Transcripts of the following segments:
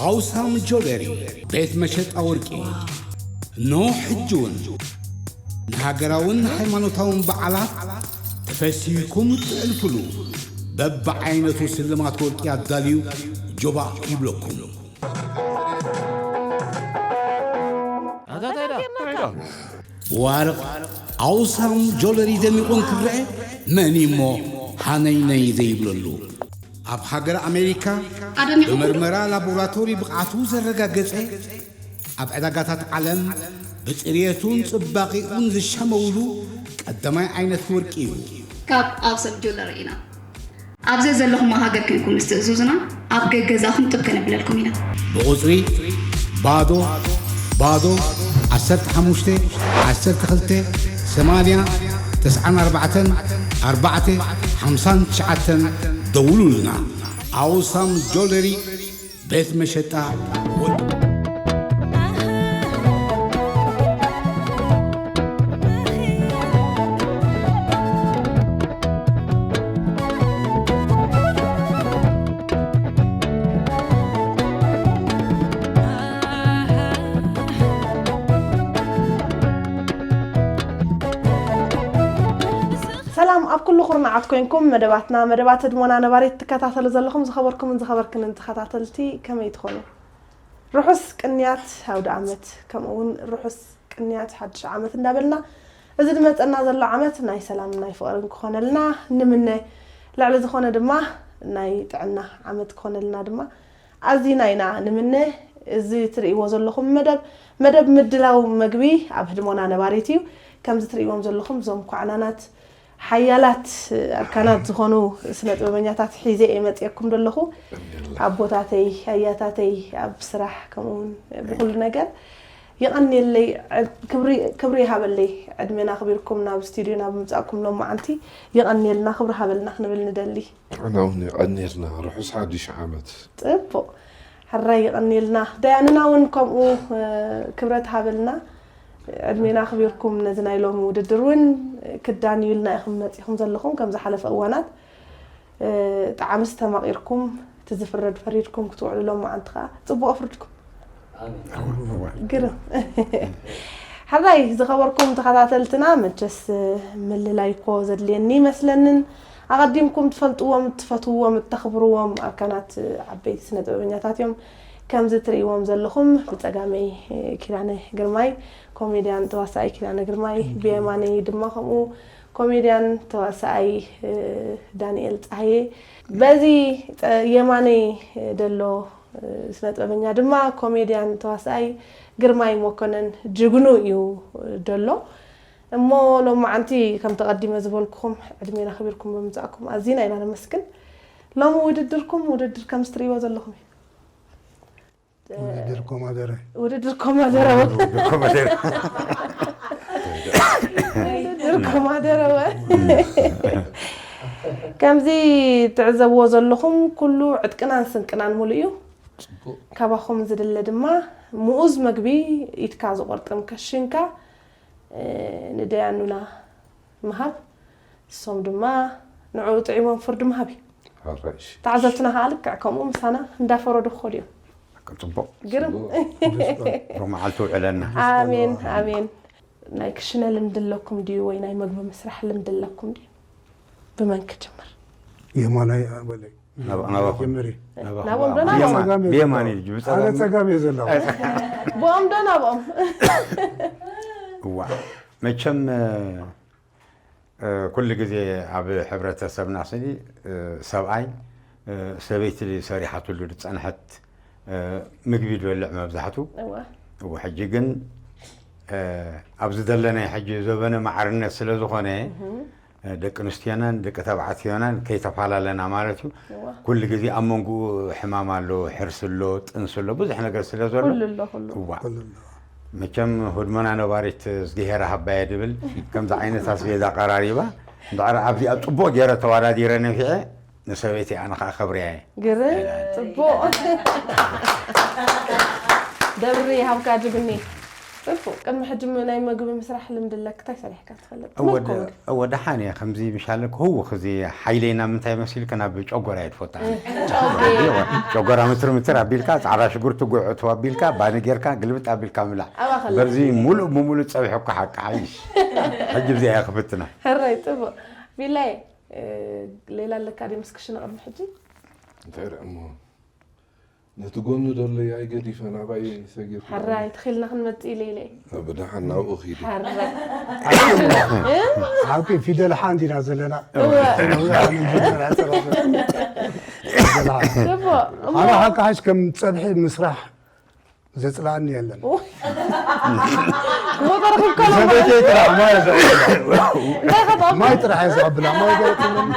ኣውሳም ጆለሪ ቤት መሸጣ ወርቂ። ኖ ሕጂ እውን ንሃገራውን ሃይማኖታውን በዓላት ተፈሲህኩም እትዕልፍሉ በብዓይነቱ ስልማት ወርቂ ኣዳልዩ ጆባእ ይብለኩም። ብዋርቕ ኣውሳም ጆለሪ ደሚቑ እንክረአ መን እሞ ሃነይነይ ዘይብለሉ? ኣብ ሃገር ኣሜሪካ ኣደሚቑ ብመርመራ ላቦራቶሪ ብቕዓቱ ዘረጋገጸ፣ ኣብ ዕዳጋታት ዓለም ብጽርየቱን ጽባቒኡን ዝሻመውሉ ቀዳማይ ዓይነት ወርቂ እዩ። ካብ ኣውሳም ጆለሪ ኢና። ኣብ ዘዘለኹሞ ሃገር ኮንኩም ምስ ትእዝዙና ኣብ ገገዛኹም ጥብ ከነብለልኩም ኢና። ብቑጽሪ ባዶ ባዶ ዓሰርተ ሓሙሽተ ዓሰርተ ክልተ ሰማንያ ተስዓን ኣርባዕተን ኣርባዕተ ሓምሳን ትሽዓተን ደውሉልና። ኣውሳም ጆለሪ ቤት መሸጣ ወርቂ። ሰላም ኣብ ኩሉ ኩርናዓት ኮይንኩም መደባትና፣ መደባት ህድሞና ነባሪት ትከታተሉ ዘለኹም ዝኸበርኩምን ዝኸበርክንን ተኸታተልቲ ከመይ ትኾኑ? ርሑስ ቅንያት ኣውደ ዓመት ከምኡ እውን ርሑስ ቅንያት ሓድሽ ዓመት እንዳበልና፣ እዚ ዝመጸና ዘሎ ዓመት ናይ ሰላም ናይ ፍቕርን ክኾነልና ንምነ። ልዕሊ ዝኾነ ድማ ናይ ጥዕና ዓመት ክኾነልና ድማ ኣዚና ኢና ንምነ። እዚ ትርእይዎ ዘለኹም መደብ፣ መደብ ምድላው መግቢ ኣብ ህድሞና ነባሪት እዩ። ከምዚ ትርእይዎም ዘለኹም እዞም ኳዕናናት ሓያላት ኣርካናት ዝኾኑ ስነ ጥበበኛታት ሒዘ እየ መፅየኩም ዘለኹ። ኣቦታተይ፣ ኣያታተይ ኣብ ስራሕ ከምኡ እውን ብኩሉ ነገር የቐንየለይ፣ ዕድ-፣ ክብሪ፣ ክብሪ ይሃበለይ። ዕድሜና ኣኽቢርኩም ናብ ስቱዲዮና ብምምፃእኩም ሎማዓንቲ የቐንየልና፣ ክብሪ ሃበልና ክንብል ንደሊ። ኣነ እውን የቐንየልና። ርሑስ ሓድሽ ዓመት። ፅቡቕ። ሕራይ የቐንየልና። ዳያንና እውን ከምኡ፣ እ፣ ክብረት ሃበልና። ዕድሜና ኣኽቢርኩም ነዚ ናይ ሎሚ ውድድር እውን ክዳንዩልና ኢኹም መፂኹም ዘለኹም። ከም ዝሓለፈ እዋናት፣ እ፣ ጣዕሚ ዝተማቒርኩም፣ እቲ ዝፍረድ ፈሪድኩም ክትውዕሉ ሎማዓንቲ ከዓ ፅቡቕ ኣፍርድኩም። ግርም። ሕራይ ዝኸበርኩም ተኸታተልትና፣ መቸስ ምልላይ እኮ ዘድልየኒ ይመስለንን። ኣቐዲምኩም ትፈልጥዎም፣ ትፈትውዎም፣ እተኽብርዎም ኣርካናት ዓበይቲ ስነ ጥበበኛታት እዮም። ከምዚ ትርእይዎም ዘለኹም ብጸጋመይ ኪዳነ ግርማይ፣ ኮሜድያን ተዋሳኣይ ኪዳነ ግርማይ፣ ብየማነይ ድማ ከምኡ ኮሜድያን ተዋሳኣይ ዳንኤል ጸሃየ። በዚ ጸ-፣ የማነይ ደሎ ስነ ጥበበኛ ድማ ኮሜድያን ተዋሳኣይ ግርማይ መኮነን ጅግኑ እዩ ደሎ። እሞ ሎማዓንቲ ከም ተቐዲመ ዝበልኩኹም ዕድሜና ኣኽቢርኩም ብምምጻእኩም ኣዚና ኢና ነመስግን። ሎሚ ውድድርኩም ውድድር ከም እትርእይዎ ዘለኹም እዩ። ውድድር ኮማደረ። ውድድር ኮማደረ። ውድድር ኮማደረ። ውድድር ኮማደረ። ከምዚ ትዕዘብዎ ዘለኹም ኩሉ ዕጥቅናን ስንቅናን ሙሉእ እዩ። ካባኹም ዝድለ ድማ ምኡዝ መግቢ ኢድካ ዝቖርጥም ከሽንካ፣ እ፣ ንደያኑና ምሃብ፣ እሶም ድማ ንዕኡ ጥዒሞም ፍርዲ ምሃብ እዩ። ሕራይ እሺ። ተዓዘብትና ከዓ ልክዕ ከምኡ ምሳና እንዳፈረዱ ክኸዱ እዮም። ጽቡቕ። ግርም። ጽቡቕ። ሮብ መዓልቲ ውዕለና። ኣሜን፣ ኣሜን። ናይ ክሽነ ልምዲ ኣለኩም ድዩ ወይ ናይ መግቢ ምስራሕ ልምዲ ኣለኩም ድዩ? ብመን ክጅምር? የማናይ በለይ። ናብ-፣ ናባኹም። ጀምሪ። ናባኹም። ናብኦም ዶ ናብኦም? ብየማን፣ ጸጋም እየ ብየማን ዘለኹ። እዩ ዝብል ኣነ ጸጋም። ጸጋም እየ ዘለኹ። ብኦም ዶ ናብኦም? እዋ። መቸም፣ እ፣ ኩሉ ግዜ ኣብ ሕብረተሰብና ስኒ፣ እ፣ ሰብኣይ፣ እ፣ ሰበይቲ ሰሪሓትሉ ዝጸንሐት፣ እ፣ ምግቢ ዝበልዕ መብዛሕቱ። እዋ። እዋ፣ ሕጂ ግን፣ እ፣ ኣብዚ ዘለናይ ሕጂ ዘበነ ማዕርነት ስለ ዝኾነ፣ እህ። እ፣ ደቂ ኣንስትዮናን ደቂ ተባዕትዮናን ከይተፈላለና ማለት እዩ። እዋ። ኩሉ ግዜ ኣብ መንጎኡ ሕማም ኣሎ፣ ሕርሲ ኣሎ፣ ጥንሲ ኣሎ፣ ብዙሕ ነገር ስለ ዘሎ። ኩሉ ኣሎ፣ ኩሉ። እዋ። ኩሉ ኣሎ። መቸም ህድሞና ነባሪት እዝግሄር ሃባየ ድብል ከምዚ ዓይነት ኣስቤዛ ቀራሪባ፣ እንድሕር ኣብዚኣ ጽቡቕ ገይረ ተወዳዲረ ነፊዐ፣ ንሰበይቲ ኣነ ኸኣ ከብርያ እየ። ግርም፣ ጽቡቕ። ደብሪ ይሃብካ ጅግኒ። እፎ፣ ቅድሚ ሕጂ ም-፣ ናይ መግቢ ምስራሕ ልምዲ ኣለክ? እንታይ ሰሪሕካ ትፈልጥ? እወ፣ ድ-፣ እወ፣ ደሓን እየ። ከምዚ ምሻለክ ህውኽ፣ እዚ ሓይለይ ናብ ምንታይ መሲልክ ናብ ጨጎራ እየ ትፈታ። ጨጎራ ምትር ምትር ኣቢልካ፣ ጻዕዳ ሽጉርቲ ጉዕ እትው ኣቢልካ፣ ባኒ ጌርካ፣ ግልብጥ ኣቢልካ ምብላዕ። ኣባኸለ። በዚ ሙሉእ ብሙሉእ ጸብሒ እኮ ሓቂ ሓይሽ። ሕጂ ብዚኣ እየ ክፍትና። ሕራይ፣ ጽቡቕ። ቢላይ፣ እ፣ ሌላ ኣለካ ድዩ ምስ ክሽነ ቅድሚ ሕጂ? እንታይ ደኣ እሞ? ነቲ ጎኑ ደለይ ኣይገዲፈን ኣባይ ሰጊርኩ። ሕራይ፣ ተኺልና ክንመጽእ ኢለ ኢለ። ብደሓን ናብኡ ኺዱ። ሕራይ። ሓቂ ፊደል ሓ እንዲና ዘለና። እወ። ነዊሕ ዓመት ጀሚራ ጸሎት። ፊደል ሓ። ጽቡቕ። እሞ ኣነ ሓቂ ሓሽ ከም ጸብሒ ምስራሕ ዘጽልኣኒ የለን። ሞተር ክከሎ ሰበይተይ ጥራሕ ማይ ዘዕብላ። እንታይ ከጥቕም? ማይ ጥራሕ እየ ዘቐብላ። ማይ ገለ ትብለኒ።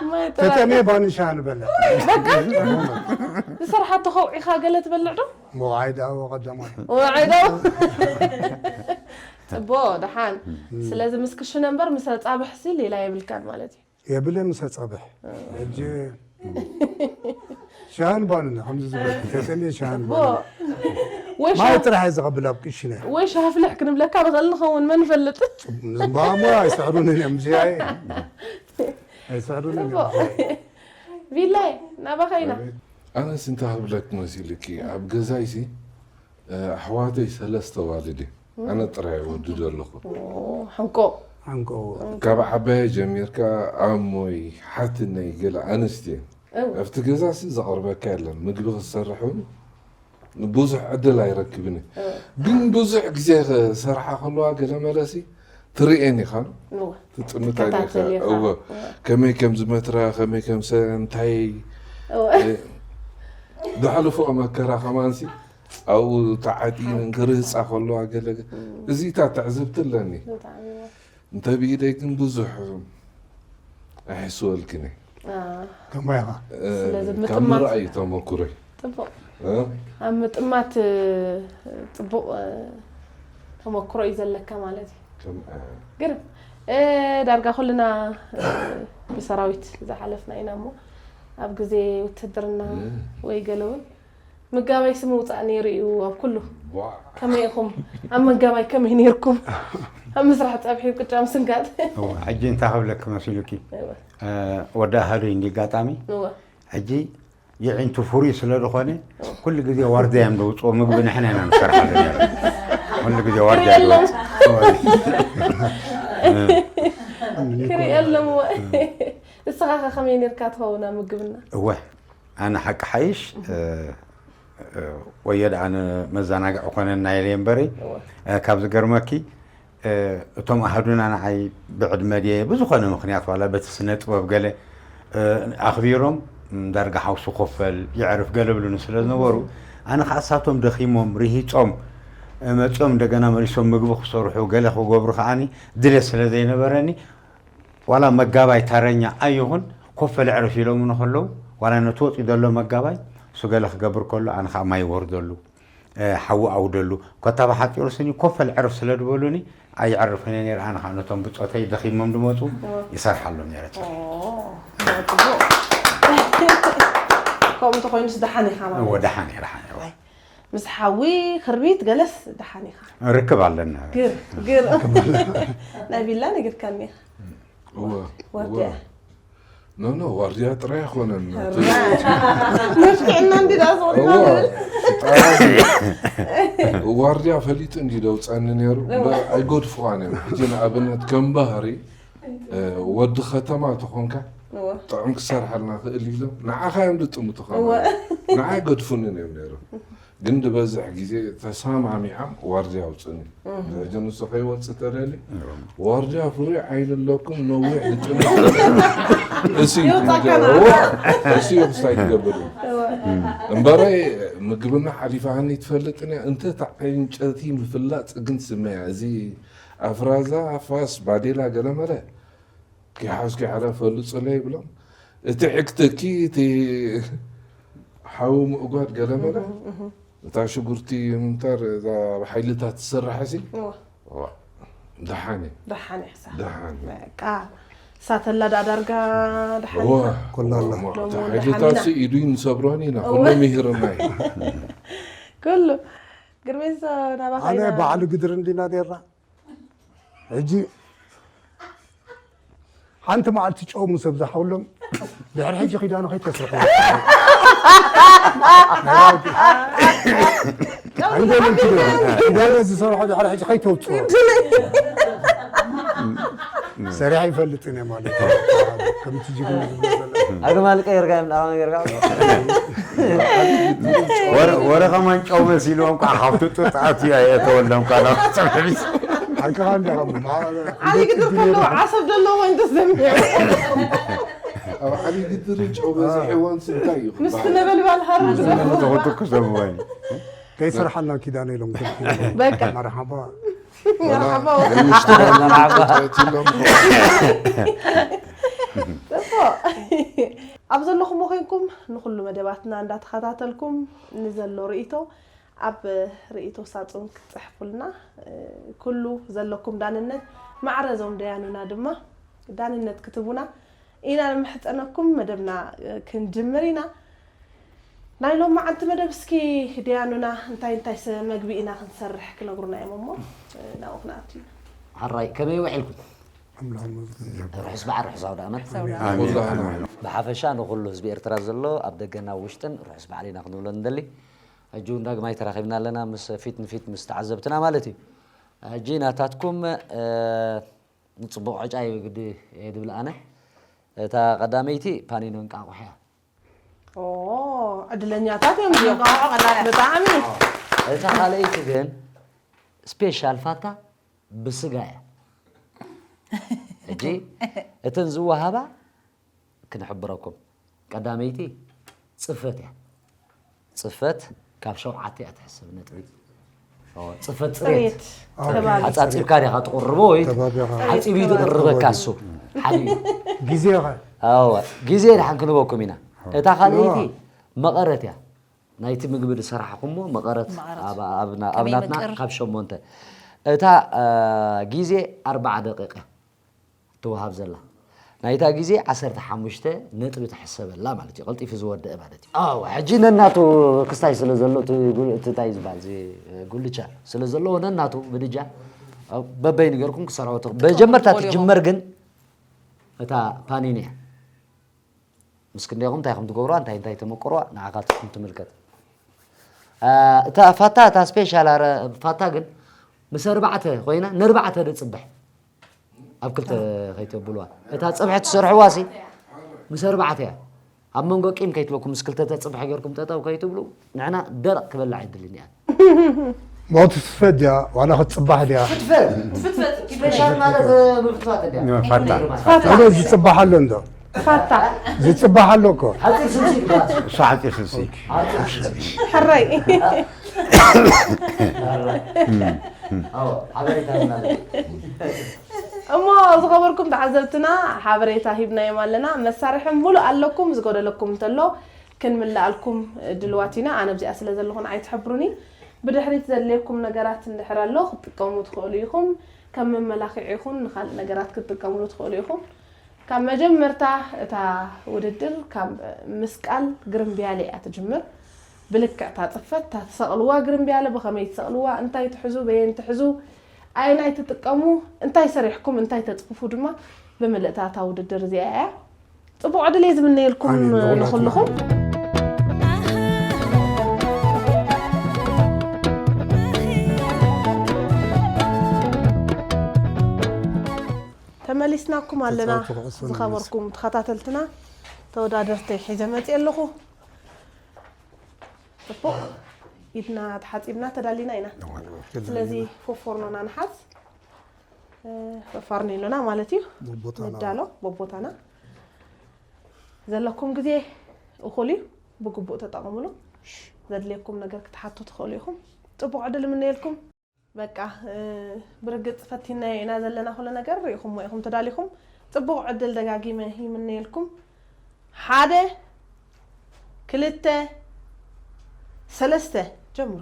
ማይ ጥራሕ። ተጠምየ ባኒ ሻሂ ንበልዕ። በቃ። ዝሰርሓቶ ከውዒኻ ገለ ትበልዕ ዶ? ወዓይ ደኣ ወቐዳማይ። ወዓይ ደኣ። ጽቡቕ፣ ደሓን። ስለዚ ምስ ክሽነ እምበር ምስ ኣጻብሕሲ ሌላ የብልካን ማለት እዩ። የብለ ምስ ኣጻብሕ። ሕጂ ሻሂን ባንን ከምዚ ዝበልኩ፣ ተጠምየ ሻሂን ባንን። ወይ ማይ ሻሂ ጥራሕ እየ ዝቐብል ኣብ ክሽነ። ወይ ሻሂ ኣፍልሕ ክንብለካ ንኽእል ንኸውን፣ መን ይፈልጥ? እምበኣሞ ኣይስዕሩንን እዮም፣ እዚኣ እየ። ኣይስዕሩንን እዮም። ጽቡቕ። ቪላይ፣ ናባኻ ኢና። ኣነስ እንታይ ክብለክ መሲልኪ፣ ኣብ ገዛይሲ፣ እ፣ ኣሕዋተይ ሰለስተ ኣዋልድ እየ። ኣነ ጥራይ እየ ወዲ ዘለኹ። ኦ፣ ሕንቆ። ሓንቆ። ካብ ዓባየ ጀሚርካ ኣሞይ፣ ሓትነይ፣ ገለ ኣንስቲ እየን። እው። ኣብቲ ገዛሲ ዘቕርበካ የለን። ምግቢ ክትሰርሕ እውን ብዙሕ ዕድል ኣይረክብን እየ። እው። ግን ብዙሕ ግዜ ክሰርሓ ከለዋ ገለ መለሲ ትርእየን ኢኻ። እወ። ትጥምት ኣይነ ኢኻ። ትከታተል ኢኻ። እወ። እወ። ከመይ ከም ዝመትራ፣ ከመይ ከም ሰ-፣ እንታይ፣ እወ። እ፣ ዘሕልፎ መከራ ከማንሲ ኣብኡ ተዓጢነን ክርህጻ ከለዋ ገለ፣ እም። እዚታት ትዕዝብቲ ኣለኒ። ብጣዕሚ እወ። እንተ ብኢደይ ግን ብዙሕ ኣይሕስወልክን እየ። አ። ከማይ ኢኻ። እ፣ ስለዚ ካብ ምጥማት ምርኣይ እዩ ተመኩሮይ። ጽቡቕ። እ? ኣብ ምጥማት፣ እ፣ ጽቡቕ፣ እ፣ ተመኩሮ እዩ ዘለካ ማለት እዩ። ከም፣ እ፣ ግርም። እ፣ ዳርጋ ኩልና፣ እ፣ ብሰራዊት ዝሓለፍና ኢና እሞ፣ ኣብ ግዜ ውትድርና እ። ወይ ገለ እውን ምጋባይ ስም ምውጻእ ነይሩ እዩ ኣብ ኩሉ። ዋ። ከመይ ኢኹም? ኣብ መጋባይ ከመይ ነይርኩም? ኣብ ምስራሕ ጸብሒ ቅጫ ምስንካት። እወ፣ ሕጂ እንታይ ክብለኪ መሲሉኪ? እወ። እ፣ ወዲ ኣሃዱይ እንዲ ኣጋጣሚ፣ እወ። ሕጂ የዒንቱ ፍሩይ ስለ ዝኾነ፣ ኩሉ ግዜ ዋርድያ እዮም ዘውፅኦ፣ ምግቢ ንሕና ኢና ንሰርሓሉ ነይሩ። ኩሉ ግዜ ዋርድያ ክርኢ ኣለዎ። ዘውፅእ። ክርኢ ኣለዎ። እስኻ ኸ ከመይ ነርካ ትኸውን ኣብ ምግብና? እወ፣ ኣነ ሓቂ ሓይሽ፣ እ፣ እ፣ ወዮ ደኣ ንመዘናግዒ ኮነና ኢለ እምበሪ፣ እወ። እ፣ ካብ ዝገርመኪ፣ እ፣ እቶም ኣሃዱና ንዓይ ብዕድመ ድየ ብዝኾነ ምኽንያት ዋላ በቲ ስነ ጥበብ ገለ፣ እ፣ ኣኽቢሮም፣ ም፣ ዳርጋ ሓውሲ ኮፈል ይዕርፍ ገለ ብሉኒ ስለ ዝነበሩ፣ ኣነ ኸዓ እሳቶም ደኺሞም፣ ርሂጾም፣ እ፣ መጺኦም እንደገና መሊሶም ምግቢ ክሰርሑ፣ ገለ ክገብሩ ከዓኒ ድሌት ስለ ዘይነበረኒ፣ ዋላ መጋባይ ታረኛ ኣይኹን፣ ኮፈል ዕርፍ ኢሎም ንኸለዉ፣ ዋላ ነቲ ወጺኡ ዘሎ መጋባይ፣ እሱ ገለ ክገብር ከሎ፣ ኣነ ኸዓ ማይ ይወርደሉ። እ፣ ሓዊ ኣውደሉ። ኮታ ብሓጺሩ ስኒ ኮፈል ዕርፍ ስለ ዝበሉኒ፣ ኣይዕርፍን እየ ነይረ። ኣነ ኸዓ ነቶም ብጾተይ ደኺሞም ዝመጹ እወ። ይሰርሓሎም ነይረ። ኦ፣ ጽቡቕ። ከምኡ እንተኾይኑስ ደሓን ኢኻ ማለት እወ፣ እዩ። ደሓን እየ፣ ደሓን እየ። ኣይ፣ ምስ ሓዊ ክርቢት ገለስ ደሓን ኢኻ። ርክብ ኣለና። ግር፣ ግር። ናይ ቢላ ነጊርካኒ ኢኻ። እወ፣ ወርድያ። እወ። ኖ፣ ኖ፣ ዋርድያ ጥራይ ኣይኮነን። ሕራይ። መፍትዕና እንዲ ደኣ ዝቕድማ እወ፣ ዝብል። ጥራይ። ዋርድያ ፈሊጡ እንዲ ደውፀኒ ነይሩ። እወ። እምበር ኣይገድፍዋን እዮም። ሕጂ ንኣብነት ከም ባህሪ፣ እ፣ ወዲ ከተማ ተኾንካ፣ እወ። ጥዑም ክሰርሓልና ክእል ኢሎም፣ ንዓኻ እዮም ዝጥምቱኻ እወ። ማለት እዩ። ንዓይ ኣይገድፉንን እዮም ነይሮም። ግን ዝበዝሕ ግዜ ተሰማሚዖም ዋርድያ ኣውፅእኒ። እህ። ሕጂ ንሱ ከይወፅእ ተደልዩ፣ እም። ዋርድያ ፍሩይ ዓይኒ ኣለኩም፣ ነዊሕ ዝጥምት እሱ እዩ ይወፃካ ትነግር። ና። እወ፣ እሱ እዩ ክስታይ ትገብር። እወ። እምበረይ ምግብና ሓሊፋኒ ትፈልጥን እያ። እንተ እቲ ዕንጨቲ ምፍላጥ ግን ስመያ። እዚ ኣፍራዛ፣ ፋስ፣ ባዴላ ገለመለ ከይሓዝኩ ይዕረፈሉ ጽለ ይብሎም። እቲ ሕክትኪ፣ እቲ ሓዊ ምእጓድ ገለመለ፣ እህ፣ እህ። እታ ሽጉርቲ ምምታር፣ እዛ ብሓይልታት ትስራሕ ሲ፣ እዋ። ዋ፣ ደሓን እዩ። ደሓን እዩ፣ ሕሳብ። ደሓን እዩ። በቃ፣ ሳተላ ደኣ ዳርጋ ደሓን ዋ፣ እዩ። ኩሉ ኣሎ። ዋ፣ ሎሚ እታ እውን ሓይልታት ደሓን ሲ ኢና። ኢዱ ይንሰብሮን ኢና፣ እዋ። ኩሉ ምሂርና እዩ። ኩሉ። ግርሜስ ናባኻ ኣነ ኢና በዓል ግድር እንዲና ነርና። ሕጂ ሓንቲ መዓልቲ ጨው ምስ ኣብዝሓሎም ድሕሪ ሕጂ ኪዳኑ ከይተስርሑ ኣይደልን። ኪዳኑ ዝሰርሖ ድሕሪ ሕጂ ከይተውፅኦ ሰሪሐ ይፈልጥን እየ ማለት እዩ። ከምቲ ጅግና ዝብሎ ዘሎ ኣግማል ቀይርካ እዮም ዳማ ጌርካ ወረ ከማን ጨው መሲልዎም ኳ ካብቲ ጡጥ ኣትዩ ኣየእተወሎም ኳ ናብ ፀብሒ ሓቅኻ እንዲኻ ዓሊ ግድር ከሎ ዓሰብ ዘለዎ እንተስ ዘሚዑ ኣብ ዓሊ ግድር ጨው በዚሕዎ እንታይ እዩ ምስቲ ክበሃል? ነበልባል ሃሩር ተኽትኩ ሰብዋይ ከይሰርሓልና ኪዳነ ኢሎም ከልኪሎም። በቃ መርሓባ መርሓባ ቀቲሎም ጽቡቕ ኣብ ዘለኹሞ ኮይንኩም ንኹሉ መደባትና እንዳተኸታተልኩም ንዘሎ ርእይቶ ኣብ ርእይቶ ሳጹን ክትጽሕፉልና ኩሉ ዘለኩም ዳንነት ማዕረ እዞም ደያኑና ድማ ዳንነት ክትቡና ኢና ንምሕጸነኩም መደብና ክንጅምር ኢና ናይ ሎማዓንቲ መደብ እስኪ ደያኑና እንታይ እንታይ መግቢ ኢና ክንሰርሕ ክነግሩና እዮም እሞ ናብኡ ክንኣቱ ኢና ሓራይ ከመይ ውዒልኩም ርሑስ በዓል ርሑስ ኣውደ ኣመት ብሓፈሻ ንኩሉ ህዝቢ ኤርትራ ዘሎ ኣብ ደገና ውሽጥን ርሑስ በዓል ኢና ክንብሎ ንደሊ ሕጂ እውን ዳግማይ ተራኺብና ኣለና ምስ ፊት ንፊት ምስ ተዓዘብትና ማለት እዩ ሕጂ ናታትኩም ንፅቡቕ ዕጫ እዩ ግዲ እየ ድብል ኣነ እታ ቀዳመይቲ ፓኒኖ እንቃቑሕ እያ ዕድለኛታት እዮም እዚኦም ብጣዕሚ እታ ካልኣይቲ ግን ስፔሻል ፋታ ብስጋ እያ ሕጂ እተን ዝወሃባ ክንሕብረኩም ቀዳመይቲ ፅፈት እያ ፅፈት ካብ ሸውዓተ እያ ትሕሰብ ነጥቢ ፅፈት ፅሬት ኣፃፂብካ ዲኻ ትቕርቦ ወይ ሓፂብ እዩ ዝቕርበካ እሱ ሓደ እዩ ግዜኻ ግዜ ድሓን ክንበኩም ኢና እታ ካልኣይቲ መቐረት እያ ናይቲ ምግቢ ዝሰራሕኹሞ መቐረት ኣብ ናትና ካብ ሸሞንተ እታ ግዜ ኣርባዓ ደቂቕ እያ ትወሃብ ዘላ ናይታ ግዜ ዓሰርተ ሓሙሽተ ነጥቢ ትሕሰበላ ማለት እዩ ቀልጢፉ ዝወደአ ማለት እዩ ኣዎ ሕጂ ነናቱ ክስታይ ስለ ዘሎ እቲ ጉ- እቲ እንታይ ዝበሃል እዚ ጉልቻ ስለ ዘለዎ ነናቱ ምድጃ በበይ ንገርኩም ክሰርሖ ትኽ- መጀመርታ ትጅመር ግን እታ ፓኒን እያ ምስ ክንደኹም እንታይ ከም ትገብርዋ እንታይ እንታይ ተመቅርዋ ንዓኻትኩም ትምልከት እታ ፋታ እታ ስፔሻል ፋታ ግን ምስ ኣርባዕተ ኮይና ንኣርባዕተ ደፅብሕ ኣብ ክልተ ከይተብልዋ እታ ፀብሒ ትሰርሕዋ ሲ ምስ ኣርባዕተ እያ ኣብ መንጎ ቂም ከይትበኩም ምስ ክልተ ተፅብሒ ገርኩም ጠጠው ከይትብሉ ንዕና ደረቕ ክበላዕ ይድልን እያ ሞት ትፈት ድያ ዋላ ክትፅባሕ ድያ ስፔሻል ማለት ምፍትፋት እንድያ ፋታ ሎ ዝፅባሕ ኣሎ እንዶ ፋታ ዝፅባሕ ኣሎ እኮ ሓፂር ስምሲ ይባሃል እሱ ሓፂር ስምሲ ሕራይ ሓበሬታ እሞ ዝኸበርኩም ተዓዘብትና ሓበሬታ ሂብናዮም ኣለና መሳርሒ ሙሉእ ኣለኩም ዝጎደለኩም እንተሎ ክንምልኣልኩም ድልዋት ኢና ኣነ ኣብዚኣ ስለ ዘለኹን ኣይትሕብሩኒ ብድሕሪት ዘድልየኩም ነገራት እንድሕር ኣሎ ክትጥቀሙ ትኽእሉ ኢኹም ከም መመላኽዒ ይኹን ንካልእ ነገራት ክትጥቀምሉ ትኽእሉ ኢኹም ካብ መጀመርታ እታ ውድድር ካብ ምስቃል ግርምብያለ እያ ትጅምር ብልክዕ እታ ፅፈት እታ ትሰቕልዋ ግርምብያለ ብኸመይ ትሰቕልዋ እንታይ ትሕዙ በየን ትሕዙ ኣየናይ ትጥቀሙ እንታይ ሰሪሕኩም እንታይ ተፅፍፉ ድማ ብምልእታ እታ ውድድር እዚኣ እያ ፅቡቕ ዕድል እየ ዝምነየልኩም ንኹልኹም ተመሊስናኩም ኣለና ዝኸበርኩም ተኸታተልትና ተወዳደርተይ ሒዘ መፅእ ኣለኹ ፅቡቕ ኢድና ተሓፂብና ተዳሊና ኢና ስለዚ ፎፎርኖና ንሓዝ ፈፋርኔሎና ማለት እዩ ንዳሎ በቦታና ዘለኩም ግዜ እኹል እዩ ብግቡእ ተጠቐምሉ ዘድልየኩም ነገር ክትሓቱ ትኽእሉ ኢኹም ፅቡቕ ዕድል ምነየልኩም በቃ ብርግፅ ፈቲናዮ ኢና ዘለና ኩሉ ነገር ርኢኹሞ ኢኹም ተዳሊኹም ፅቡቕ ዕድል ደጋጊመ ይምነየልኩም ሓደ ክልተ ሰለስተ ጀምሩ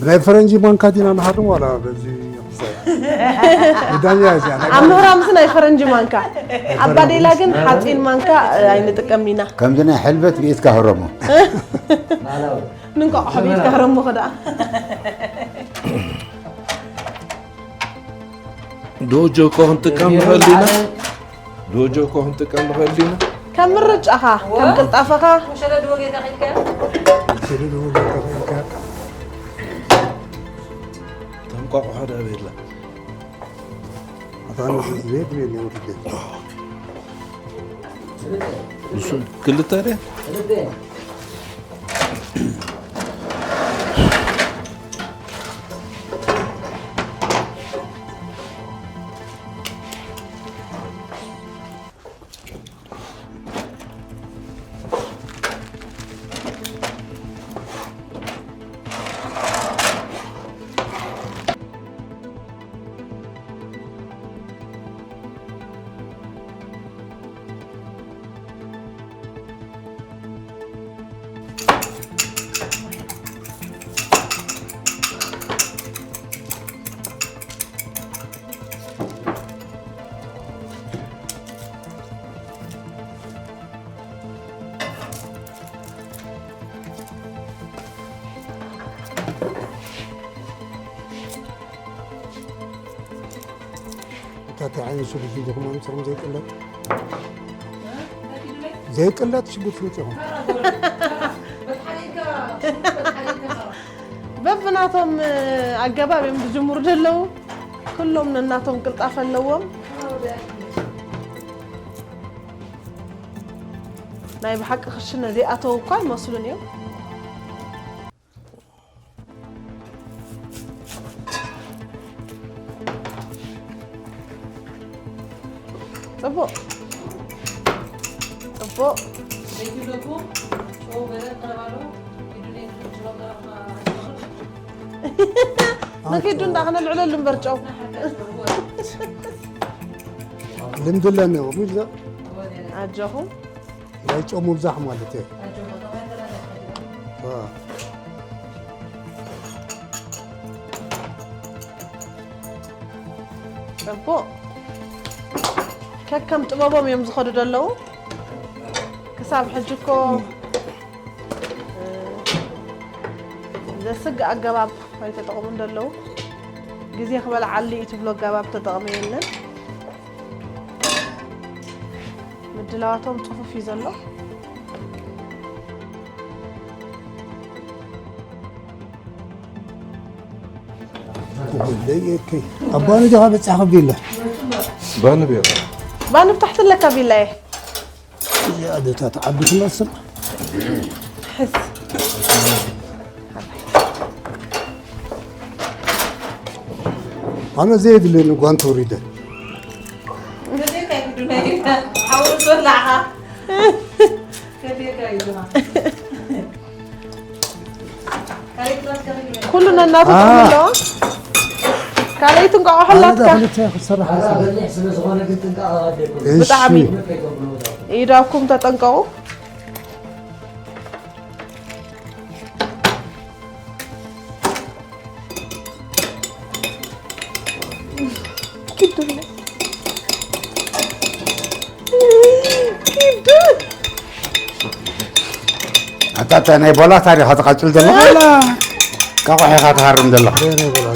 ናይ ፈረንጂ ማንካ ዲና ንሃርም ዋላ በዚ ምሳይ? ጉዳኛ እዚኣ ናይ ኣብ ምህራምስ ናይ ፈረንጂ ማንካ፣ ኣብ ባዴላ ግን ሓፂን ማንካ ኣይንጥቀም ኢና። ከምዚ ናይ ሕልበት ብኢድካ ህረሞ። ንንቋቑሖ ብኢድካ ህረሞ ከ ደኣ። ዶጆኮ ክንጥቀም ንኽእል ዲና? ዶጆኮ ክንጥቀም ንኽእል ዲና? ከም ምርጫኻ፣ ከም ቅልጣፈኻ። ተንቋቑሖ ዳ ቤላ። ኣታ ንሱ ዘይት ቤት ነው ወርደ። ንሱ ክልተ ድያ? እታ እንታይ ዓይነት ሽጉርቲ ዲኹም ኣምፂኹም ዘይቅለጥ? ዘይቅለጥ ሽጉርቲ መፂኹም? በብናቶም ኣገባብ እዮም ዝጅምሩ ዘለዉ። ኩሎም ነናቶም ቅልጣፈ ኣለዎም። ናይ ብሓቂ ክሽነ ዘይኣተዉ እኳ ይመስሉን እዮም። ጽቡቕ። ጽቡቕ። ንኪዱ እንዳ ከነልዕለሉ እምበር ጨው። ልምዲ ኣለኒ፣ ሙዛ። ኣጆኹም። ናይ ጨው ምብዛሕ ማለት እዩ። አ። ጽቡቕ። ከከም ጥበቦም እዮም ዝኸዱ ዘለዉ። ክሳብ ሕጂ እኮ፣ እ፣ ዘስግእ ኣገባብ ኣይተጠቕሙን ዘለዉ። ግዜ ክበልዓሉ እዩ ትብሎ ኣገባብ ተጠቕመ የለን። ምድላዋቶም ጽፉፍ እዩ ዘሎ። ደየከይ ኣባኒ ዲኻ በጻኻ ቢላ? ባኒ ቢራ። ባኒ ብታሕቲ ኣለካ ቢላ እየ። እዚኣ ዶ እታ ትዓቢ ትመስል? ሕዝ። ኣነ ዘየድልየኒ ጓንቲ ወሪደ። ገዜካ ይጉዱና ኢልካ፣ ሓውሩ ዝወላዕኻ። ገዜካ እዩ ዝማ። ኩሉ ነናቱ አ። ጥቕሚ ኣለዎ። ካልኣይቲ እንቋቑሖ ኣነ ኣላትካ። ክልተ ክሰርሕ ኣራ መሰለኝ። በሊሕ ስለ ዝኾነ ግን ጥንቃቐ ኣድልየኩም። እሺ። ብጣዕሚ። ኢዳኩም ተጠንቀቑ። ኪዱ። ኪዱ። ኣታ፣ ኣታ ናይ ቦላ ታሪኻ ትቐጽል ዘለኻ? ኣላ። ቃቑሕ ኢኻ ትሃርም ዘለኻ። ናይ ቦላ።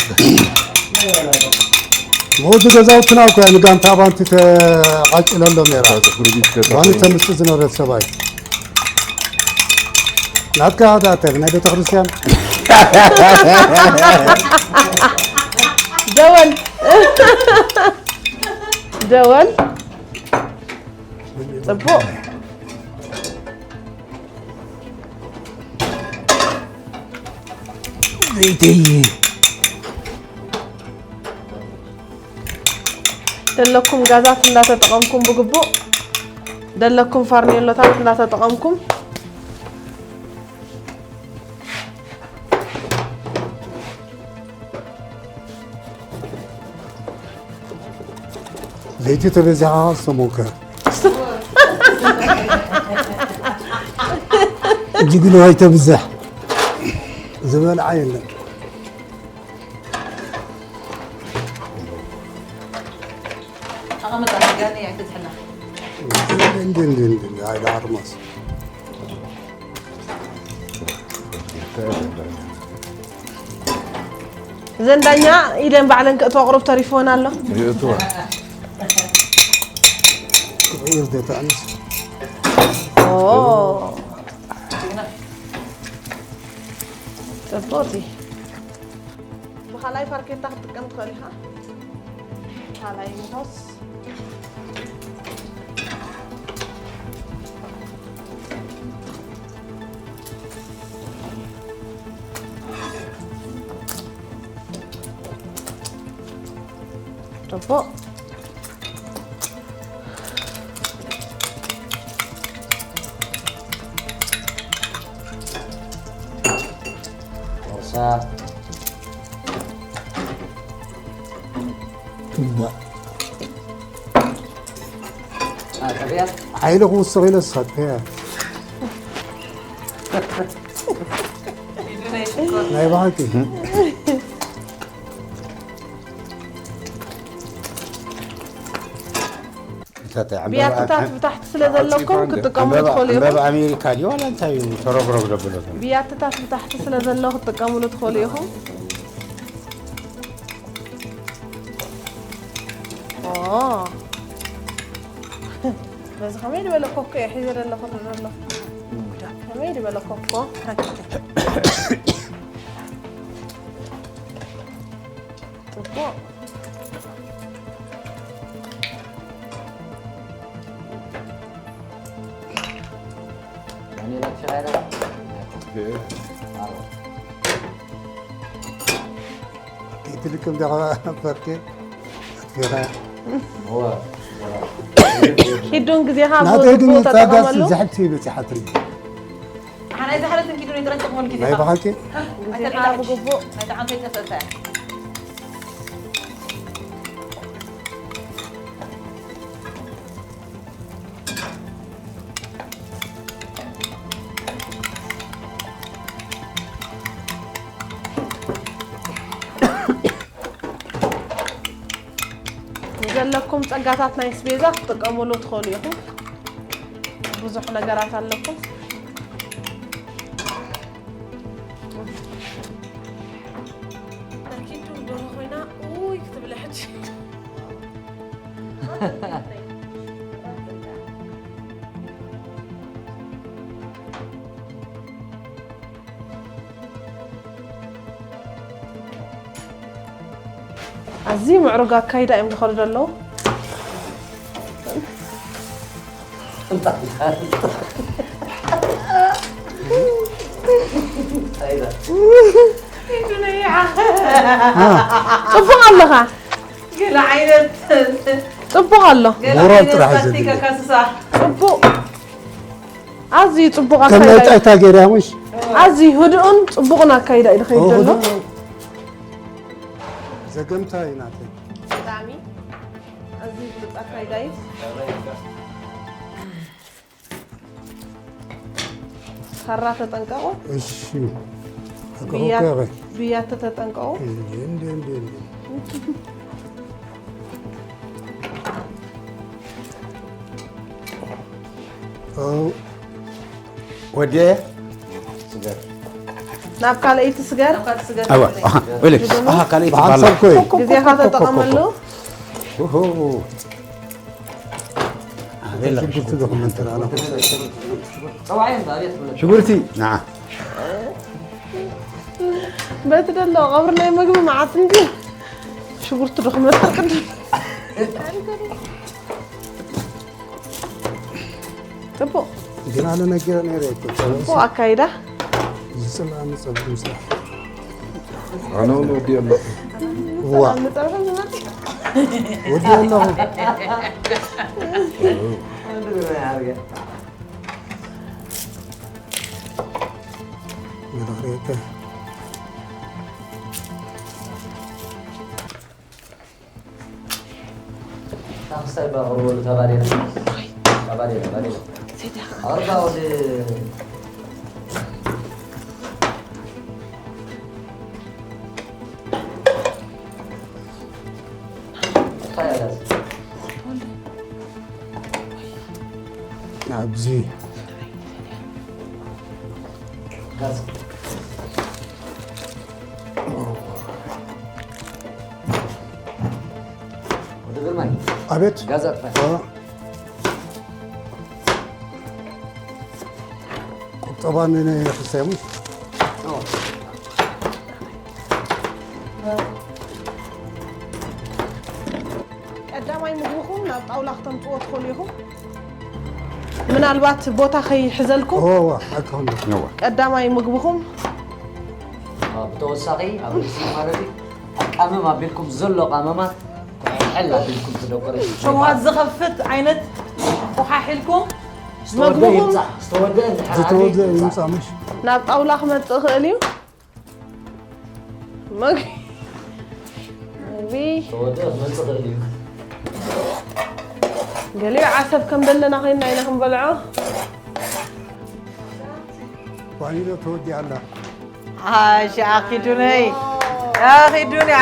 መውዲ ገዛውትና እኮ እያ ንጋንታ ባንቲ ተቓጭለሎም ነይራ። ባንቲ ተምጽእ ዝነበረት ሰብኣይ። ናትካ ሃዳእተር ናይ ቤተክርስትያን። ደወል። ደወል። ጽቡቕ። ዘይተይ። ደለኩም ጋዛት እንዳተጠቐምኩም ብግቡእ፣ ደለኩም ፋርኔሎታት እንዳተጠቐምኩም። ለይቲ ተበዚሓ ሰሞከ። ጅግና ኣይተብዛሕ። ዝበልዓ የለን። ኣመጣ ጋኒ ኣይተዝሕና። እንዲ እንዲ እንዲ ኣይዳ ኣርማስ እዘን ዳኛ ኢደን ባዕለን ክእትዋ ቁሩብ ተሪፍወን ኣሎ። ይእትዋ ይርደታ ኣንስ ኦ፣ ጽቡቕቲ። ብኻልኣይ ፋርኬታ ክትጥቀም ትኽእል ኢኻ። ካልኣይ ንኾስ። ጽቡቕ። ቦርሳ እዋ ኣተብያ ሓይሊ ክውስኽ ኢለ ስኻት ከያ ናይ ብሓቂ ብያትታት ብታሕቲ ስለ ዘለኩም ክትጥቀምሉ ትኽእሉ ኢኹም። ዕምበባ ኣሜሪካ ድዩ ዋላ እንታይ እዩ ተረግረግ ዘብሎ ዘሎ? ብያትታት ብታሕቲ ስለ ዘሎ ክትጥቀምሉ ትኽእሉ ኢኹም። ኦ። በዚ ከመይ ዝበለ ኮኮ እየ ሒዘ ዘለኹ ንርኢ ኣለኹ። ከመይ ዝበለ ኮኮ ረኪበ። ጽቡቕ። ዳንኤል ኣትሽራይራ ትልክም ደኻ ፈርኬ ኣትፊራ እወ ኪዱን ግዜኻ ናተይ ግን ብግቡእ ጻጋስ ተጠቐመሉ። ዝሕት ይበጽሓትኒ ሓናይ ዝሓለትን ኪዱ ናይ ጥረን ጥቕሙን ኪዱ ናይ ብሓቂ ግዜኻ ብግቡእ ናይ ተዓንተይ ጠፍእታ ንዘለኩም ጸጋታት ናይ ስቤዛ ክትጥቀሙሉ ትኽእሉ ኢኹም። ብዙሕ ነገራት ኣለኩም። ኪዱ ደርሆ ኮይና ኡይ ክትብል ሕጂ። ኣዝዩ ምዕሩግ ኣካይዳ እዮም ዝኸዱ ዘለዉ። ጽቡቕ ኣለኻ። ገለ ዓይነት ጽቡቕ ኣሎ። ገለ ሞራል ዓይነት ጥራሕ እዩ ታክቲክ ዘድሊ። ኣካስሳ ጽቡቕ። ኣዝዩ ጽቡቕ ከም ናይ ኣካይዳ እዩ። ጣይታ ገይርያ ምሽ ኣዝዩ ህድኡን ጽቡቕን ኣካይዳ እዩ ዝኸይድ ዘሎ። ዘገምታ እዩ ናተይ ብጣዕሚ ኣዝዩ ብሉጽ ኣካይዳ እዩ። ካራ ተጠንቀቑ። እሺ ብያ- ተከኸኸ ብያተ ተጠንቀቑ። እንዴ እንዴ እንዴ እንዴ ኦ ወዴ ናብ ካልኣይቲ ስገር። ኣዋ ኣሃ ወለ ኣሃ ካልኣይቲ ባላ ብሓንሳብ ኮይ ግዜኻ ተጠቐመሉ። ኦሆ ሽጉርቲ ዶክመንተሪ ኣነ ጸዋዕዮም ዳቤት ብለ ሽጉርቲ ንዓ በቲ ደሎ ቀብሪ ናይ መግቢ መዓት እንዲ ሽጉርቲ ዶክመንተሪ ቅድም። ጽቡቕ ግን ኣነ ነጊረ ነይረ እኮ ጸብሒ ጽቡቕ ኣካይዳ። ዝጽልኣኒ ጸብሒ ምስራሕ ኣነ እውን ወዲ ኣለኹ ዋ ንጸብሒ ዝመጽእ ወዲ ኣለኹ መለኽሬተ ታኽሳይ ባቕርበሉ ተባዴና ተባዴና ባዴና ኣርባ ወደ እንታይ ኣላት ኣብዚ ወዲ ግርማይ ኣቤት ጋዝ ኣጥፋ። ኦ። ቁጠባ ንነይ ክሰሙ ቀዳማይ ምግብኹም ናብ ጣውላ ክተምፅዎ ትኽእሉ ኢኹም። ምናልባት ቦታ ከይሕዘልኩም ኦዋ ኣካውንት ቀዳማይ ምግብኹም ብተወሳኺ ኣብ ርእሲ ማለት እዩ ኣቃመም ኣቢልኩም ዘሎ ቃመማ ሕል ኣቢልኩም ትደቆረ ሸውሃት ዝኸፍት ዓይነት ኮሓሒልኩም ዝተወደአ ይምፃእ ዝተወደአ እንድሕር ኣልዩ ዝተወደአ ይምፃእ። ይምፃ ምሽ ናብ ጣውላ ክመፅእ ይኽእል እዩ። መግ- መግቢ ዝተወደአ ክመፅእ ይኽእል እዩ ገሊኡ ዓሰብ ከም ዘለና ኮይንና ኢና ክንበልዖ። ባኒኖ ተወዲኣ ኣላ ኣሽ ኣኺዱነይ ኣኺዱንያ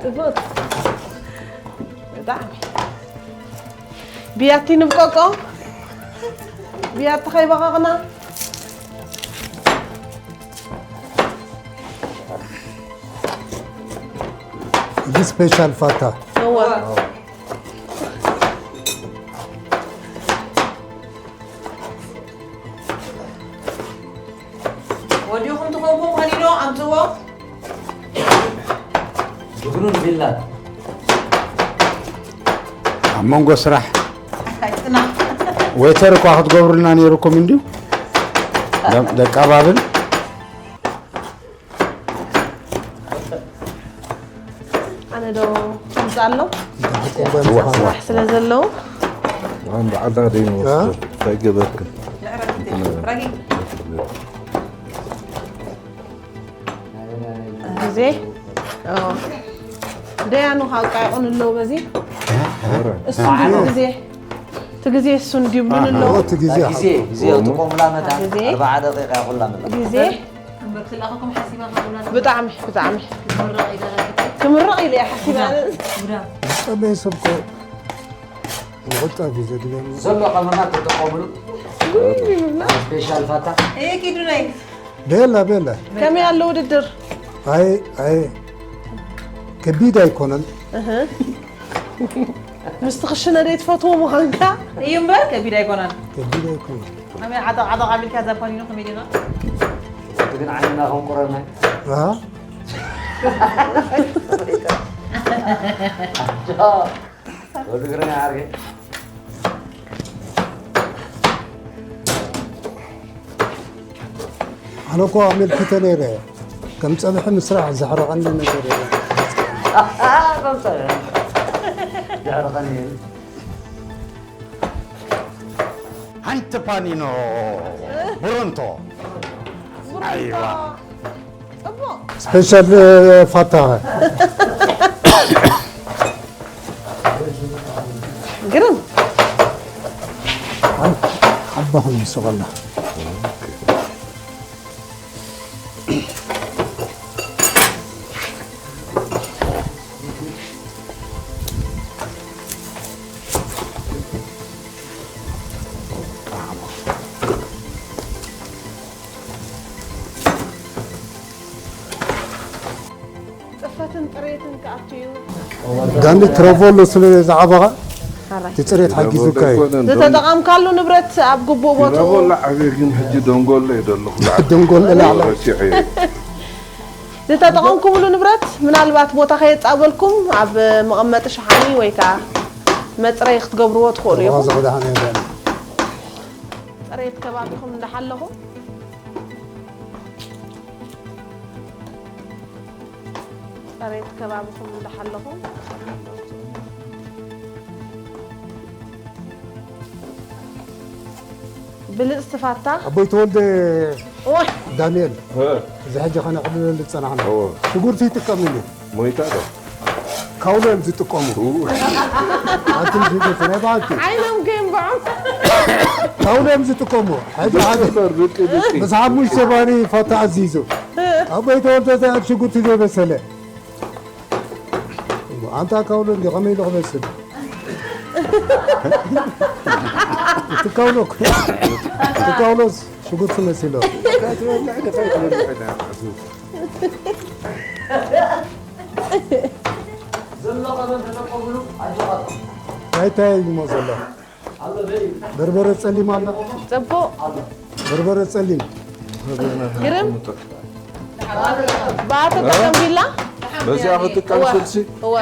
ጽቡቅ ብጣዕሚ ብያቲ ንብቀቆ ብያቲ ከይበቀቅና እዚ ስፔሻል ፋታ እወ ወዲኹም ትኸውን ከኒዶ ኣምፅዎ ጅግኑን ቢላን ኣብ መንጎ ስራሕ ኣይፅና ዌተር እኳ ክትገብሩልና ነይሩኩም እንድዩ ደቂ ኣባብል ኣነ ዶ ከምፅእ ኣሎ ስራሕ ስለ ዘለዉ ኣንድ ዓዳ ደይንወስዶ እንታይ ገበርክን ግዜ ደያኑ ካብ ቃይቆን ኣለዉ በዚ እሱ እንዲ ግዜ እቲ ግዜ እሱ እንዲ ብሉን ኣለዉ እቲ ግዜ ግዜ ግዜ ጥቆምላ መታ ግዜ። ኣርባዓ ደቂቃ ኩላ መላ ግዜ እምበር ክልኣኸኩም ሓሲባ ካብላ ብጣዕሚ ብጣዕሚ ክምረቕ ኢለ ክምረቕ ኢለ እየ ሓሲባ ጉዳም ዝፀበየ ሰብ ኮ ንቁጠብ እዩ ዘድልየኒ ዘሎ ቀመማት ተጠቆምሉ ጉይ ይብላ ስፔሻል ፋታ እየ ኪዱ ናይ ቤላ ቤላ ከመይ ኣሎ ውድድር ኣይ ኣይ ከቢድ ኣይኮነን ምስቲ ክሽነ ደይ ትፈትዎ ምዃንካ እዩ እምበር ከቢድ ኣይኮነን ከቢድ ኣይኮነን ከመይ ዓጠቕ ዓጠቕ ኣቢልካ ዛፓኒኖ ከመይ ዲና ግን ዓይንና ከንቁረና ኣሃ ወዲ ግርና ዓርገ ኣነ እኮ ኣመልኪተ ነይረ ከም ፀብሒ ምስራሕ ዘሕረቐኒ ነገር የለን ዘሕረቐኒ ሓንቲ ፓኒኖ ብሮንቶ ኣይዋ ጽቡቕ ስፔሻል ፋታ ግርም ሓባኹም ይስቐላ ጽፈትን ጥሬትን ክኣቱ እዩ ዳኒ ትረቮሎ ስለ ዝዓበኻ እቲ ፅሬት ሓጊዙካ እዩ ዝተጠቐምካሉ ንብረት ኣብ ግቡእ ቦትኡ ረቦላ ዓብየ ግን ሕጂ ደንጎሎ እዩ ዘለኹ ደንጎሎ ላዕላ ረሲዐ እዩ ዝተጠቐምኩምሉ ንብረት ምናልባት ቦታ ከየጻበልኩም ኣብ መቐመጢ ሸሓኒ ወይ ከዓ መፅረይ ክትገብርዎ ትኽእሉ ኢኹም ዝቕዳሕነ የለን ፅሬት ከባቢኹም እንዳሓለኹም ፅሬት ከባቢኹም እንዳሓለኹም ብልፅቲ ፋታ ኣቦይ ተወልደ ኦይ ዳንኤል እዚ ሕጂ ከነዕልለሉ ዝፀናሕና ሽጉርቲ ይጥቀም እዩ ሞይታ ዶ ካውሎ እዮም ዝጥቀሙ ኣንቱም ሽጉርቲ ናይ በዓልቲ ዓይኖም ከየንብዖም ካውሎ እዮም ዝጥቀሙ ሕጂ ሓደ በር ብቂ ብቂ ምስ ሓሙሽተ ባኒ ፋታ ኣዚዙ ኣቦይ ተወልደ ዘያት ሽጉርቲ ዘይበሰለ ኣንታ ካውሎ እንዲ ከመይ ኢሉ ክመስል? እቲ ካውሎ እኮ፣ እቲ ካውሎስ ሽጉርቲ መሲሎ። እንታይ እንታይ እሞ ዘሎ? በርበረ ጸሊም ኣላ። ጽቡቕ። በርበረ ጸሊም። ግርም። ብኣ ተጠቀም ቢላ። በዚኣ ክትጥቀም እወ። ስልሲ? እወ።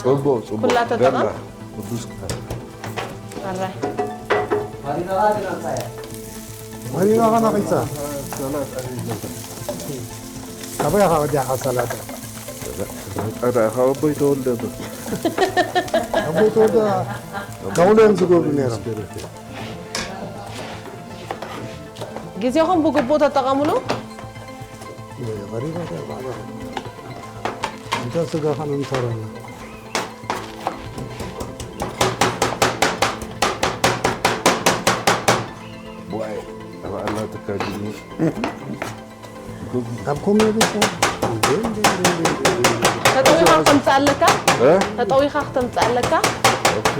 ጽቡቕ፣ ጽቡቕ። ኩላ ተጠቐም። ገላ። ቅዱስ ቃል። ኣራይ። መሪናኻ ናቒጻ። ካበይ ኢኻ ወዲኻ ሰላጣ? ሰላጣ ካብ ኣቦይ ተወልደ ዶ? ኣቦይ ተወልደ ካውሎ እዮም ዝገብሩ ነይሮም። ግዜኹም ብግቡእ ተጠቐምሉ። ቀሪባ እንታይ ባዕላ። እንተ ስጋ ኸነ ምሰራና። ዋይ፣ ተባዕላ ትካጅኒ። ኣብ ኮሜዲ ሾው። ተጠዊኻ ክተምጽእ ኣለካ? እ? ተጠዊኻ ክተምጽእ ኣለካ? ኦኬ።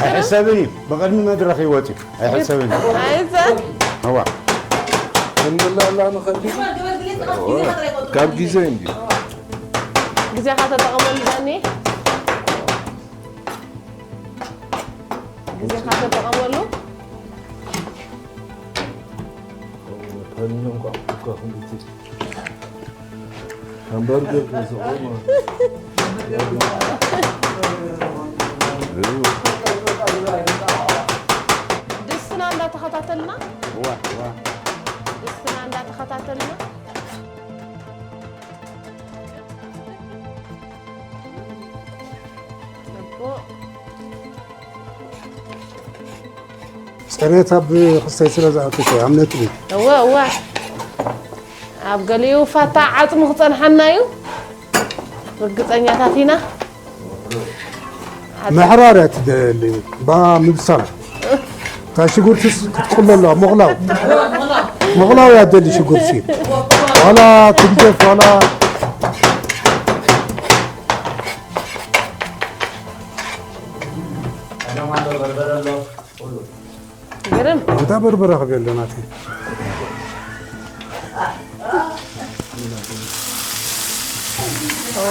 ኣይሕሰብን እዩ። ብቕድሚ መድረኽ ይወጽእ እዩ። ኣይሕሰብን እዩ። ኣይዘ- እዋ። እንብላላ ንኸዲ። ካብ ግዜ እንዲ። ግዜኻ ተጠቐመሉ ዳኒ። ግዜኻ ተጠቐመሉ። ሃምበርገር ገዛኦም። ድስትና እንዳተኸታተልና። ዋ፣ ዋ። ድስትና እንዳተኸታተልና። ጽቡቕ። ጽሬት ኣብ ክስተይ ስለ ዝኣትት እየ፣ ኣብ ነጥቢ። እወ፣ እወ። ኣብ ገሊኡ ፋታ ዓጽሚ ክጸንሓና እዩ። ርግጸኛታት ኢና። ምሕራር እያ ትደሊ፣ ባ ምብሳል። እታ ሽጉርትስ ክትቅሎ ኣለዋ፣ ምቕላው። ምቕላው እያ ትደሊ ሽጉርቲ። ዋላ ትግደፍ፣ ዋላ ግርም። እታ በርበረ ክብል ኣሎ ናተይ። ኦ።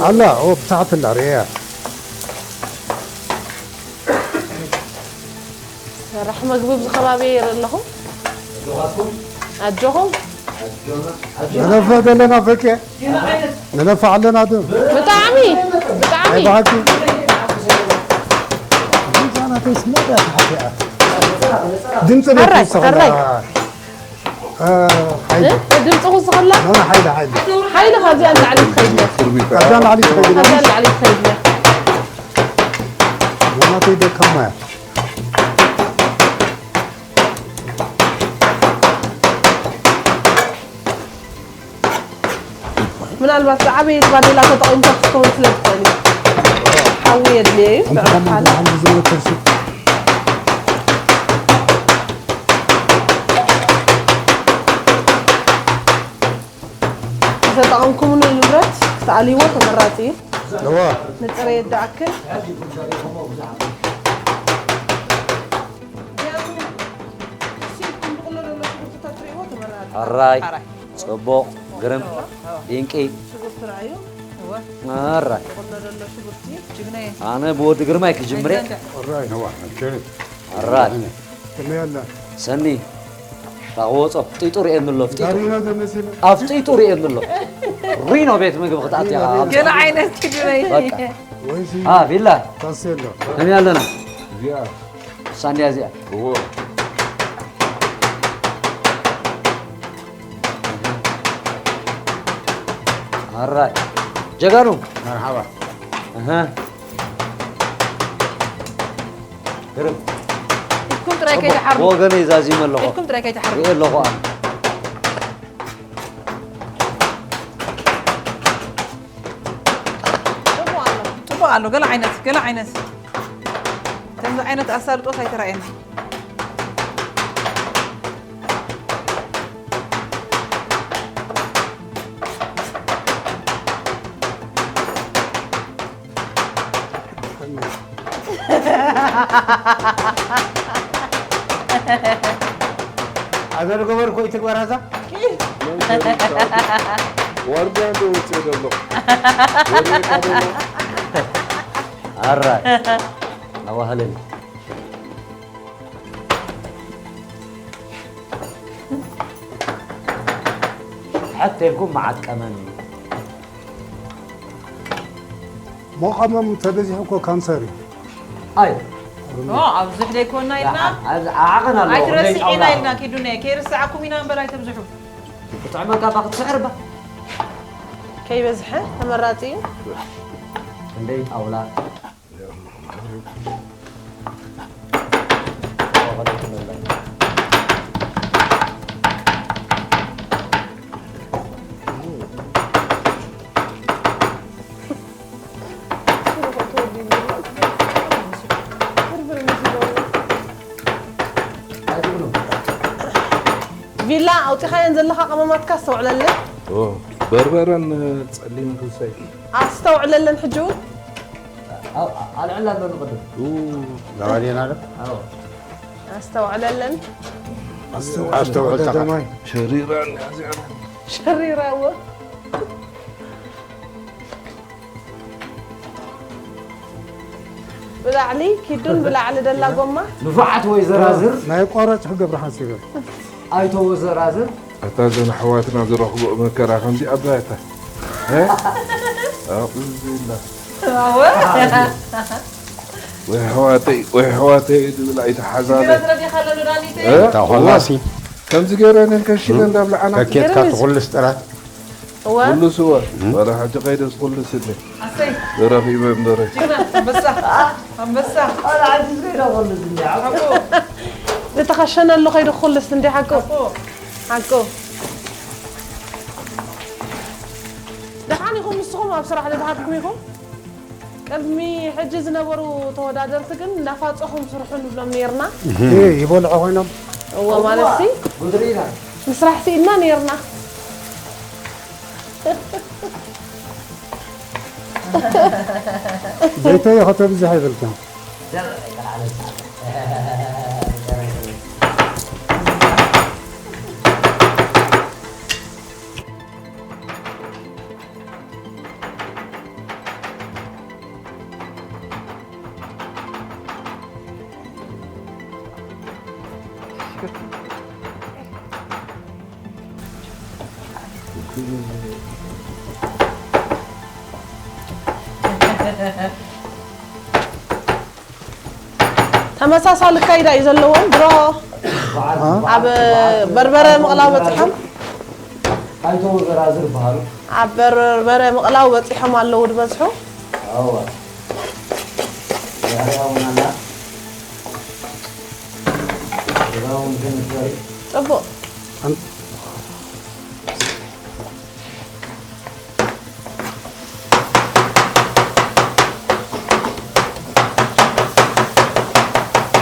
ኣላ፣ ኦ፣ ብታሕቲ ኣላ፣ ርእያ። ሰራሕ መግቢ ኣብዚ ከባቢ ይርኢ ኣለኹ። ኣጆኹም። ነነፈ ዘለና ፈቀ። ነነፈ ኣለና ዶ? ብጣዕሚ፣ ብጣዕሚ። ኣይ፣ ብሓቂ። ድምፂ ኣራይ፣ ነትወስኸላ። ኣራይ። እ፣ ሓይሊ። እ? ድምፂ ክውስኸላ? ኖ፣ ኖ፣ ሓይሊ፣ ሓይሊ። ሓይሊ ካብዚኣ ንላዕሊ ትኸይድ እያ። ካብዛ ንላዕሊ ትኸይድ እያ። ካብዛ ንላዕሊ ትኸይድ እያ። ኖ፣ ናተይ ደካማ እያ። ምናልባት ዝዓበየት ባዴላ ተጠቒምካ ክትከውን ስለ ትኽእል እዩ። ሓዊ የድልዮ እዩ። እንተ ብዕራፍ ከምኡ ሓደ። ብሓምዚ ዝመተርሲ። ዝተጠቐምኩምሉ ንብረት ክትኣልይዎ ተመራጺ እዩ። እዋ። ንጽሬት ዝኣክል። ኣራይ። ኣራይ። ጽቡቕ፣ ግርም፣ ድንቂ። ሽጉርቲ ርኣዩ። እወ። ኣራይ። ዝቕሎ ዘሎ ሽጉርቲ። ጅግናየ። ኣነ ብወዲ ግርማይ ክጅምር እየ። ኣይዘንግዕ። ኣራይ። እዋ፣ ኣቸሪ። ኣራይ። ከመይ ኣላ? ሰኒ። ታወጾ፣ ጢጡ ርእየኒ ኣሎ፣ ኣፍጢጡ። ዳሪኖ ተመሲሉ። ኣፍጢጡ ርእየኒ ኣሎ። ሪኖ ቤት ምግቢ ክትኣትያ። ገለ ዓይነት ኪዱ ናይ። በቃ። ወይሲ ሃ፣ ቢላ። ታሴሎ። ከመይ ኣለና? እዚኣ። ሳንድያ እዚኣ። እዎ። ኣራይ። ጀጋኑ። መርሓባ። ኣሃ። ግርም። ኢድኩም ጥራይ ጽቡቕ። ከይትሓርዱ። ብወገነይ ዛዚመ ኣለኹ። ኢድኩም ጥራይ ከይትሓርዱ። ርእየ ኣለኹ ኣነ። ጽቡቕ ኣሎ። ጽቡቕ ኣሎ። ገለ ዓይነት፣ ገለ ዓይነት። ከምዚ ዓይነት ኣሳልጦስ ኣይተራእየና። ኣገርገበር ኮይ ትግበራዛ። ዋርድያ እንዶ ወፅእ ዘሎ። ኣራይ ኣዋህለኒ። ሕት ኢልኩም መዓት ቀመም እዩ። ሞቐሞም ተበዚሑ እኮ ካንሰር እዩ። ኣይ ኖ ኣብዝሕ ደይኮና ኢልና ዓቐን ኣለዎ። ኣይትረስዒና ኢልና ኪዱነ ከይርስዓኩም ኢና እምበር ኣይተብዝሑ። ክትጥዕመካ እባ ክትስዕር እባ። ከይበዝሐ ተመራፂ እዩ። ክንደይ ጣውላ ቪላ ኣውፂኻየን ዘለኻ ቀመማትካ ኣስተውዕለለይ። በርበረን ፀሊም ክልሳይ ኣስተውዕለለን ሕጂ እውን ኣልዕላ ኣሎ ንቕድም ናባዴና ዶ ኣስተውዕለለን ኣስተውዕል ተሓት ሸሪራ ሸሪራዎ ብላዕሊ ኪዱን ብላዕሊ ደላ ጎማ ንፉዓት ወይ ዘራዝር ናይ ቆረጭ ክገብር ሓሲበ ኣይተወ ዘራዝር ኣታ ዘን ኣሕዋትና ዝረኽብኦ መከራ ከምዚ ኣባያታ ኣቕዝላ ወይ ኣሕዋተይ ወይ ኣሕዋተይ ዝብል ኣይተሓዛለ ታኾላሲ ከምዚ ገይረ ነን ከሽለ እንዳብልዓና ከኬትካ ትኹልስ ጥራት እወ ኩሉ ስወ ወላ ሕጂ ከይደስ ኩሉ ስኒ ኣሰይ ተረኺበ እምበረ ጅግና ኣንበሳ ኣንበሳ ቆልዓ ሕጂ ዝኸይዳ ኩሉ ስኒ ሓቁ ዝተኸሸነሉ ከይዱ ኩልስ እንዲ ሓቁ ሓቁ ሓቁ ደሓን ኢኹም ንስኹም ኣብ ስራሕ ዝተሃድኩም ኢኹም ቅድሚ ሕጂ ዝነበሩ ተወዳደርቲ ግን እናፋፀኹም ስርሑ ንብሎም ነይርና ይበልዑ ኮይኖም እዎ ማለት ሲ ጉድሪና ምስራሕ ስኢንና ነይርና ዘይተየ ከተብዝሕ ይብልካ ተመሳሳሊ ካይዳ እዩ ዘለዎም ድሮ ኣብ በርበረ ምቕላው በፂሖም ኣይተወ ዘራዝር በሃሉ ኣብ በርበረ ምቕላው በፂሖም ኣለዉ ዝበዝሑ ኣዋ ዛሬ ኣሁን ኣላ ዛሬ ግን ትበሪ ፅቡቅ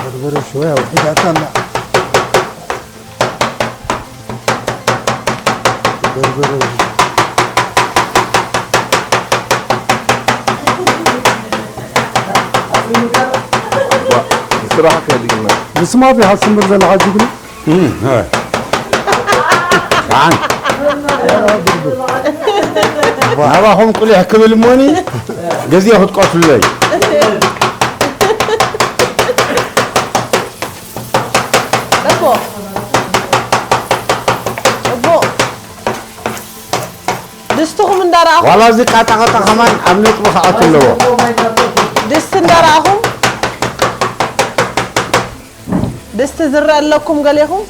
በርበረ ሽወያ ውሒዳታ ኣላ በርበረ ስራሕ ከድግና ንስማት ኢኻ ትስምር ዘለኻ ጅግኑ ናባኹም ቁሊሕ ክብል እሞኒ ግዜ ክትቀትሉለይ እቦ እቦ ድስትኹም እንዳረኣኹም ዋላ እዚ ቃጣቃጣ ከማን ኣብ ነጥቢ ክኣቱ ኣለዎ ድስቲ እንዳረኣኹም ድስቲ ዝረአ ኣለኩም ገሌኹም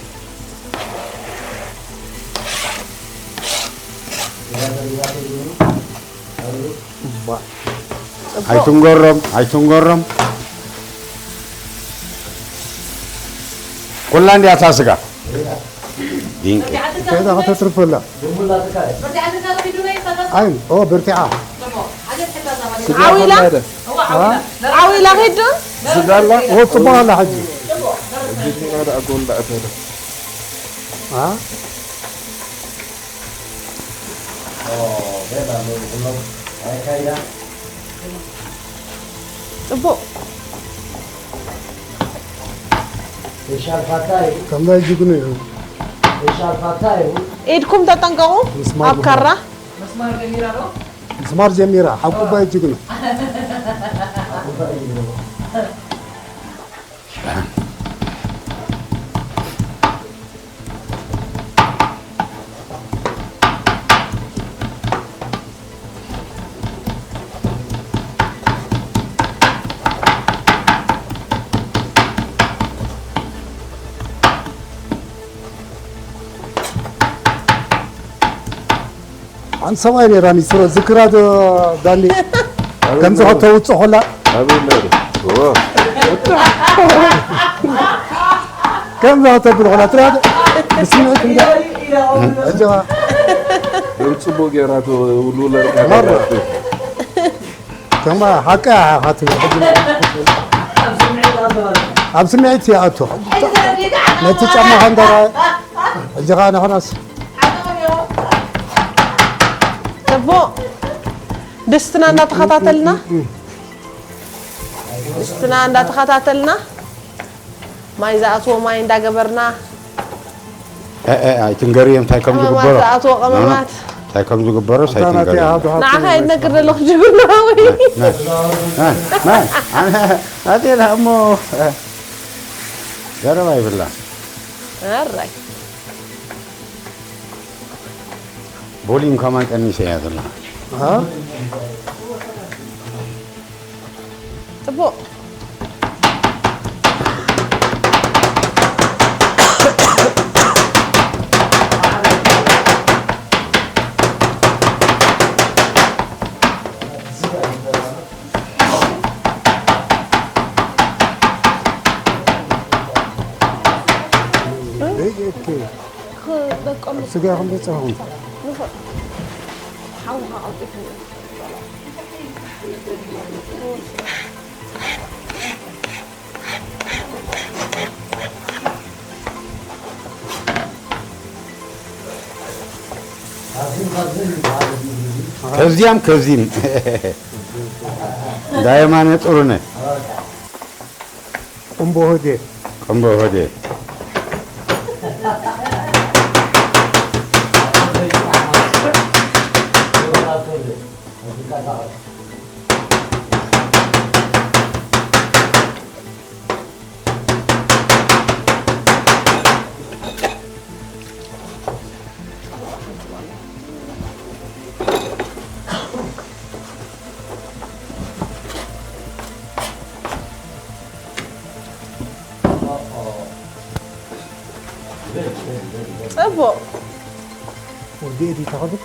ኣይትንገሮም ኣይትንገሮም ኩላ እንዲያ እታ ስጋ ድንቂ ከይዳ ከተትርፈላ ኣይ ኦ በርቲዓ ዓዊላ ዓዊላ ኺዱ ስጋላ ኦ ፅቡቅ ኣላ ሕጂ ጅግና ደኣ ጎል ደኣ ተለ ፅቡቅ ሻርፋታ እዩ። ከምዛ ጅግኑ እዩ። ሻርፋታ እዩ። ኢድኩም ተጠንቀቑ። ምስማር ኣብ ካራ። ምስማር ጀሚራ ዶ? ምስማር ጀሚራ፣ ሓቁ እባ እዩ ጅግኑ። ሓንቲ ሰብኣይ ነይራኒ፣ ስረ ዝክራ ዶ ዳኒ? ከምዚ ከተውፅእ ኾላ። ኣበይ ነይሩ? ዋ። ከምዚ ከተብል ኾላ። ትራ-፣ ብስምዒት እንዳ-፣ ኣጆኻ። ግን ፅቡቅ ጌራ ትውልውለልካ መራ። ዘላ። ከማ ሓቂ ኢኻ ትብል ሕጂ። ኣብ ስምዒት ይኣቱ። ነቲ ጫማኻ እንዳረኣየ፣ ሕጂ ኸዓ ንሕናስ። ጽቡቕ። ድስትና እንዳተኸታተልና፣ ድስትና እንዳተኸታተልና፣ ማይ ዝኣትዎ ማይ እንዳገበርና፣ እ፣ እ፣ ኣይትንገርዮ እንታይ ከም ቀመማት ዝግበሮ። ዝኣትዎ ኖ፣ ኖ። ቀመማት። እንታይ ከም ዝግበሮስ ኣታ ናተይ ኣይትንገርዮ። ኣሃዱ ሃብቶም ንዓኻ ይመስል። ይነግር ዘለኹ ጅግና ወይ? ና፣ ና፣ ና፣ ና፣ ኣነ፣ ኣነ፣ ኣነ እሞ፣ እ፣ ዘረባ ይብላ። ኣራይ። ቦሊን ከማን ቀኒሰ እያ ዘላ። እ? ጽቡቕ። ደቂቅ። ክደቀሉ ስጋ ከም ዘጻኹም። ንኸ-፣ ሓውኻ ኣውጢቱ። ከዚያም ከዚም። ዳየማነ ጥሩነ። ቁምቦ ሆቴል። ቁምቦ ሆቴል። ጽቡቕ። ወዲ ኤዲ ተኸብል።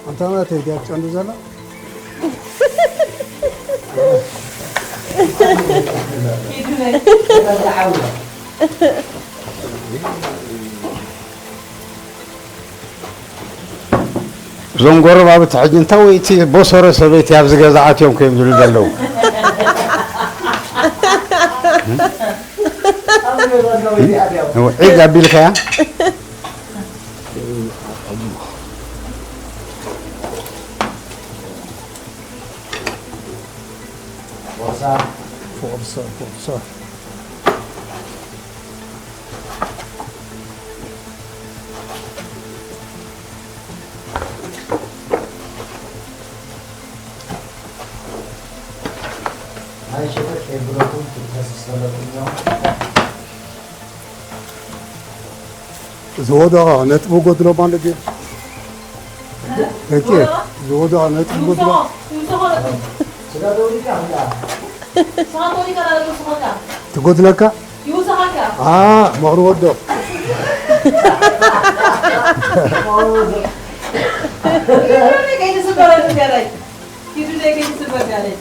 ኣንታ ናተይ ድያ ትጨንዱ ዘላ? እዞም ጎረባብቲ ሕጂ እንታይ ወይ እቲ ቦሶሮ ሰበይቲ ኣብዚ ገዛ ኣትዮም ከዮም ዝብሉ ዘለዉ። ዒግ ኣቢልካያ? ናይ ሸፈት ከይብረቱ ክትከስስ ዘለኩም እዮም። ዝወደቐ ነጥቢ ጎድሎ ማለት እዩ። ደቂ ዝወደቐ ነጥቢ ጎድሎ። ስጋ ተወሊካ እንዳ ስኻ ተወሊካ ዳለ ስኻ ትጎድለካ? ይውስኻካ። አ፣ መቕሪ ወዶ። ከይትስበረሉ ገረይ። ኪዱ ዘይከይትስበር ገረይ።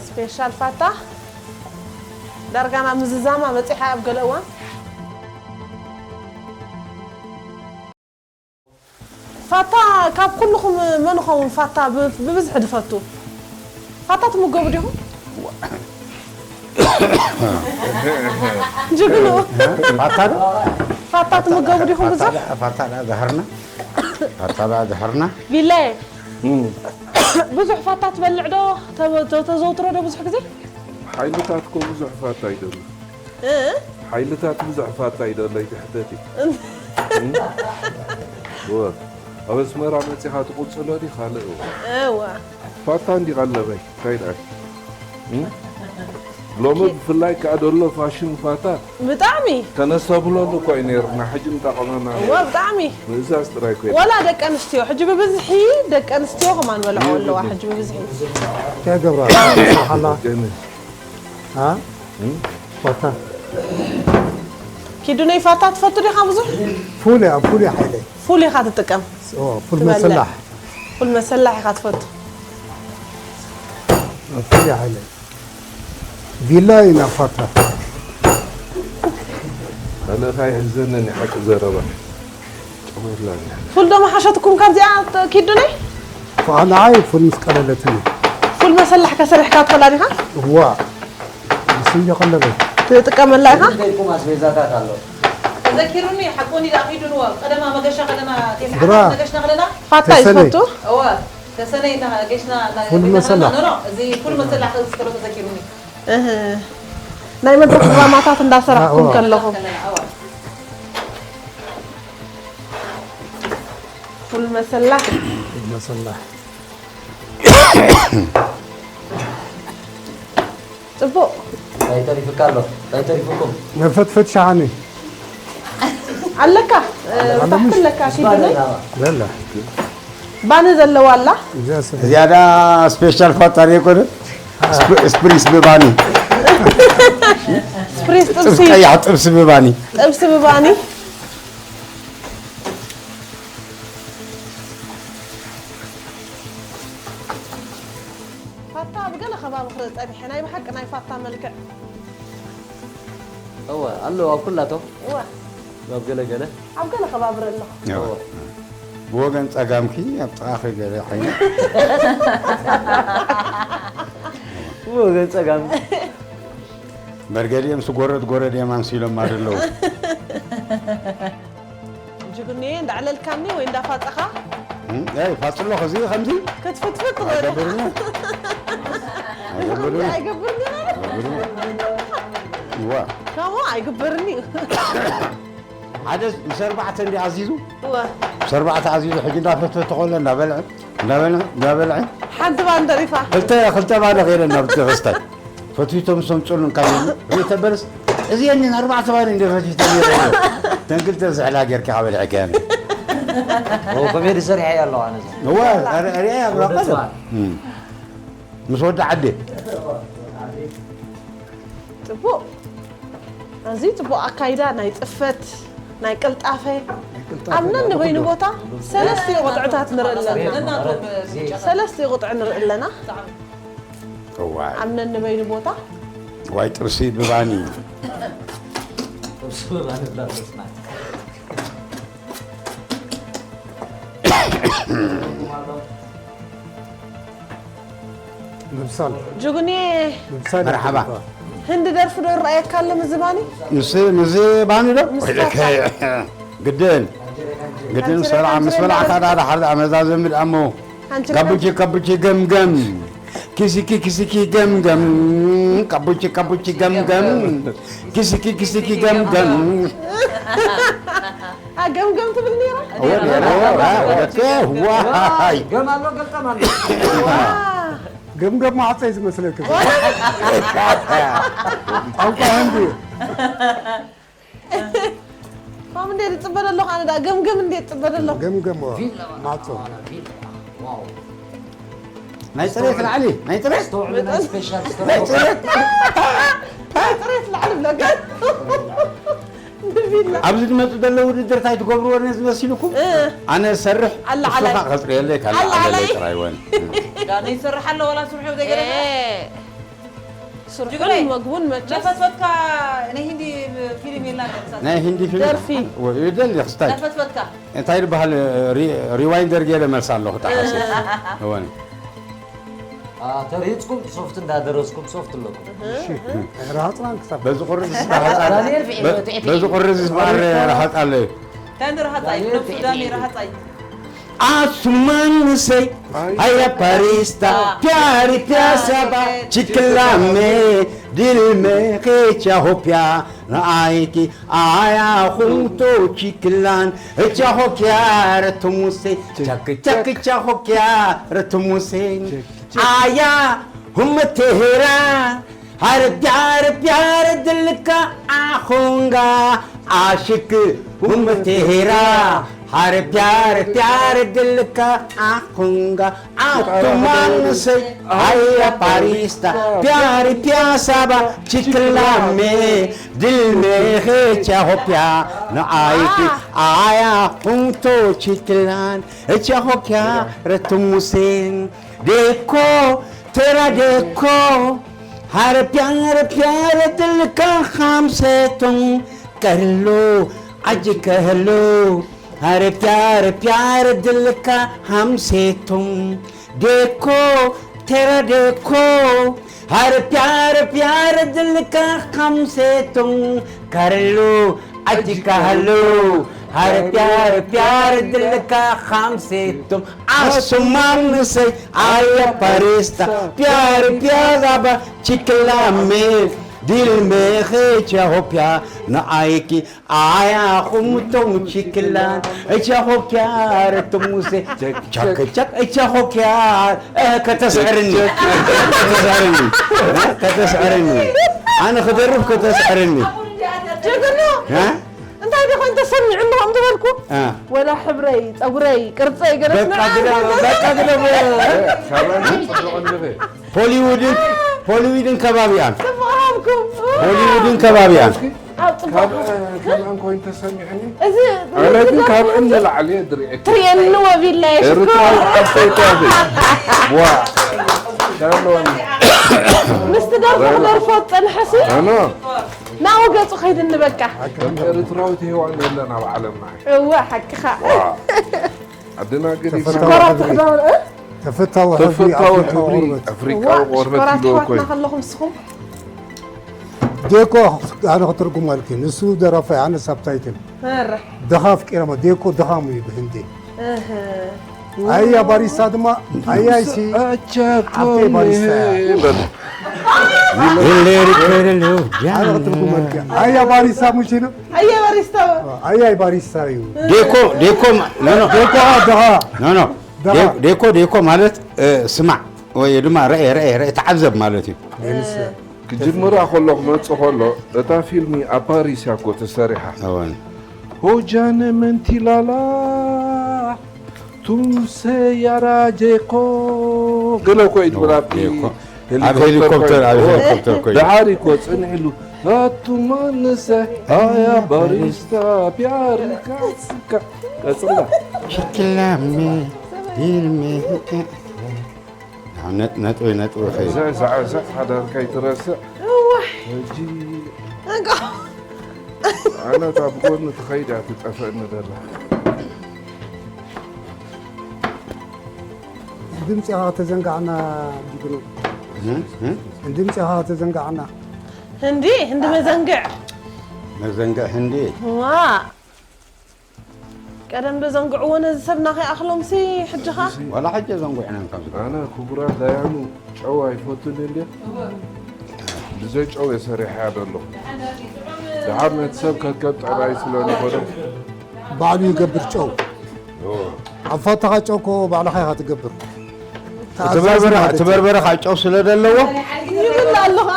ስፔሻል ፋታ ዳርጋ ናብ ምዝዛማ በጺሓ ኣብ ገለ እዋን። ፋታ ካብ ኩልኹም መን ኸውን ፋታ ብ-፣ ብብዝሒ ድፈቱ? ፋታ ትምገቡ ዲኹም? ጅግኑ። ፋታ ዶ? ፋታ ትምገቡ ዲኹም ብዙሕ? ፋታ ደኣ ድሃርና። ፋታ ደኣ ድሃርና። ቪላየ፣ ብዙሕ ፋታ ትበልዕ ዶ? ተ- ተ- ተዘውትሮ ዶ ብዙሕ ግዜ? ሓይልታት እኮ ብዙሕ ፋታ ይደሉ። እ? ሓይልታት ብዙሕ ፋታ ይደሉ ኣይትሕተቲ። እወ። ኣብ ኣስመራ መጺኻ ትቕጽሎ ዲ ካልእ እወ። እወ። ፋታ እንዲ ቀለበይ እንታይ ደኣ? እም? ሎሚ ብፍላይ ከኣ ደሎ ፋሽን ፋታ ብጣዕሚ ከነስተብህለሉ እኮ እዩ ነይርና። ሕጂ ምጠቐመና እወ ብጣዕሚ ምእዛዝ ጥራይ እኮ እዩ። ወላ ደቂ ኣንስትዮ ሕጂ ብብዝሒ ደቂ ኣንስትዮ ከማን በልዖ ኣለዋ ሕጂ ብብዝሒ እንታይ ገብራ ስራሓላ ገነ አ ወታ ኪዱነይ ፋታ ትፈቱ ዲኻ ብዙሕ? ፉል እያ ፉል እያ ሓይለይ ፉል ኢኻ ትጥቀም ኦ፣ ፉል ትበልዕ። መሰላሕ ፉል መሰላሕ ኢኻ ትፈቱ። ፉል እያ ሓይለይ ቪላ ኢና ፋታ ኣነ ኸኣ ይሕዘነኒ ሓቂ ዘረባ። ጨመርላኒ። ፉል ዶ መሓሸትኩም ካብዚኣ ኪዱነይ? ንዓይ ፉል ምስ ቀለለትኒ ፉል መሰላሕ ከሰሪሕካ ትኽእላ ዲኻ? እዋ ንሱ እዮ ቀለበይ ትጥቀመላ ኢኻ? ደልኩም ኣስቤዛታት ኣሎ ተዘኪሩኒ ሓቁኒ ዳ ኺዱንዎ ቀደማ መገሻ ከለና ቴስዓ ብራ። መገሽና ከለና ፋታ እዩ ተሰነይ። ትፈቱ? እወ ተሰነይ እና ገሽና እና ፉል ገሽና መሰላ። ከለና፣ ኖ፣ ኖ፣ እዚ ፉል መሰላ ክዝክሮ ተዘኪሩኒ እህ። ናይ መድረኽ ድራማታት እንዳሰራሕኩም ኣዎ። ከለኹም ከለና ኣዋ ፉል መሰላሕ መሰላሕ ጽቡቕ እንታይ ተሪፍካ ኣሎ እንታይ ተሪፍኩም መፈትፈት ሸሓኒ ኣለካ እ፣ ታሕቲ ኣለካ ኪዱነ ለለ ባኒ ዘለዋ ኣላ እዚኣ ሰብ እዚኣ ደኣ ስፔሻል ፋታ ዘይኮነ ስፕ- ስፕሪስ ብባኒ ስፕሪስ ጥብስ ጥብሲ ቀያሕ ጥብስ ብባኒ ጥብሲ ብባኒ ፋታ ኣብ ገለ ከባቢ ክርኢ ጸኒሐ ናይ ብሓቂ ናይ ፋታ መልክዕ እወ ኣሎ ኣብ ኩላቶም እወ ኣብ ገለገለ ኣብ ገለ ከባቢ ርኢ ኣለኹ ብወገን ጸጋምኪ ኣብ ጥቓኺ ገለ ዓይነ ብወገን ጸጋም መርገዲኦም ስጎረድ ጎረድ እዮም ኣምሲሎም ኣለዉ ጅግኒ እንዳዕለልካኒ ወይ እንዳፋጸኻ ፋጽሎ ከዚ ከምዚ ክትፍትፍት ትኽእል ኣይገብርኒ ኣይገብርኒ ኣይገብርኒ ኣይገብርኒ ዋ ከምኡ ኣይግበርኒ እዩ ሓደ ምስ ኣርባዕተ እንዲ ኣዚዙ እወ ምስ ኣርባዕተ ኣዚዙ ሕጂ እንዳፈትፈተ ከሎ እንዳበልዐ እንዳበልዐ እንዳበልዐ ሓንቲ ባንደር ኢፋ ክልተ ክልተ ባለ ከይደ ናብ ተፈስታይ ፈትፊቶም ሰምፁሉን ካብ ሪእ ተበልስ እዚአኒ ኣርባዕተ ባለ እንደ ፈትፊቶም ይረዱ ተን ክልተ ዝሕላ ጌርካ ከበልዐካ እየ ከምየ ዝሰሪሐ ኣለዋ ነዚ እዋ ሪአ ኣብራቀ ምስ ወዲ ዓዲ ጽቡቕ ኣዝዩ ጽቡቕ ኣካይዳ ናይ ጽፈት ናይ ቅልጣፈ ኣብ ነንበይኑ ቦታ ሰለስቲኡ ቁጥዕታት ንርኢ ኣለና ነናቶም ምርጫ ሰለስቲኡ ቁጥዕ ንርኢ ኣለና እዋይ ኣብ ነንበይኑ ቦታ ዋይ ጥብሲ ብባኒ ምብሳል ጅጉኒ ምብሳል መርሓባ። ይበሃል። ህንዲ ደርፊ ዶ ይረኣየካ ኣሎ ምዚ ባኒ ምስ ምስዚ ባኒ ዶ ምስ ፋታ። ግድን ግድን ሰላዓ ምስ በላዕካ ዳ ዳሓር ዳ መዛዘሚ ዳሞ ሓንቲ ከቡቺ ከቡቺ ገምገም ኪሲኪ ኪሲኪ ገምገም ከቡቺ ከቡቺ ገምገም ኪሲኪ ኪሲኪ ገምገም ገምገም ትብል ነይራ ወደ ወደ ዋይ ገም ኣሎ ገልጠም ኣሎ ገምገም ማዕፀይ ዝመስለክ ቋንቋ ህንዲ ማም እንዴ ዝፅበ ዘለኹ ኣነ ዳ ገምገም እንዴ ዝፅበ ዘለኹ ገምገም ማዕፆ ናይ ፅሬት ላዕሊ ናይ ፅሬት ተውዕሉ ናይ ስፔሻል ስቶር ፅሬት ላዕሊ ብለካ ንቢላ ኣብዚ ዝመፁ ዘለዉ ውድድር እንታይ ትገብርዎ ነዚ መሲልኩም እ፣ ኣነ ሰርሕ ኣላ እሱኻ ዓላይ። ከፅርየለይ ካላ ኣላ ዓለለይ ዓላይ። ጥራይ ወን ዳነ ይሰርሕ ኣሎ ዋላ ስርሑ ዘይገለ እ፣ ስርሑን ጅግረይ። መግቡን መቸስ ለፈትፈትካ ናይ ሂንዲ ፊልም የላ ናይ ሂንዲ ፊልም ደርፊ። ይደሊ ክስታይ ለፈትፈትካ እንታይ ዝበሃል ሪ- ሪዋይንደር ገይረ መልሳ ኣለኹ ተሓሲ እወን ተሪህፅኩም ሶፍት እንዳደረስኩም ሶፍት ኣለኩም። ረሃፅናን ክሳብ በዚ ቁርዚ ዝበሃል ዳንኤል ፊ- ፊ- ፊ- በዚ ቁርዚ ዝበሃል ረሃፅ ኣሎ እዩ። እንታይ ንረሃፃ እዩ? ነብሱ ዳኒ ረሃፃ እዩ። Asumanse aya parista piari piasaba chiclame dilme hecha hopia na aiki aya junto chiclan hecha hokia retumuse chak chak hecha hokia retumuse aya humtehera har pyar pyar dil ka akhunga ashik humtehera har pyar pyar dil ka akhunga atuman se aya parista pyar pyasaba chiklame dil me hecha hopia na aiki aya junto chiklan hecha hopia retumusen Deko, tera deko, har pyar pyar dil ka hamse tum kar lo, aaj keh lo, har pyar pyar dil ka hamse tum deko, tera deko, har pyar pyar dil ka hamse tum kar lo, aaj keh lo, har pyar pyar dil ka hamse tum Asumanse aya parista pyar pyar daba chiklame dil me hecha hopia na aiki aya khumtum chiklan hecha hopia retumuse chak chak hecha hopia ከተስዕርኒ ከተስዕርኒ ከተስዕርኒ ኣነ ክደርፍ ከተስዕርኒ ጀግኖ እንታይ ደኾን ተሰሚዑ ከምኡ ዝበልኩ ወላ ሕብረይ ፀጉረይ ቅርፀይ ገለ በቃ ግደፍ በቃ ግደፍ ካባና ጽቡቕ እንድበ ሆሊውድን ሆሊውድን ከባቢኣን ጽቡቕ ሃብኩም ሆሊውድን ከባቢኣን ኣብ ጽቡቕ ከማን ኮይኑ ተሰሚዑኒ እዚ ኣነ ግን ካብ እኒ ላዕሊ እየ ድሪኤ ትርእየኒ ወቢላ ኤርትራ የሽኮር ሓፍተይታ ዋ ዳሎኒ ምስቲ ደርፎ ክደርፎ ዝጸንሐሲ ኣነ ናብኡ ገጹ ከይድኒ በቃ ከም ኤርትራዊት ሄዋን የለን ኣብ ዓለምና እወ ሓቅኻ ዋ ዓድና ገዲፍና ሽኮራት ትሕዳውን ተፈታዊ ተፈታዊ ሕብሪ ኣፍሪቃዊ ቆርበት ሽኮራት ይለዎ ኣሕዋትና ኮይኑ ከለኹም ንስኹም ዴኮ ኣነ ክትርጉመልኪ ንሱ ደራፋይ ኣነ ሳብታይትል መረ ድኻ ኣፍቂረማ ዴኮ ድኻሙ እዩ ብህንዲ ኣያ ባሪስታ ድማ ኣያይሲ ሓብተይ ባሪስታ እያ። ኣነ ክትርጉመልኪ ኣያ ባሪስታ ሙሽ ኢሉ ኣየ በሪስታ ኣያይ ባሪስታ እዩ ዴኮ ዴኮ ኖ ኖ ዴኮ ድኻ ኖ ኖ ድኻ ዴ- ዴኮ ዴኮ ማለት እ፣ ስማዕ ወይ ድማ ርአ ርአ ርአ ተዓዘብ ማለት እዩ ሌንስ ክጅምራ ከሎ ክመጽእ ከሎ እታ ፊልሚ ኣብ ፓሪስ እያ እኮ ተሰሪሓ እወን ሆጃነ መንቲላላ ቱምሰ ያራጀኮ ገለ እኮ እዩ ትብል ኣብቲ ዴኮ። ኣብ ሄሊኮፕተር ኣብ ሄሊኮፕተር እኮ እዩ። ደሓር እኮ ጽንሕሉ ኣቱማንሰ ኣያ ባሪስታ ፒያሪካ ቀጽላ ሽክላሜ ዲልሜ ነጥበይ ነጥበይ ኸይዱ ዘዕዘዕዘዕ ሓዳርካ ይትረስዕ ሕጂ ኣነ እታ ብጎኒ ትኸይድ እያ ትጠፍእኒ ዘላ ድምፂኻ ተዘንጋዕና ጅግኑ ድምፂኻ ተዘንጋዕና ህንዲ ህንዲ መዘንግዕ መዘንግዕ ህንዲ ዋ ቀደም ዶ ዘንግዕዎ ነዚ ሰብና ከይኣኽሎም ሲ ሕጂ ኸ ዋላ ሕጂ ዘንጉዕና እንካም ዝብል ኣነ ክቡራት ዳያኑ ጨው ኣይፈቱን እንደ ብዘይ ጨው የሰሪሐ ያደለኹ ድሓር ነቲ ሰብ ከከብ ጠባይ ስለ ዝኾነ ባዕሉ ይገብር ጨው ኣብ ፋታኻ ጨው እኮ ባዕልኻ ኢኻ ትገብር እቲ በርበረ እቲ በርበረ ካብ ጨው ስለ ዘለዎ ይብል ኣለኻ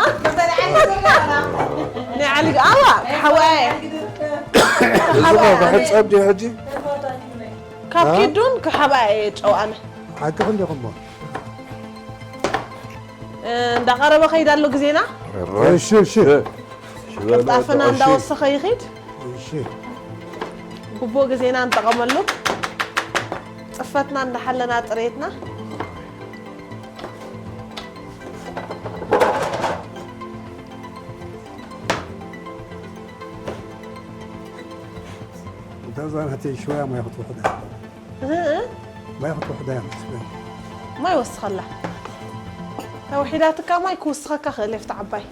ናይ ዓሊ ኣዋ ሓዋየ እዚ ኸ ክሕጸብ ድዩ ሕጂ ካብ ኪዱን ክሓባ እየ ጨው ኣነ ሓቂ ክንዲኹም እሞ እንዳቐረበ ከይዳ ኣሎ ግዜና እሺ እሺ ቅልጣፈና እንዳወሰኸ ይኸይድ እሺ ግቡእ ግዜና ንጠቐመሉ ፅፈትና እንዳሓለና ፅሬትና እታ ዛናተይ ሽወያ ማይ ክትውሕዳ እህ፣ ማይ ክትውሕዳ እያ መስለኒ ማይ ወስኸላ ተውሒዳትካ ማይ ክውስኸካ ክእል እየ ኣብቲ ዓባይ።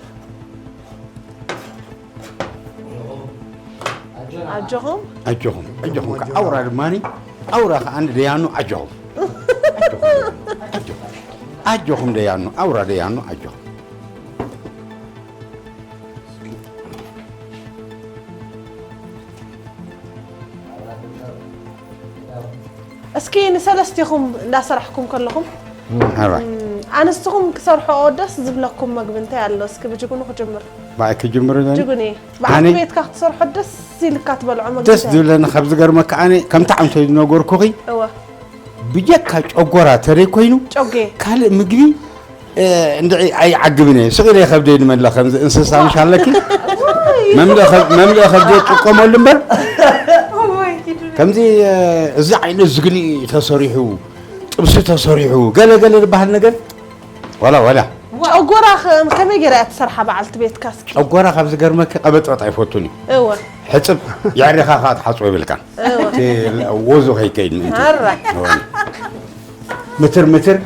ኣጆኹም። ኣጆኹም፣ ኣጆኹም። ከ ኣውራ ድማኒ፣ ኣውራ ከኣ ንደያኑ ኣጆኹም። ኣጆኹም፣ ኣጆኹም። ኣጆኹም ደያኑ፣ ኣውራ ደያኑ ኣጆኹም። እስኪ ንሰለስቲኹም እንዳሰራሕኩም ከለኹም፣ ኣራይ። እም፣ ኣንስትኹም ክሰርሕኦ ደስ ዝብለኩም መግቢ እንታይ ኣሎ? እስኪ ብጅጉኑ ክጅምር። ባይ ክጅምር ዘን? ጅጉኒ፣ ኣነ በዓልቲ ቤትካ ክትሰርሖ ደስ ኢልካ ትበልዖ መግቢ ደስ እንታይ? ዝብለኒ ካብ ዝገርመካ ኣነ ከም ጣዕምተይ ዝነገርኩኺ እወ። ብጀካ ጨጎራ ተደይ ኮይኑ ጨጌ። ካልእ ምግቢ፣ እ፣ እንድዒ ኣይዓግብን እየ። ስቕ ኢለ ከብደይ ንመላ ከምዚ እንስሳ ምሽ ኣለኪ? ወይ። መምልእ ከብ-፣ መምልእ ከብደይ ጥቀመሉ እምበር። ወይ፣ ኪዱ። ከምዚ፣ እ፣ እዚ ዓይነት ዝግኒ ተሰሪሑ፣ ጥብሲ ተሰሪሑ፣ ገለ ገለ ዝበሃል ነገር ዋላ፣ ዋላ። ጨጎራ ከ-፣ ከመይ ገይራ እያ ትሰርሓ በዓልቲ ቤትካ እስኪ? ጨጎራ ካብ ዝገርመኪ ቀበጥበጥ ኣይፈቱን እዩ። እወ። ሕጽብ የዕሪኻ ከኣ ትሓጽቦ ይብልካን። እወ። እቲ ወዙ ከይከይድ ምእንቲ። ኣራ። እወ። ምትር ምትር፣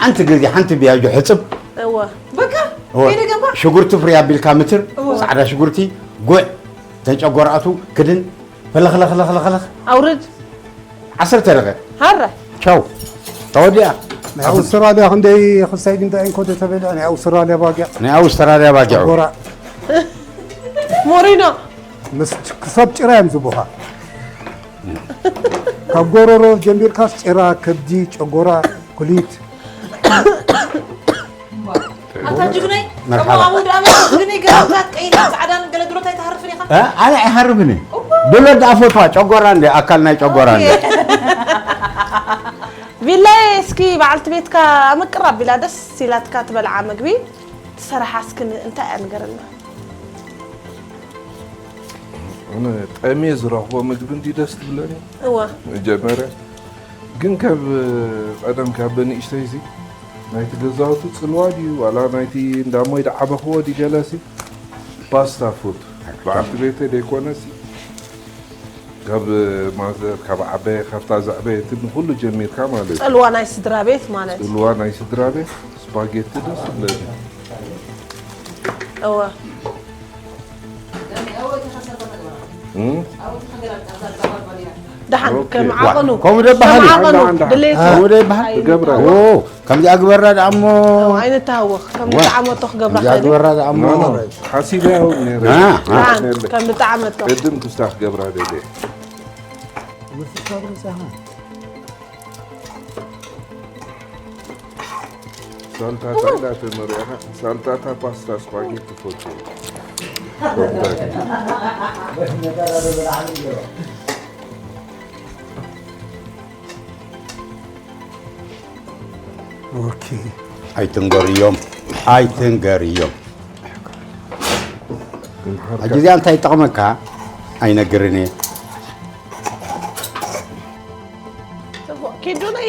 ሓንቲ ግዜ ሓንቲ ቢያጆ ሕጽብ። እወ። በቃ፣ እወ። ከይደ ገባ? ሽጉርቲ ፍርይ ኣቢልካ ምትር፣ እወ። ጻዕዳ ሽጉርቲ፣ ጉዕ፣ ተጨጎራቱ፣ ክድን፣ ፈለኽለኽለኽለኽ። ኣውርድ። ዓሰርተ ደቂቕ። ሃረ። ቻው። ተወዲኣ። ናይ ኣውስትራልያ ክንደይ ክሳይ ግን እንታይ እንኮ ተተበልዐ ናይ ኣውስትራልያ ባጊዕ። ናይ ኣውስትራልያ ባጊዕ። ጨጎራ። ሞሪኖ። ምስ ጭ-፣ ክሳብ ጭራ እዮም ዝቡኻ። ካብ ጎሮሮ ጀሚርካስ ጭራ፣ ከብዲ፣ ጨጎራ፣ ኩሊት። ኣታ ጅግነይ፣ መርሓባ። ከምኡ ኣብ ውድኣመት ጅግነይ ገለታት ቀይሕን ጻዕዳን ገለ ድሮት ኣይትሃርፍን ኢኻ? እ? ኣነ ኣይሃርብን እየ። እወ። ድሎ ደኣ ፈትዋ፣ ጨጎራ እንደ፣ ኣካል ናይ ጨጎራ እንደ። ኦኬ። ቪላየ፣ እስኪ በዓልቲ ቤትካ ኣመቅር ኣቢላ ደስ ኢላትካ ትበልዓ መግቢ ትሰርሓ እስኪ ን-፣ እንታይ እያ ንገረና? ኣነ ጠምየ ዝረኽቦ ምግቢ እንዲ ደስ ትብለኒ። እወ። መጀመርያ ግን ካብ ቀደም ካብ በንእሽተይሲ ናይቲ ገዛውቲ ጽልዋ ድዩ ዋላ ናይቲ እንዳሞይ ደዓበኽዎ ድዩ ገለሲ ፓስታ ፉድ በዓልቲ ቤተይ ደይኮነሲ ካብ ማዘር፣ ካብ ዓበየ፣ ካብታ ዘዕበየትኒ ኩሉ ጀሚርካ ማለት እዩ። ጽልዋ ናይ ስድራ ቤት ማለት እዩ። ጽልዋ ናይ ስድራ ቤት ስፓጌቲ ደስ ትብለኒ። እወ። እም? ደሓን፣ ኦኬ። ከም ዓቐኑ። ከምኡ ዶ በሃሊ? ከም ዓቐኑ፣ ኣንዳ፣ ኣንዳ። ድሌቱ። ከምኡ ዶ ይበሃል? ኣይንተሃወኽ። ኦ፣ ከምዚኣ ግበራ ደኣ እሞ። ኣይንተሃወኽ። ከም ዋ። ዝጠዓመቶ ክገብራ ከምዚኣ ክእል። ግበራ ደኣ እሞ። ኖ፣ ኖ። ሓሲበያ እውን ነይረ። አ፣ አ። ደሓን፣ ከም ዝጠዓመቶ። ቅድም ክስታ ክገብራ ደልየ። ሳልታታ ኢላ ተመሪቓ፣ ሳልታታ ፓስታ ስፓጌቲ ትፈቱ። ኦኬ። ኣይትንገርዮም፣ ኣይትንገርዮም። ሕጂ እዚኣ እንታይ ይጠቕመካ? ኣይነግርን እየ። ጽቡቕ። ኪዱ ናይ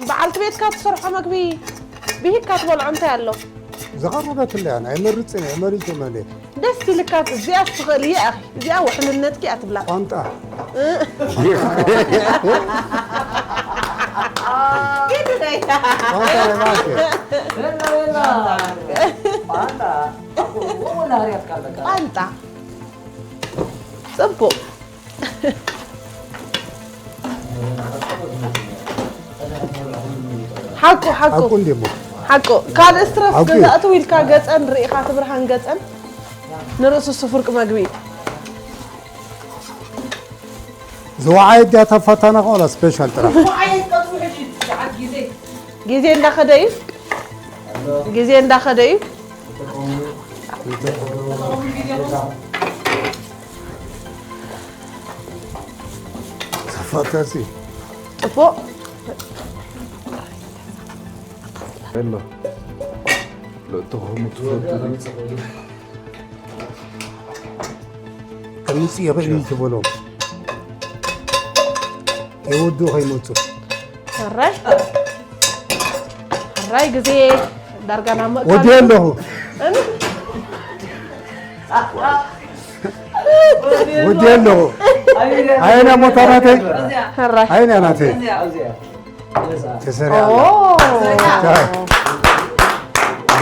በዓልቲ ቤትካ ትሰርሖ መግቢ ብሂግካ ትበልዖ እንታይ ኣሎ? ዝቐረበትለይ ኣነ ኣይመርጽን እየ፣ መሪጹ መን እዩ? ደስ ኢልካ እዚኣ ትኽእል እየ ኣኺ። እዚኣ ውሕልነትኪ እያ ትብላ። ቋንጣ። እ? ኪዱ ናይ ቋንጣ ናይ ማንኪ። ቋንጣ። ጽቡቕ። ሓቁ፣ ሓቁ። ሓቁ እንዴ እሞ። ሓቁ። ካልእ ስትረስ ሓቁ እዩ። ገዛእቲ ኢልካ ገጸን ርኢኻ ትብርሃን ገጸን ንርእሱ ስፉርቂ መግቢ። ዝወዓየ ድያ ተፈታና ከላ ስፔሻል ጥራሕ። ዝወዓየ ጠጥሑ ሕጂ ሰዓት ግዜ። ግዜ እንዳኸደ እዩ። ግዜ እንዳኸደ እዩ። ተፈታሲ። ጽቡቕ። ሄሎ። ለእተኸሙ ትፈቱ ድዩ? ከምዚ ይኽእል እዩ ትበሎም። የወዱ ከይመጹ። ሕራይ። ሕራይ ግዜ ዳርጋ ናብ ምእካል ወዲ ኣለኹ። እን-፣ ወዲ ኣለኹ። ኣየና ቦታ ናተይ? ሕራይ። ኣየና ናተይ? ተሰሪያ። ኦ። ቻው።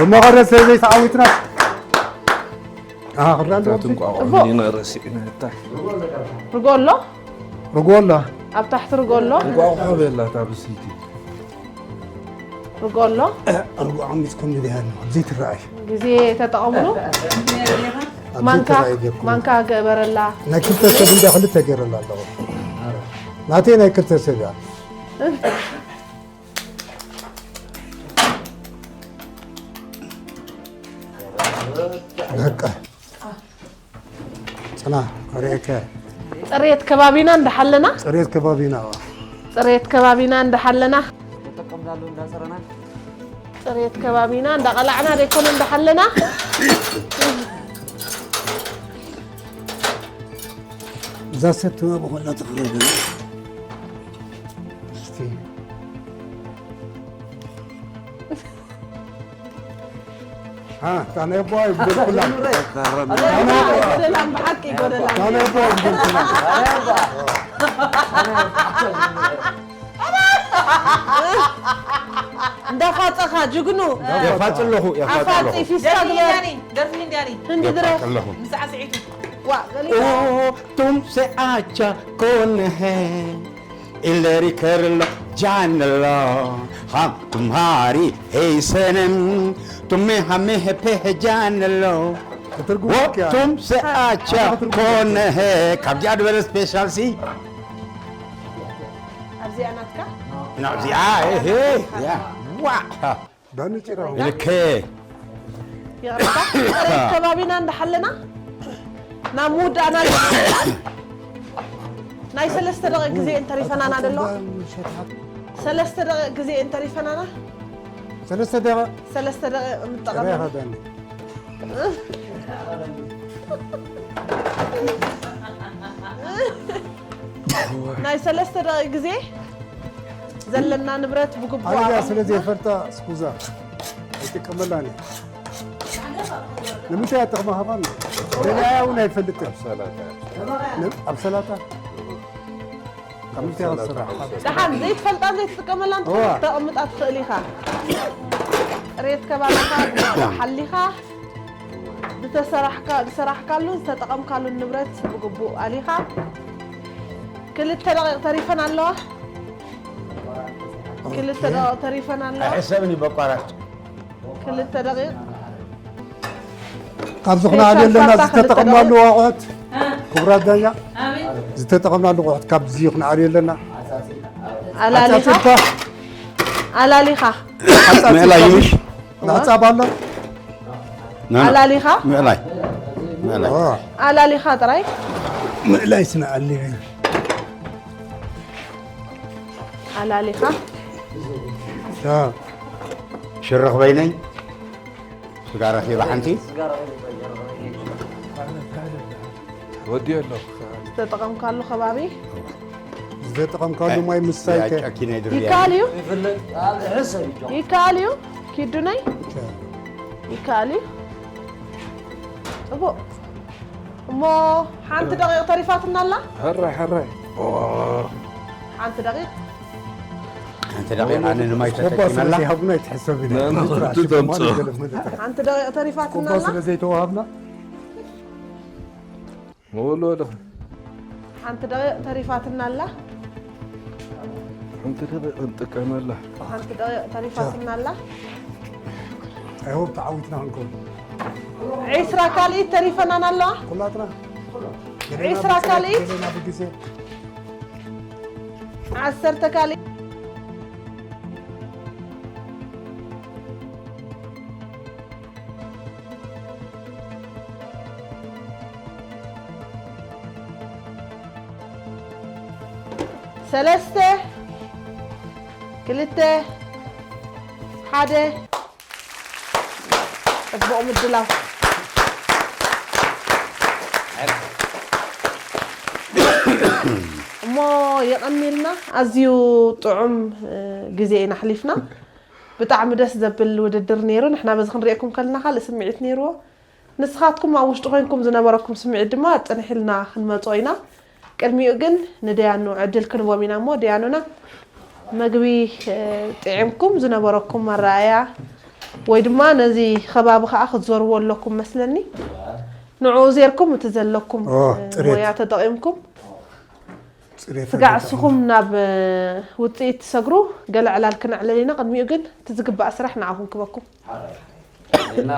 ብመቐረት ሰበይቲ ዓዊትና። ኣሃ፣ ክዳን ዶ? እንቋቑሖ እቦ። ዲና ረሲዕና እታ። ርጎ ኣሎ? ርጎ ኣሎ። ኣብ ታሕቲ ርጎ ኣሎ? እንቋቑሖ በላ እታ ብስይቲ። ርጎ ኣሎ? ርጎ ዓሚጽኩም ድያ? ኣብዚ ትረኣይ። ግዜ ተጠቐምሉ። ኣብዚ ማንካ፣ ትረኣይ ጌርኩም። ማንካ ገበረላ። ናይ ክልተ ሰብ እንዳ ክልተ ገይረላ ኣለኹ። ናተይ ናይ ክልተ ሰብ እያ። በቃ። ጽና፣ ከርእየካ። ጽሬት ከባቢና እንዳሓለና? ጽሬት ከባቢና፣ ኣዋ። ጽሬት ከባቢና እንዳሓለና? ተጠቀምናሉ እንዳጸረና? ጽሬት ከባቢና እንዳቐላዕና ደይኮነ እንዳሓለና? እዛ ሰብ ትባብ ኾላ ትኽረብ። እስቲ። አ፣ ታነ ቦይ ብልኩላ። ጎደላን ብሓቂ ጎደላን። ታነ ቦይ ብልኩላ። እንዳፋጸኻ ጅግኑ። የፋጽ ኣለኹ፣ የፋጽ ኣለኹ። ኣፋጺ ፊስታ ደርፊ ግበር። እንዲያኒ፣ ደርፊ እንዲያኒ። ህንዲ ድረፍ። የፋጽ ኣለኹ። ምሳዕ ስዒቱ። ዋ፣ ገሊላ። ኦ፣ ቱም ሰዓቻ ኮነ ሀ። ኢለሪ ከርሎ ጃንሎ፣ ሃም ቱምሃሪ ሄይሰነን፣ ቱሜ ሃሜ ሄፔ ሄጃንሎ። ክትርጉም ወ እኮ ያ። ቱም ሰኣቻ ኣነ ክትርጉም ኮነ ሄ፣ ካብዚኣ ድበለ ስፔሻል ሲ። ኣብዚኣ ናትካ? ናብዚኣ፣ ኤሄ፣ ያ፣ ዋ። ዳኒ ጭራ። ኢልከ። ይቕርታ፣ ጽሬት ከባቢና እንዳሓለና ናብ ምውዳእና ኣለና። ናይ ሰለስተ ደቂቕ ግዜ እንተሪፈናና ደሎ። ሰለስተ ደቂቕ ግዜ እንተሪፈናና። ሰለስተ ደቂቕ? ሰለስተ ደቂቕ ጭራ ንጠቐመሉ። ይኸዳኒ። ናይ ሰለስተ ደቂቕ ግዜ ዘለና ንብረት ብግቡእ ኣነ እያ ኣቐሚጥና። ስለ ዘይፈልጣ ስኩዛ ኣይጥቀመላን እየ። ንምንታይ እያ ጥቕማ ሃባን? ደላያ እውን ኣይፈልጥን። ን-፣ ኣብ ሰላጣ? ካብ ምንታይ እያ ትስራሕ? ደሓን ዘይትፈልጣን ዘይትጥቀመላን እዋ። ተቐምጣ ትኽእል ኢኻ። ጥሬት ከባቢኻ ብግቡእ ሓሊኻ ዝተሰራሕካ-፣ ዝሰራሕካሉን ዝተጠቐምካሉን ንብረት ብግቡእ ኣሊኻ። ክልተ ደቂቕ ተሪፈን ኣለዋ። ክልተ ኦኬ። ደቂቕ ተሪፈን ኣለዋ። ኣይሕሰብን እዩ በቋራጭ። ክልተ ደቂቕ። ካብዚ ክንዓል ስፔሻል የለና ፋታ ዝተጠቐምናሉ ክልተ ደቂቕ። ኣቑሑት። ክቡራት ዳኛ፣ ኣቤት። ዝተጠቐምናሉ ኣቑሑት ካብዚ ክንዓል የለና። ኣላሊኻ። ዓጻጽባ። ኣላሊኻ። ምእላይ እዩ። ናጻብ ኣሎ? ና፣ ና። ኣላሊኻ? ምእላይ። ምእላይ። ኦ። ኣላሊኻ ጥራይ? ምእላይ ስንዓሊ። ኣላሊኻ? ታ። ሽርኽ በይነይ። ስጋ ረኺባ ሓንቲ። ወዲ ኣሎ። ዝተጠቐምካሉ ከባቢ? ዝተጠቐምካሉ ማይ ምስታይ ከ? ጨኪነ ድርያ። ይከኣል እዩ? ይፍለጥ፣ ኣብ ሕሰብ እዩ። ይከኣል እዩ? ኪዱነይ? ይከኣል። ይከኣል እዩ? ጽቡቕ። እሞ ሓንቲ ደቂቕ ተሪፋትና ኣላ? ሕራይ፣ ሕራይ። ኦ። ሓንቲ ደቂቕ? ሓንቲ ደቂቕ ኣነ ንማይ ኮባ ስለ ተጠቂመላ። ዘይሃብና ኣይትሕሰብ ኢና። ና፣ ና፣ ኮባ ትተምጽኦ። ስለ ዘይተዋሃብና። መወሎ ኣለኹ። ሓንቲ ደቂቕ ተሪፋትና ኣላ። ሓንቲ ደቂቕ ንጥቀመላ። ሓንቲ ደቂቕ ተሪፋትና ኣላ። I hope ተዓዊትና ክንከውን። ዒስራ ካልኢት ተሪፈናን ኣለዋ። ኩላትና። ዒስራ ካልኢት። ገለና ብግዜ። ዓሰርተ ካልኢት። ሰለስተ፣ ክልተ፣ ሓደ። ጽቡቕ ምድላው። እሞ የቐንየልና፣ ኣዝዩ ጥዑም፣ እ፣ ግዜ ኢና ኣሕሊፍና። ብጣዕሚ ደስ ዘብል ውድድር ነይሩ። ንሕና በዚ ክንሪኤኩም ከለና ካልእ ስምዒት ነይርዎ። ንስኻትኩም ኣብ ውሽጢ ኮይንኩም ዝነበረኩም ስምዒት ድማ ኣጽንሒልና ክንመጾ ኢና። ቅድሚኡ ግን ንደያኑ ዕድል ክንቦም ኢና እሞ፣ ደያኑና መግቢ፣ እ፣ ጥዒምኩም ዝነበረኩም ኣረኣእያ ወይ ድማ ነዚ ከባቢ ከዓ ክትዞርዎ ኣለኩም መስለኒ። ንዕኡ ዜርኩም እቲ ዘለኩም ኦ፣ እ፣ ፅሬት። ሞያ ተጠቒምኩም ፅሬት ስጋዕ ኣለካ። እስኹም ናብ እ፣ ውፅኢት ትሰግሩ። ገለ ዕላል ክነዕልል ኢና። ቅድሚኡ ግን እቲ ዝግባእ ስራሕ ንዓኹም ክበኩም። እና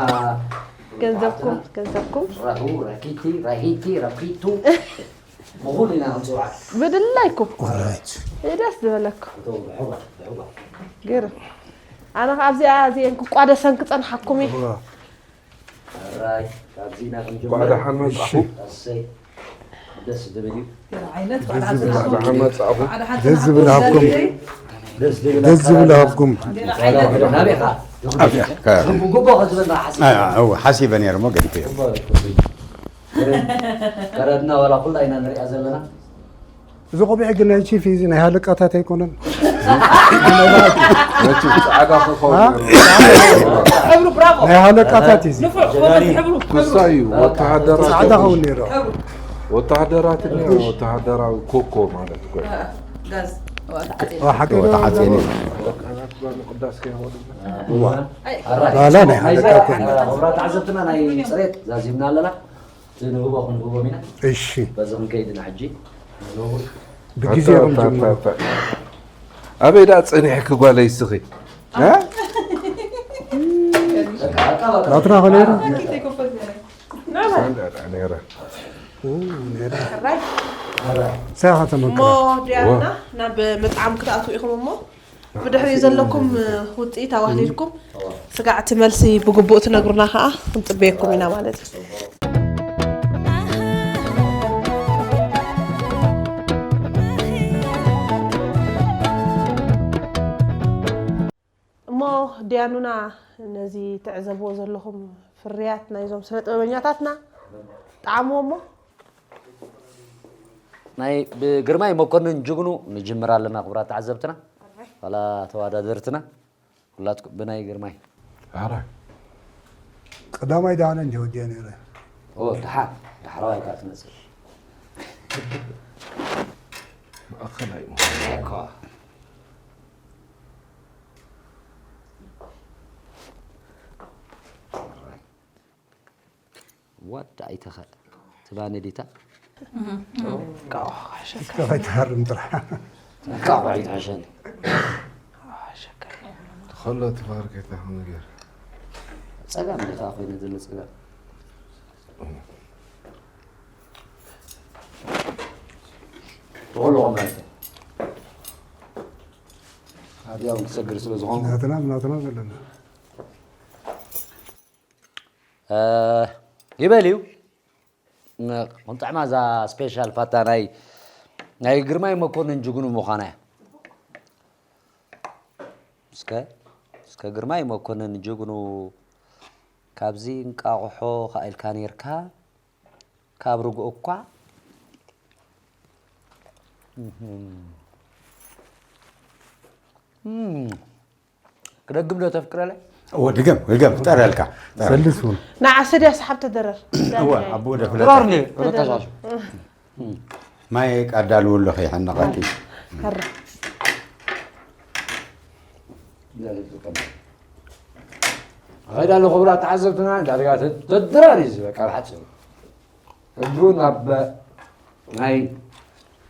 ገንዘብኩም ገንዘብኩም ራሁ ረኪቲ ራሂቲ ረኪቱ ብኹሉ ኢና ክንፅውዓ። ብድላይኩም ኦራይት። ደስ ዝበለኩም እቶም ብሕቡር ብሕቡር ግርም። ኣነ ካብ እዚኣ እዚአን ክቋደሰን ክፀንሓኩም እዩ። ራይ ካብዚ ኢና ክንጅምር። እንኳዕ ደሓን መጻኹም። ኣሰይ ደስ ዝብል እዩ። ዓይነት ደስ ዝብል ደሓን መጻኹም። ደስ ዝብል ሃብኩም። ደስ ዝብል ደስ ዝብል ሃብኩም። ናበይ ኢኻ? ኣብዚኣ ከባቢ። ግቡእ ግቡእ ከዝብል ሓሲብ እዎ፣ ሓሲበ ነይረ እሞ ገዲፈዮ። ከረድና ዋላ ኩላ ኢና ንሪኣ ዘለና። እዚ ቆቢዕ ግን ናይ ቺፍ እዚ ናይ ሃለቃታት ኣይኮነን። ነቲ ጻዕዳ ክኸውን ነይሩ። ሕብሩ ብራቮ ናይ ሃለቃታት እዚ ንፉዕ ኮመንት ሕብሩ ክሳ እዩ ወተሃደራት ጻዕዳ ኸውን ነይሩ። ወተሃደራት እኒኦ ወተሃደራዊ ኮኮ ማለት እኮ እዩ። ጋዝ ኦ፣ ሓቂ እዎ፣ ተሓጽየ ነይሩ። ወተሃደራት ምቕዳስ ከይኾኑ ባላ ናይ ሃለቃ ኮነ። ክቡራት ተዓዘብትና ናይ ፅሬት ዛዚምና ኣለና። እቲ ንህቦ ክንህቦም ኢና። እሺ በዚ ክንከይድ ኢና ሕጂ። ብግዜ ከም ጀምሩ። ኣበይ ደኣ ጸኒሕኪ ጓለይ እስኺ? እ? ናትና ኸነይሩ ሰንዳ ደኣ ነይረ። ሳኻ ተመክራ እሞ ዲያና ናብ ምጥዓም ክትኣትዉ ኢኹም። እሞ ብድሕሪ ዘለኩም ውፅኢት ኣዋህሊልኩም ስጋዕቲ መልሲ ብግቡእ ትነግሩና ከዓ ክንፅበየኩም ኢና ማለት እዩ። እሞ ዲያኑና ነዚ ትዕዘብዎ ዘለኹም ፍርያት ናይዞም ስነ ጥበበኛታትና ጣዕምዎ እሞ ናይ ብግርማይ መኮንን ጅግኑ ንጅምር ኣለና። ክቡራት ተዓዘብትና ዋላ ተወዳደርትና ኩላትኩም ብናይ ግርማይ ኣረ ቀዳማይ ዳነ እንዲ ወዲያ ነይረ ኦ ደሓ ዳሕረዋይ ከዓ ትመፅእ ማእኸላይ እኳ ወዳ ኣይተኸ ትባኒ ዲታ ከይትሃርም ጥራሕ ካብ ኣይትሕሸኒ ተኸሎ ትፋር ከይታኹም ነገር ፀጋም ዲታ ኮይነ ዘሎ ፀጋም ተኸሎ ማለት እዩ። ኣብያውን ክሰግር ስለ ዝኾንኩ ናትና ናትና ዘለና ይበል እዩ። ክንጥዕማ እዛ ስፔሻል ፋታ ናይ ናይ ግርማይ መኮንን ጅግኑ ምዃና እያ። እስከ እስከ ግርማይ መኮንን ጅግኑ ካብዚ እንቃቑሖ ካኢልካ ነርካ ካብ ርግኦ እኳ ክደግም ዶ ተፍቅረለይ? እዎ፣ ድገም፣ ድገም፣ ጠረልካ። ሰልስ እውን ንዓ ሰድያ ሰሓብ ተደረር እዎ፣ ኣቦ ወደ ፍለጥ። ቁራር እንዴ ተበታሻሹ ማይ ቃዳልው ኣለኺ ይሕነቐኪ። ሀረ ኸይዳ ኣሎ ክቡራት ተዓዘብትና ዳርጋ ተደራሪ ዝበቃ ብሓፂሩ ሕጂ ናብ ናይ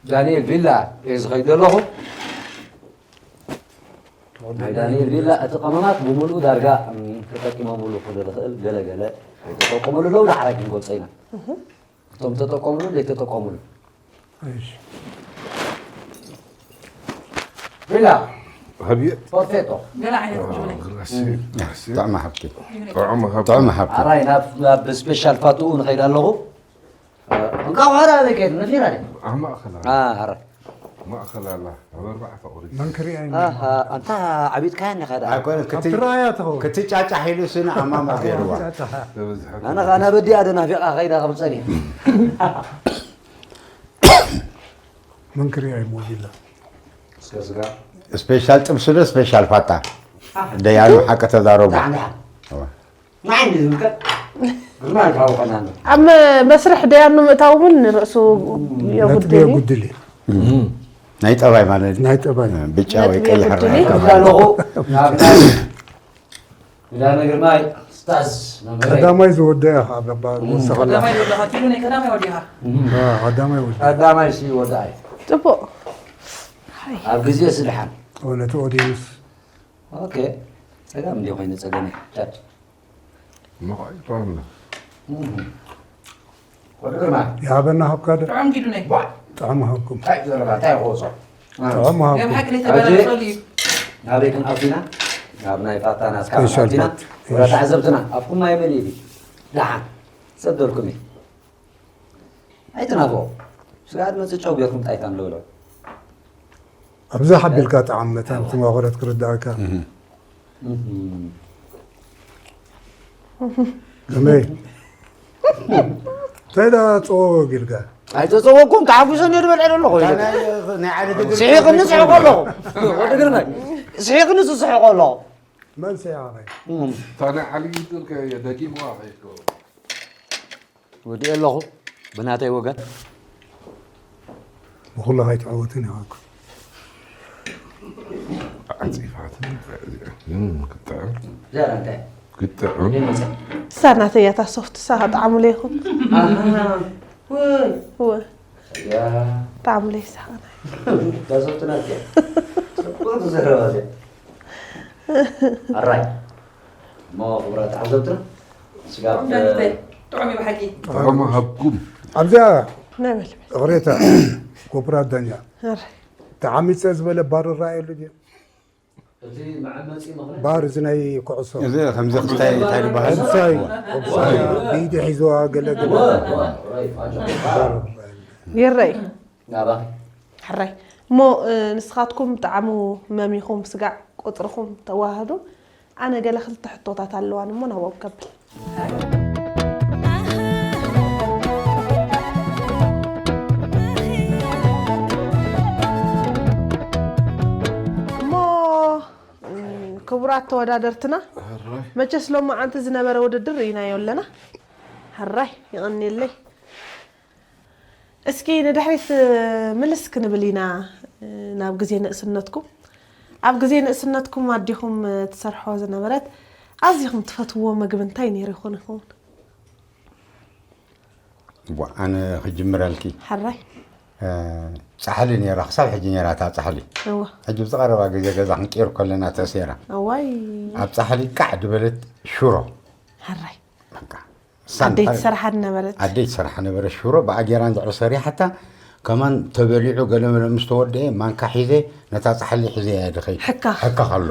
ዳንኤል ቪላ እየ ዝኸይድ ዘለኹ። ናይ ዳንኤል ቪላ እቲ ቀመማት ብምሉኡ ዳርጋ ተጠቂሞምሉ ክብል ዝኽእል ገለገለ ተጠቀሙሉ ኣለዉ። ዳሕራይ ክንገልጾ ኢና እቶም ተጠቀሙሉ ዘይተጠቀሙሉ። ቪላ ሃብየ ፖርፌቶ ገለ ዓይነት ጅብነ ጥዕመ ሃብቲ። ጥዑም ሃብ ጥዕመ ሃብቲ። ኣራይ ናብ ናብ ስፔሻል ፋትኡ ንኸይድ ኣለኹ። እንቃ ዋራ በከት ነፊራ ኣማእኸላ ኣረ ማእኸላ ኣላ ኣብ ኣርባዕተ ቁሪ መንክሪያ ኣንታ ዓቢጥካ ኒ ኸዳ ኣይኮነ ክት- ትረኣያ ትኸውን ክትጫጫሕ ኢሉ ስነ ኣማማ ገይርዋ። ተበዝሐ ኣነ ኸኣ ናብ ኣዲኣ ዶ ናፊቓ ኸይዳ ከም ጸኒሕ መንክሪያ ይሞዲላ እስከ ስጋ ስፔሻል ጥብሲ ዶ ስፔሻል ፋታ? ደያኑ ሓቂ ተዛረቡ። ዳዕና ንዓይ ዝምልከት ግርማ ይታወቀና ኣሎ። ኣብ መስርሕ ደያኑ ምእታው እውን ንርእሱ ነጥቢ የጉድል እዩ። የጉድል እዩ ናይ ጠባይ ማለት እዩ። ናይ ጠባይ ብጫ ወይ ነጥቢ ቀይሕ የጉድል ራእይ እዩ። ከማን። ኣለኹ ናብ ናይ ግዳመ ግርማይ፣ ስታዝ መምህረይ። ቀዳማይ ዝወደያ ካብ ረባ ወሰኸላ ቀዳማይ ወዲኻ ኪሉ ናይ ቀዳማይ ወዲኻ እም፣ ቀዳማይ ወደ ቀዳማይ ሲ ወዳይ። ፅቡቅ። ኣብ ግዜ ስድሓን። እውነቱ ኦዲየንስ ኦኬ። ጸገም እንዲ ኮይኑ ጸገም እዩ። ቻት። መቐይሮም ወዲ ግርማ። ይሃበና ሃብካ ዶ ጥዑም ኪዱ ናይ ጥዑም ሃብኩም እንታይ ዘረባ እንታይ ይኸውጾ? ጥዑም ናይ ሃብኩም ብሓቂ ለይተበላሸሉ እዩ ናበይ ክንኣቱና? ናብ ናይ ፋታ ናትካ ስፔሻል ኣቲና ቻት። ወረ ተዓዘብትና ኣብኩም ማይ መን እዩ? ደሓን ሰደልኩም እዩ። ኣይትናፍቑ። ስጋት መጽእ ጨው ጌርኩም ጣይታ ንለውለው። ኣብዛ ሓቢልካ ጣዕም መታን ትማኾረት ክርዳእካ ከመይ እንታይ ዳ ጸወ ጊልካ ኣይተጸወኩም ተሓጒሰ እየ ዝበልዐ ዘለኹ። ስሒቕኒ ስሕቆ ኣለኹ። ወዲ ግርማይ ስሒቕኒ ስስሕቆ ኣለኹ። መን ሰያመይ ታና ዓሊ ይጥልከ ደጊምዋ ከይትከው ወዲኤ ኣለኹ ብናተይ ወገን። ብኩሉ ከይትዕወትን ይሃብኩም ዓፂፋትን ክትጥዕም ዘራ እንታይ ክትጥዕም ይመፅእ ሳናተያታ ሶፍት ሳ ጣዕሙ ለይኹም ኣሃ ወይ እወ ያ ጣዕሙ ለይሳኸና ዳሰብትና እኮ ጽቡቅ ተዘረባ እዚኣ። ኣራይ እሞ ክቡራት ተዓዘብትና ስጋብ ጥዑም ዳኒተይ ጥዑም እዩ ብሓቂ ጥዑም ሃብኩም ኣብዚኣ ናይ መልበ እቕሬታ ክቡራት ዳኛ ኧረ ተዓሚፀ ዝበለ ባር ይረኣየሉ ድዩ እቲ መዐመፂ ምኽንያት ባር እዚ ናይ ኩዕሶ እዚ ከምዚ ክስታይ እንታይ ዝበሃል ኦብሳይ ኦብሳይ ብኢዱ ሒዝዋ ገለ ገለ ባር ይረይ ናባኺ ሕራይ እሞ እ፣ ንስኻትኩም ጣዕሙ መሚኹም ስጋዕ ቁፅርኹም ተዋህዱ ኣነ ገለ ክልተ ሕቶታት ኣለዋን እሞ ናብኦም ከብል እሞ እ፣ ክቡራት ተወዳደርትና መቸስ ሎማዓንቲ ዝነበረ ውድድር ርኢናዮ ኣለና ሕራይ ይቐኒለይ እስኪ ንድሕሪት ምልስ ክንብል ኢና ናብ ግዜ ንእስነትኩም ኣብ ግዜ ንእስነትኩም ኣዲኹም ትሰርሖ ዝነበረት ኣዚኹም ትፈትዎ ምግቢ እንታይ ነይሩ ይኾን ይኸውን ኣነ ክጅምረልኪ ሕራይ ፃሕሊ ነራ ክሳብ ሕጂ ነራ እታ ፃሕሊ እወ ሕጂ ብዝቐረባ ግዜ ገዛ ክንቅር ከለና ተሴራ እዋይ ኣብ ፃሕሊ ቃዕ ድበለት ሽሮ ሕራይ በቃ ኣደይ ትሰርሓ ነበረት ኣደይ ትሰርሓ ነበረ ሽሮ ብኣጌራን ዝዕር ሰሪሓታ ከማን ተበሊዑ ገለመለ ምስ ተወደአ ማንካ ሒዘ ነታ ፃሕሊ ሒዘ እያ ድኸይ ሕካ። ሕካ ከሎ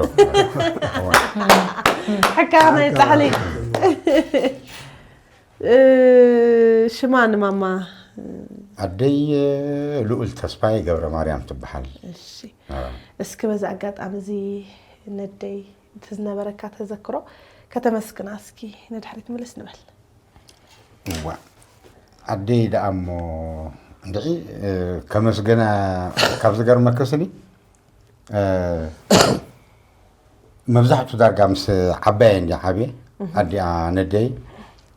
ሕካ ናይ ፃሕሊ ሽማ ንማማ ኣደይ ልኡል ተስፋይ ገብረ ማርያም ትበሃል እሺ እስኪ በዚ ኣጋጣሚ እዚ ነደይ እቲ ዝነበረካ ተዘክሮ ከተመስግና እስኪ ንድሕሪት ምልስ ንበል እዋ ኣደይ ደኣ እሞ እንድዒ ከመስገና ካብ ዝገርመክስኒ መብዛሕቱ ዳርጋ ምስ ዓባየ እንዲ ዓብየ ኣዲኣ ነደይ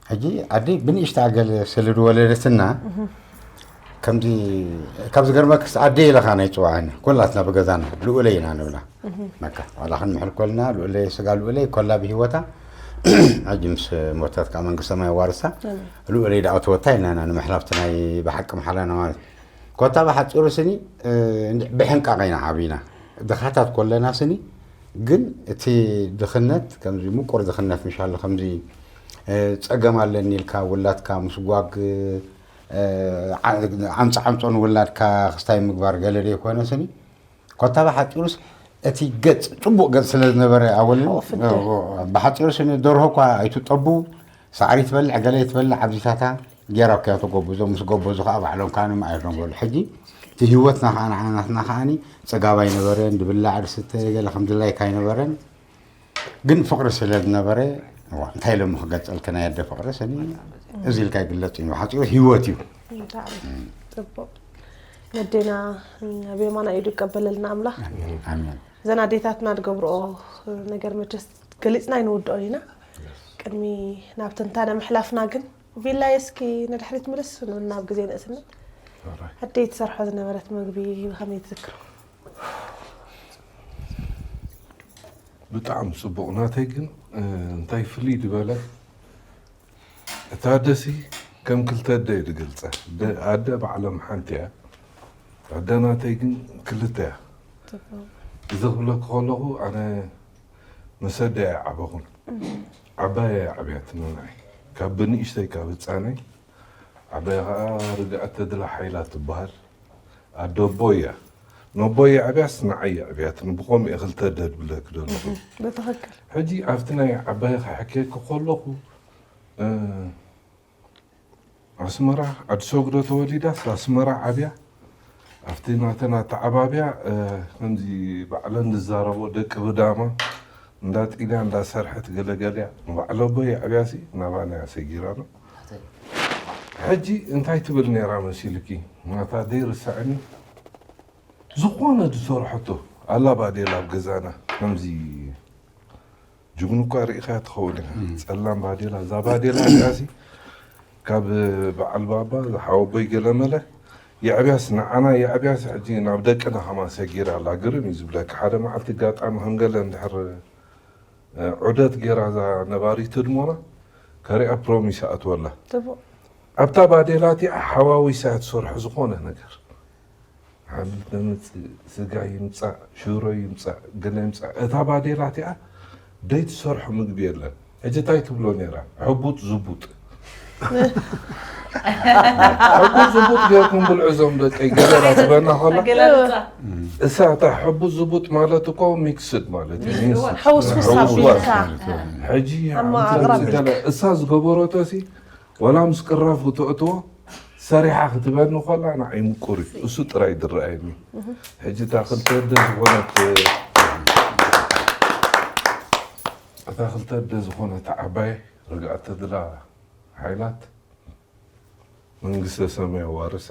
ሕጂ ኣደይ ብንእሽታ ገለ ስለ ዝወለደትና ከምዚ ካብ ዝገርመክስ ኣደይ ኢለኻ ናይ ፅዋዕና ኩላትና ብገዛና ልኡለይ ኢና ንብላ በቃ ዋላ ክንምሕል ኮልና ልኡለይ ስጋ ልኡለይ ኮላ ብሂወታ ሕጂ ምስ ሞተት ከዓ መንግስተ ማይ ዋርሳ ልኡለይ ደኣ ተወታ ኢልና ኢና ንምሕላፍቲ ናይ ብሓቂ ምሓላና ማለት ኮታ ብሓፂሩ ስኒ ብሕንቃቕ ኢና ዓብና ድኻታት ኮለና ስኒ ግን እቲ ድኽነት ከምዚ ምቁር ድኽነት ምሻሉ ከምዚ ፀገም ኣለኒ ኢልካ ውላድካ ምስጓግ ዓምፃ ዓምፆ ንውላድካ ክስታይ ምግባር ገለ ዘይኮነ ስኒ ኮታ ብሓፂሩስ እቲ ገፅ ፅቡቅ ገፅ ስለ ዝነበረ ኣወልን ብሓፂሩ ስኒ ደርሆ እኳ ኣይትጠቡ ሳዕሪ ትበልዕ ገለ ትበልዕ ኣብዚታታ ጌራ እኮ ተጎብዞ ምስ ጎበዙ ከዓ ባዕሎም ከዓ ንምኣይሮም በሉ ሕጂ እቲ ህይወትና ከዓ ንዓናትና ከዓ ፅጋብ ኣይነበረን ድብላዕ ድስተ ገለ ከም ድላይካ ኣይነበረን ግን ፍቅሪ ስለ ዝነበረ እንታይ ሎሚ ክገልፀልኪ ናይ ኣደ ፍቅሪ ስኒ እዚ ኢልካ ይግለፅ እዩ ሓፂሩ ህይወት እዩ ጽቡቅ ነዴና ኣብ የማና ኢዱ ይቀበለልና ኣምላኽ ኣሜን እዘን ኣዴታትና ዝገብርኦ ነገር መቸስ ገሊፅና ኣይንውድኦን ኢና ቅድሚ ናብ ትንታነ ምሕላፍና ግን ቪላይ እስኪ ንድሕሪት ምልስ ናብ ግዜ ንእስነት ኣደይ ትሰርሖ ዝነበረት ምግቢ ብኸመይ ትዝክሮ ብጣዕሚ ጽቡቕ። ናተይ ግን እንታይ ፍልይ ዝበለ፣ እታ ኣደሲ ከም ክልተ ኣደ እየ ዝገልጸ። ኣደ ባዕሎም ሓንቲ እያ። ኣደ ናተይ ግን ክልተ እያ። እዚ ክብለኩ ከለኹ ኣነ መሰደ እያ ዓበኹን ዓባይ እያ ዓብያትና ንዓይ። ካብ ብንእሽተይ ካብ ህፃነይ ዓባይ ከዓ ርግኣት ተድላ ሓይላ ትበሃል ኣደቦ እያ። ነቦይ ዓብያስ ንዓይ ዓብያትኒ ብኸምኡ እየ ክልተ ኣደ ድብለክ ዘለኹ። ብትኽክል ሕጂ ኣብቲ ናይ ዓባይ ክሕከየኪ ከለኹ ኣስመራ ዓዲ ሰጉዶ ተወሊዳስ ኣስመራ ዓብያ ኣብቲ ናተን ኣተዓባብያ ከምዚ ባዕለን ዝዛረቦ ደቂ ብዳማ እንዳ ጢዳ እንዳ ሰርሐት ገለገለያ ንባዕሎ ኣቦይ ዓብያሲ ናባና እያ ሰጊራና። ሕጂ እንታይ ትብል ነይራ መሲልኪ? ናታ ደይርስዐኒ ዝኾነ ዝሰርሐቶ ኣላ ባዴላ ኣብ ገዛና ከምዚ ጅግኑ እኳ ርኢኻያ ትኸውን ኢኻ። ጸላም ባዴላ እዛ ባዴላ እዚኣሲ ካብ በዓል ባባ ዝሓወቦይ ገለመለ የዕብያስ ንዓና የዕብያስ ሕጂ ናብ ደቅና ከማ ሰጊራ ኣላ። ግርም እዩ ዝብለካ። ሓደ መዓልቲ ጋጣሚ ከም ገለ እንድሕር ዑደት ገይራ እዛ ነባሪት ህድሞና ከሪኣ ፕሮሚስ ኣእትወላ። ኣብታ ባዴላ እቲኣ ሓዋዊሳ ትሰርሖ ዝኾነ ነገር ሓምሊ ተምፅእ፣ ስጋ ይምፃእ፣ ሽሮ ይምፃእ፣ ገለ ይምፃእ፣ እታ ባዴላ እቲኣ ደይትሰርሖ ምግቢ የለን። ሕጂ እንታይ ትብሎ ነይራ? ሕቡጥ ዝቡጥ ሕቡጥ ዝቡጥ ጌርኩም ብልዑ እዞም ደቀይ ገበራ ትበና ከላ እሳ እታ ሕቡጥ ዝቡጥ ማለት እኮ ሚክስድ ማለት እዩ። ሕውስውስ ኣቢልካ ሕጂ እሳ ዝገበረቶ ሲ ወላ ምስ ቅራፉ ተእትዎ ሰሪሓ ክትበኒ ከላ ንዓይ ምቁር እዩ። እሱ ጥራይ ዝረኣየኒ። ሕጂ እታ ክልተ ኣደ ዝኾነት እታ ክልተ ኣደ ዝኾነት ዓባይ ርግኣት ተድላ ሓይላት መንግስተ ሰማይ ዋርሳ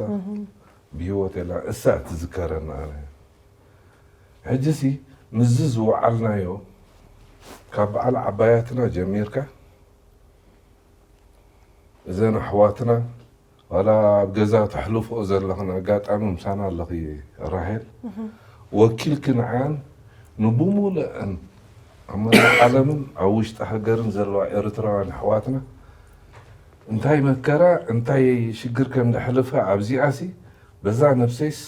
ብህይወት የላ እሳ ትዝከረና። ኣነ ሕጂ ሲ ምስዚ ዝወዓልናዮ ካብ በዓል ዓባያትና ጀሚርካ እዘን ኣሕዋትና ዋላ ኣብ ገዛ ተሕልፎ ዘለኽን ኣጋጣሚ ምሳና ኣለኺ ራሄል ወኪልኪ ንዓን ንብሙሉአን ኣብ መላእ ዓለምን ኣብ ውሽጢ ሃገርን ዘለዋ ኤርትራውያን ኣሕዋትና እንታይ መከራ እንታይ ሽግር ከም ዘሕልፋ ኣብዚኣሲ በዛ ነብሰይስ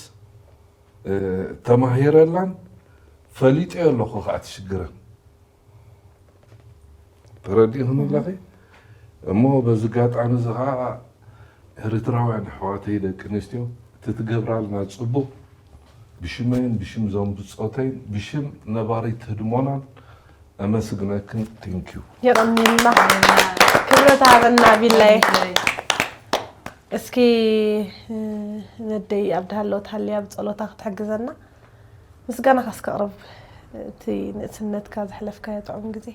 ተማሂረላን ፈሊጠዮ ኣለኹ ከዓ ትሽግረን ተረዲእኽኒ ኣለኺ እሞ በዚ ጋጣሚ እዚ ከዓ ኤርትራውያን ኣሕዋተይ ደቂ ኣንስትዮ እቲ ትገብራልና ፅቡቕ ብሽመይን ብሽም ዞም ብፆተይን ብሽም ነባሪት ህድሞናን ኣመስግነክን። Thank you። የቐንየልና ክብረት ሃበና ቢላይ። እስኪ ነደይ ኣብ ድሃሎ ትሃልያ ብፀሎታ ክትሕግዘና ምስጋናኻስ ከቕርብ እቲ ንእስነትካ ዘሕለፍካዮ ጥዑም ግዜ።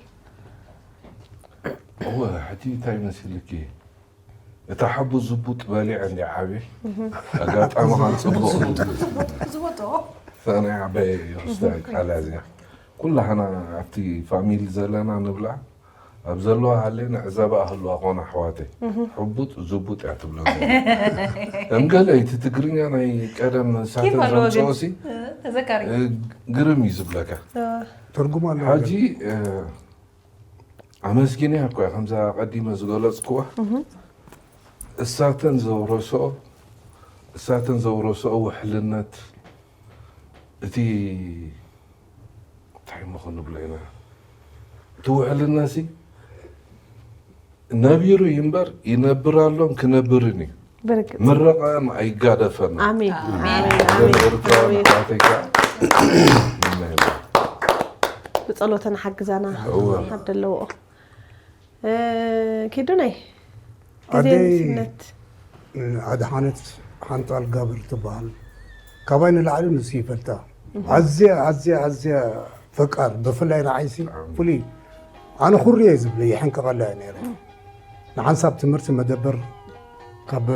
እወ ሕጂ እንታይ መሲልኪ እታ ሓቡ ዝቡጥ በሊዐ እንዲ ዓብየ ኣጋጣሚ ካብ ፅቡቕ ዝወጦ ሰናይ ዓባየ ይኽስታ ቃላ እዚኣ ኩላህና ኣብቲ ፋሚሊ ዘለና ንብላ ኣብ ዘለዋ ሃሌ ንዕዘባ ኣህልዋ ኮነ ኣሕዋተይ ሕቡጥ ዝቡጥ እያ ትብሎ ከም ገለ እቲ ትግርኛ ናይ ቀደም ሳተን ዘምፅኦ ሲ ተዘካሪ ግርም እዩ ዝብለካ ትርጉም ኣለዎ ሕጂ ኣመስጊነ እኮ ከምዛ ቀዲመ ዝገለፅክዋ እሳተን ዘውረስኦ እሳተን ዘውረስኦ ውሕልነት እቲ እንታይ እሞ ክንብሎ ኢና እቲ ውሕልነት ሲ ነቢሩ እዩ እምበር ይነብር ኣሎን ክነብርን እዩ ብርግጽ ምረቐኦም ኣይጋደፈን ኣሜን ኣሜን ገለ ኣሜን ኤርትራውያን ኣሜን ኣሕዋተይ ከዓ ብጸሎተን ሓግዛና እወ። ኣብ ደለዎ እ፣ ኪዱነይ ግዜ ኣደይ ንእስነት ኣድሓነት ሓንጣል ጋብር ትበሃል ካባይ ንላዕሊ ንሱ ይፈልጣ ኣዝያ ኣዝያ ኣዝያ ፈቃር ብፍላይ ንዓይሲ ፍሉይ ኣነ ኩሪ እየ ዝብለ ይሕንቀቐላ እየ ነይረ ንሓንሳብ ትምህርቲ መደበር ካብ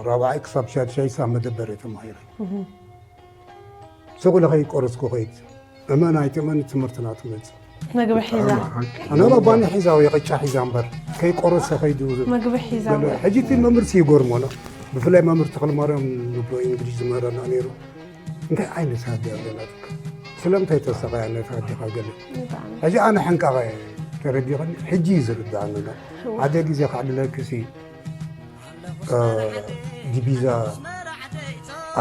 ራብዓይ ክሳብ ሻድሻይስ ኣብ መደበር እየ ተማሂረ ሱቕ ኢለ ከይቆረስኩ ከይድ እመን ኣይትእመን ትምህርትና ትመጽእ መግቢ ሒዛ ኣነ ባባኒ ሒዛ ወይ ቅጫ ሒዛ እምበር ከይቆረሰ ከይዱ መግቢ ሒዛ ሕጂ እቲ መምህር ይጎርሞና ብፍላይ መምህር ተኽለማርያም ንብሎ እንግሊዝ ዝምህረና ነይሩ እንታይ ዓይነት ሃገር ኣለና ስለምንታይ ተሰቓያ ነታ ኣዴኻ ገለ? ሕጂ ኣነ ሕንቃቐ ተረዲእኽኒ፣ ሕጂ እዩ ዝርድኣኒ ኣሎ። ሓደ ግዜ ከዕልለኪ ሲ፣ እ፣ ዲቪዛ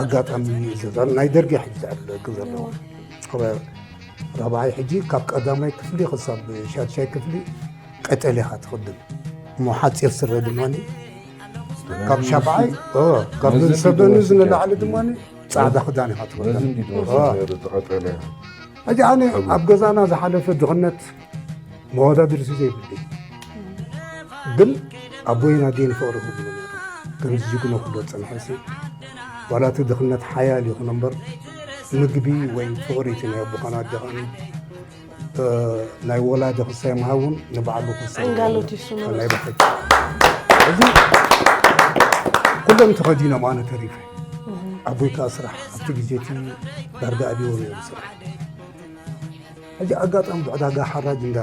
ኣጋጣሚ እዩ ዘዛን ናይ ደርጊ ሕጂ ዝዕልለኪ ዘለኹ። ራብዓይ ሕጂ ካብ ቀዳማይ ክፍሊ ክሳብ ሻድሻይ ክፍሊ ቀጠልያ ኢኻ ትኽደን። እሞ ሓጺር ስረ ድማ ካብ ሻብዓይ፣ እ፣ ካብ ነዚ ሰበኑ ፊት ንላዕሊ ድማ ጻዕዳ ክዳን ኢኻ ትኽደን። ነዚ እንዲ ትወስድ እ። ነይሩ፣ እቲ ቀጠልያ። ሕጂ ኣነ ኣብ ገዛና ዝሓለፈ ድኽነት መወዳድርቲ ዘይብሉ። ግን ኣቦይን ኣዴን ፍቕሪ ክብሉ ነይሩ። ከምዚ ጅግኖ ክብሎ ዝጸንሐ ሲ፣ ዋላ እቲ ድኽነት ሓያል ይኹን እምበር፣ ምግቢ ወይ ፍቕሪ እቲ ናይ ኣቦኻን ኣዴኻን፣ እ፣ ናይ ወላዲ ክሳይ ምሃብ እውን ንባዕሉ ክሳይ ዕንጋሎት ይስኖ። ናይ ብሓቂ። እዚ ኩሎም ተኸዲኖም ኣነ ተሪፈ። ኣቦይ ከኣ ስራሕ ኣብቲ ግዜ እቲ ዳርጋ ኣብይዎ ነይሩ ስራሕ። ሕጂ ኣጋጣሚ ብዕዳጋ ሓራጅ እንዳ፣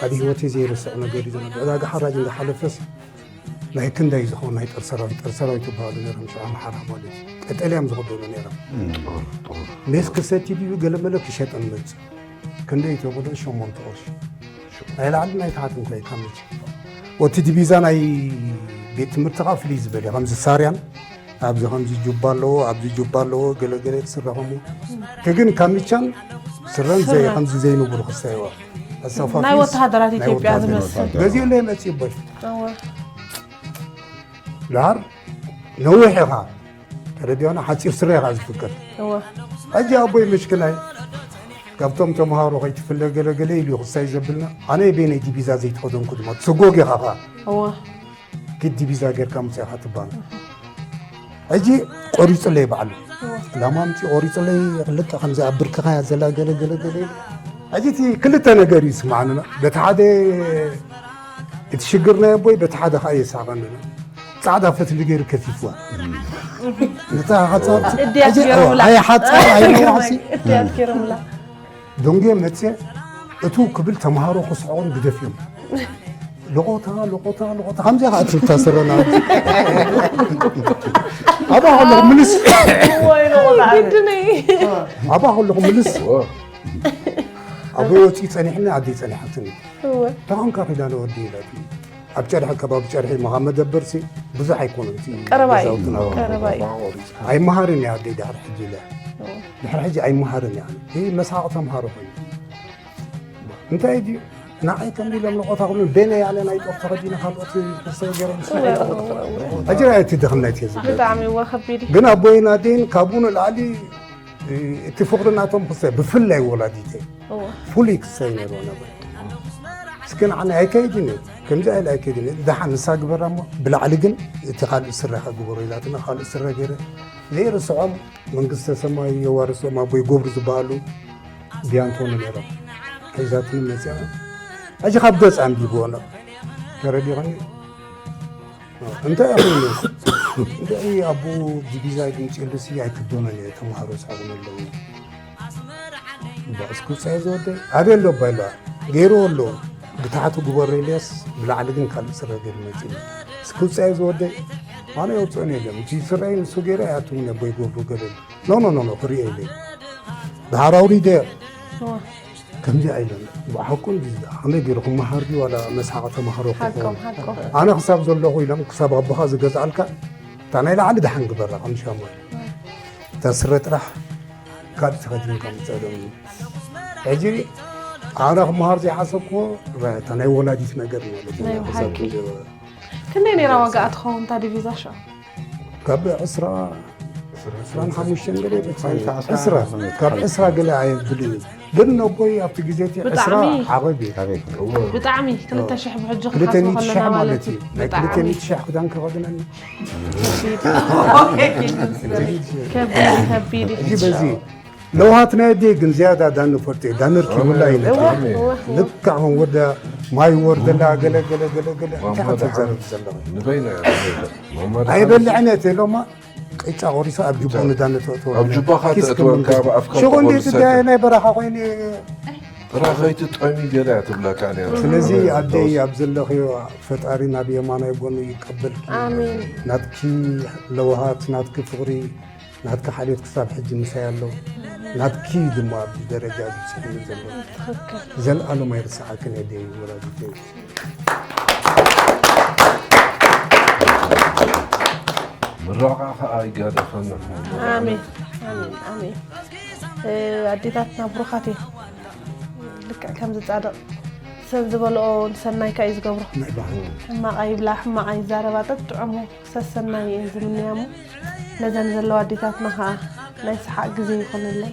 ኣብ ህይወተይ ዘይርስዖ ነገር እዩ ዘሎ። ብዕዳጋ ሓራጅ እንዳ ሓለፈስ ናይ ክንደይ ዝኾኑ ናይ ጦር ሰራዊት፣ ጦር ሰራዊት ይበሃሉ ነይሮም፣ ሽዑ ኣምሓራ ማለት እዩ። ቀጠልያ እዮም ዝኽደኑ ነይሮም። ሜስ ክሰቲ ድዩ ገለመለ ክሸጠን መጽእ። ክንደይ ተብሎ ሸሞንተ ቅርሺ። ናይ ላዕሊ ናይ ታሕቲ እንኳ ይካምች። ወቲ ዲቪዛ ናይ ቤት ትምህርቲ ኸዓ ፍልይ ዝበለ፣ ከምዚ ሳርያን፣ ኣብዚ ከምዚ ጁባ ኣለዎ፣ ኣብዚ ጁባ ኣለዎ፣ ገለገለ ትስረኸሙ። እቲ ግን ካምቻን ስረን ዘይ-፣ ስረ። ከምዚ ዘይንብሩ ክሳይዋ። ኣሰፋፊስ ናይ ወተሃደራት ናይ ኢትዮጵያ ወተሃደራት። ዝመስል። ገዚኡ ለይ መጽእ ይበል። እወ። ድሓር ነዊሕ ኢኻ። ተረዲኦና ሓጺር ስረ ኢኻ ዝፍቀድ። እወ። ሕጂ ኣቦይ ምሽክላይ ካብቶም ተምሃሮ ከይትፍለ ገለገለ ኢሉ ክሳይ ዘብልና፣ ኣነ በይነይ ዲቪዛ ዘይተኸደንኩ ድማ ትስጎግ ኢኻ ኸዓ። እወ። ኪድ ዲቪዛ ጌርካ ምጽእ ኢኻ ትባል። ሕጂ ቆሪጹለይ ባዕሉ። እወ። ላማ ምጽእ ቆሪጹለይ ክልተ ከምዚ ኣብ ብርክኻ እያ ዘላ ገለገለ ገለ ኢሉ። ሕጂ እቲ ክልተ ነገር እዩ ዝስምዓና። በቲ ሓደ እቲ ሽግር ናይ ኣቦይ በቲ ሓደ ኸዓ የሳቐኒ። ጻዕዳ ፈትሊ ገይሩ ከፊፍዋ። ነታ ሓጻር እድያት ሕጂ፣ ገይሮምላ። ኣይ ሓጻር፣ ኣይ ነዋሕሲ። እድያት ገይሮምላ። ደንጉየ መጽየ፣ እቱ ክብል ተምሃሮ ክስሕቑን ግደፍዮም። ልቖታ፣ ልቖታ፣ ልቖታ፣ ከምዚኣ ኸዓ ትብል እታ ስረና። ኣብኣ ከለኹ ምልስ። እዋይ፣ ልቖታ። ግድነይ። ኣብኣ ከለኹ ምልስ። ኣቦይ ወፂኡ ጸኒሕኒ፣ ኣደይ ጸኒሓትኒ። እወ። ተኾንካ ኪዳነ ወዲ ኢላትኒ። ኣብ ጨርሒ፣ ከባቢ ጨርሒ መኻ መደበርሲ ብዙሕ ኣይኮነን እቲ ቀረባ እዩ። ገዛውትና። ቀረባ እዩ። ኣይመሃርን እያ ኣደይ ድሕሪ ሕጂ ኢለ። እወ። ድሕሪ ሕጂ ኣይመሃርን እያ። ይህ መሳቕ ተምሃሮ ኮይኑ። እንታይ ድዩ? ንዓይ ከምዚ ኢሎም ንቆታ ክብሉ፣ በይነይ ኣነ ናይ ጦር ተኸዲነ ካልኦት ክሰብ ገይሮም እወ፣ እወ፣ እወ። ሕጂ ራእይ እቲ ድኽነት እየ ዝብለካ። ብጣዕሚ እወ ከቢድ እዩ። ግን ኣቦይን ኣደይን ካብኡ ንላዕሊ እቲ ፍቕሪ ናቶም ክሳይ፣ ብፍላይ ወላዲተይ እወ። ፍሉይ ክሳይ ነይርዎ ነበር። እስኪ ንዓና ኣይከይድን እዩ፣ ከምዚ ኣይል ኣይከይድን እዩ። ደሓን ንሳ ግበራ እሞ ብላዕሊ ግን እቲ ካልእ ስረኻ ግበሮ ኢላትና፣ ካልእ ስረ ገይረ ዘይርስዖም፣ መንግስተ ሰማይ የዋርሶም፣ ኣቦይ ገብሩ ዝበሃሉ ቢያንቶኒ ነይሮም። ሒዛትኒ መፅያ። ሕጂ ካብ ገፅ ኣንቢብዎ ነው። ተረዲኸኒ? እንታይ ኮይኑ? እንታይ ኣቦ ዲቪዛ ድምፂ የለሲ ኣይክደኖን እየ፣ ተምሃሮ ሳቑን ኣለዉ። እምባ እስኪ ውፃእ ዝወደይ። ኣበይ ኣሎ እባ ኢለዋ። ገይርዎ ኣሎ። ብታሕቲ ግበሮ ኢለስ፣ ብላዕሊ ግን ካልእ ስረ ገይሩ መፂኡ። እስኪ ውፃእ ዝወደይ። ኣነ የውፅኦን የለን። እቲ ስረይ ንሱ ገይረ ኣያትውን ኣቦይ ገብሩ ገለ። ኖ፣ ኖ፣ ኖ፣ ኖ፣ ክሪኦ ኢለ። ድሓር ኣውሪደ። እዋ። ከምዚ ኣይለን። ብሓቁ እንዲ ከመይ ገይሩ ክመሃር ድዩ ዋላ መስሓቕ ተምሃሮ ሓቆም፣ ክኸውን? ሓቆም። ኣነ ክሳብ ዘለኹ ኢሎም ክሳብ ኣቦኻ ዝገዝኣልካ እታ ናይ ላዕሊ ደሓን ግበራ ከም ሻማ። እታ ስረ ጥራሕ ካልእ ተኸዲንካ ምጸሎም። ሕጂ ኣነ ክመሃር ዘይሓሰብኩዎ እታ ናይ ወላዲት ነገር ማለት እዩ። ናይ ክሳብ ሓቂ። ክንዲ ክንደይ ነይራ ዋጋኣ ትኸውን እታ ዲቪዛ ሻ? ካብ ዕስራ፣ ዕስራን ሓሙሽተን ገለ፣ ዕስራ፣ ካብ ዕስራ ገለ ኣየብልን እዩ። ግን ነቦይ ኣብቲ ግዜ እቲ ዕስራ ብጣዕሚ። ዓቐብ እዩ። ብጣዕሚ፣ ክልተ ሽሕ ብሕጂ ክሓስቦ ክልተ ሚእቲ ከለና ሽሕ ማለት ማለት እዩ። እዩ። ናይ ብጣዕሚ። ክልተ ሚእቲ ሽሕ ክዳን ክኸድነኒ። ከቢድ፣ ከቢድ፣ ከቢድ። ሕጂ በዚ ለውሃት ናይ ኣደይ ግን ዝያዳ ዳኒ ፈልጦ እዩ። ዳኒ ርኪቡላ እዩ ነቲ። እወ፣ እወ፣ እወ። ልክዕ ከም ወዳ ማይ ወርደላ ገለ፣ ገለ፣ ገለ፣ ገለ። እንታይ ክትዛረብ ዘለኹ? ንበይና እያ። ኣይበልዕን እየ ኢሎማ፣ ቅጫ ቆሪሳ ኣብ ጁባ ንዳኒ ተእትዎ ኣብ ነይራ። ጁባኻ ኪስ ተእትወልካ፣ ክምንግል። ኣብ ኣፍካ ሽቑ እንዴት ትቆርሰካ። ዳየ ናይ በረኻ ኮይነ። ጥራኸይቲ ጠሚ ገለ እያ ትብለካ ነይራ። ስለዚ ኣደይ ኣብ ዘለኽዮ ፈጣሪ ናብ የማናይ ጎኑ ይቀበልኪ። ኣሜን። ናትኪ ለውሃት፣ ናትኪ ፍቕሪ፣ ናትካ ሓልዮት ክሳብ ሕጂ ምሳይ ኣሎ። ናትኪ ድማ ኣብዚ ደረጃ ዝበፅሐኒ ዘሎ። ትኽክል። ዘልኣሎም ኣይርስዓክን እየ ደይ ወላዲተይ። ምርቓ ከዓ ይጋደፈና። ኣሜን ኣሜን ኣሜን። ኣዴታትና ብሩኻት እዮም። ልክዕ ከምዚ ፃድቕ ሰብ ዝበልኦ ንሰናይካ እዩ ዝገብሮ። ሕማቕ ኣይብላ፣ ሕማቕ ኣይዛረባ፣ ጠጥዕሙ ሰሰናይ እየን ዝምንያሙ። ነዘን ዘለዋ ኣዴታትና ከዓ ናይ ሰሓቕ ግዜ ይኾነለን።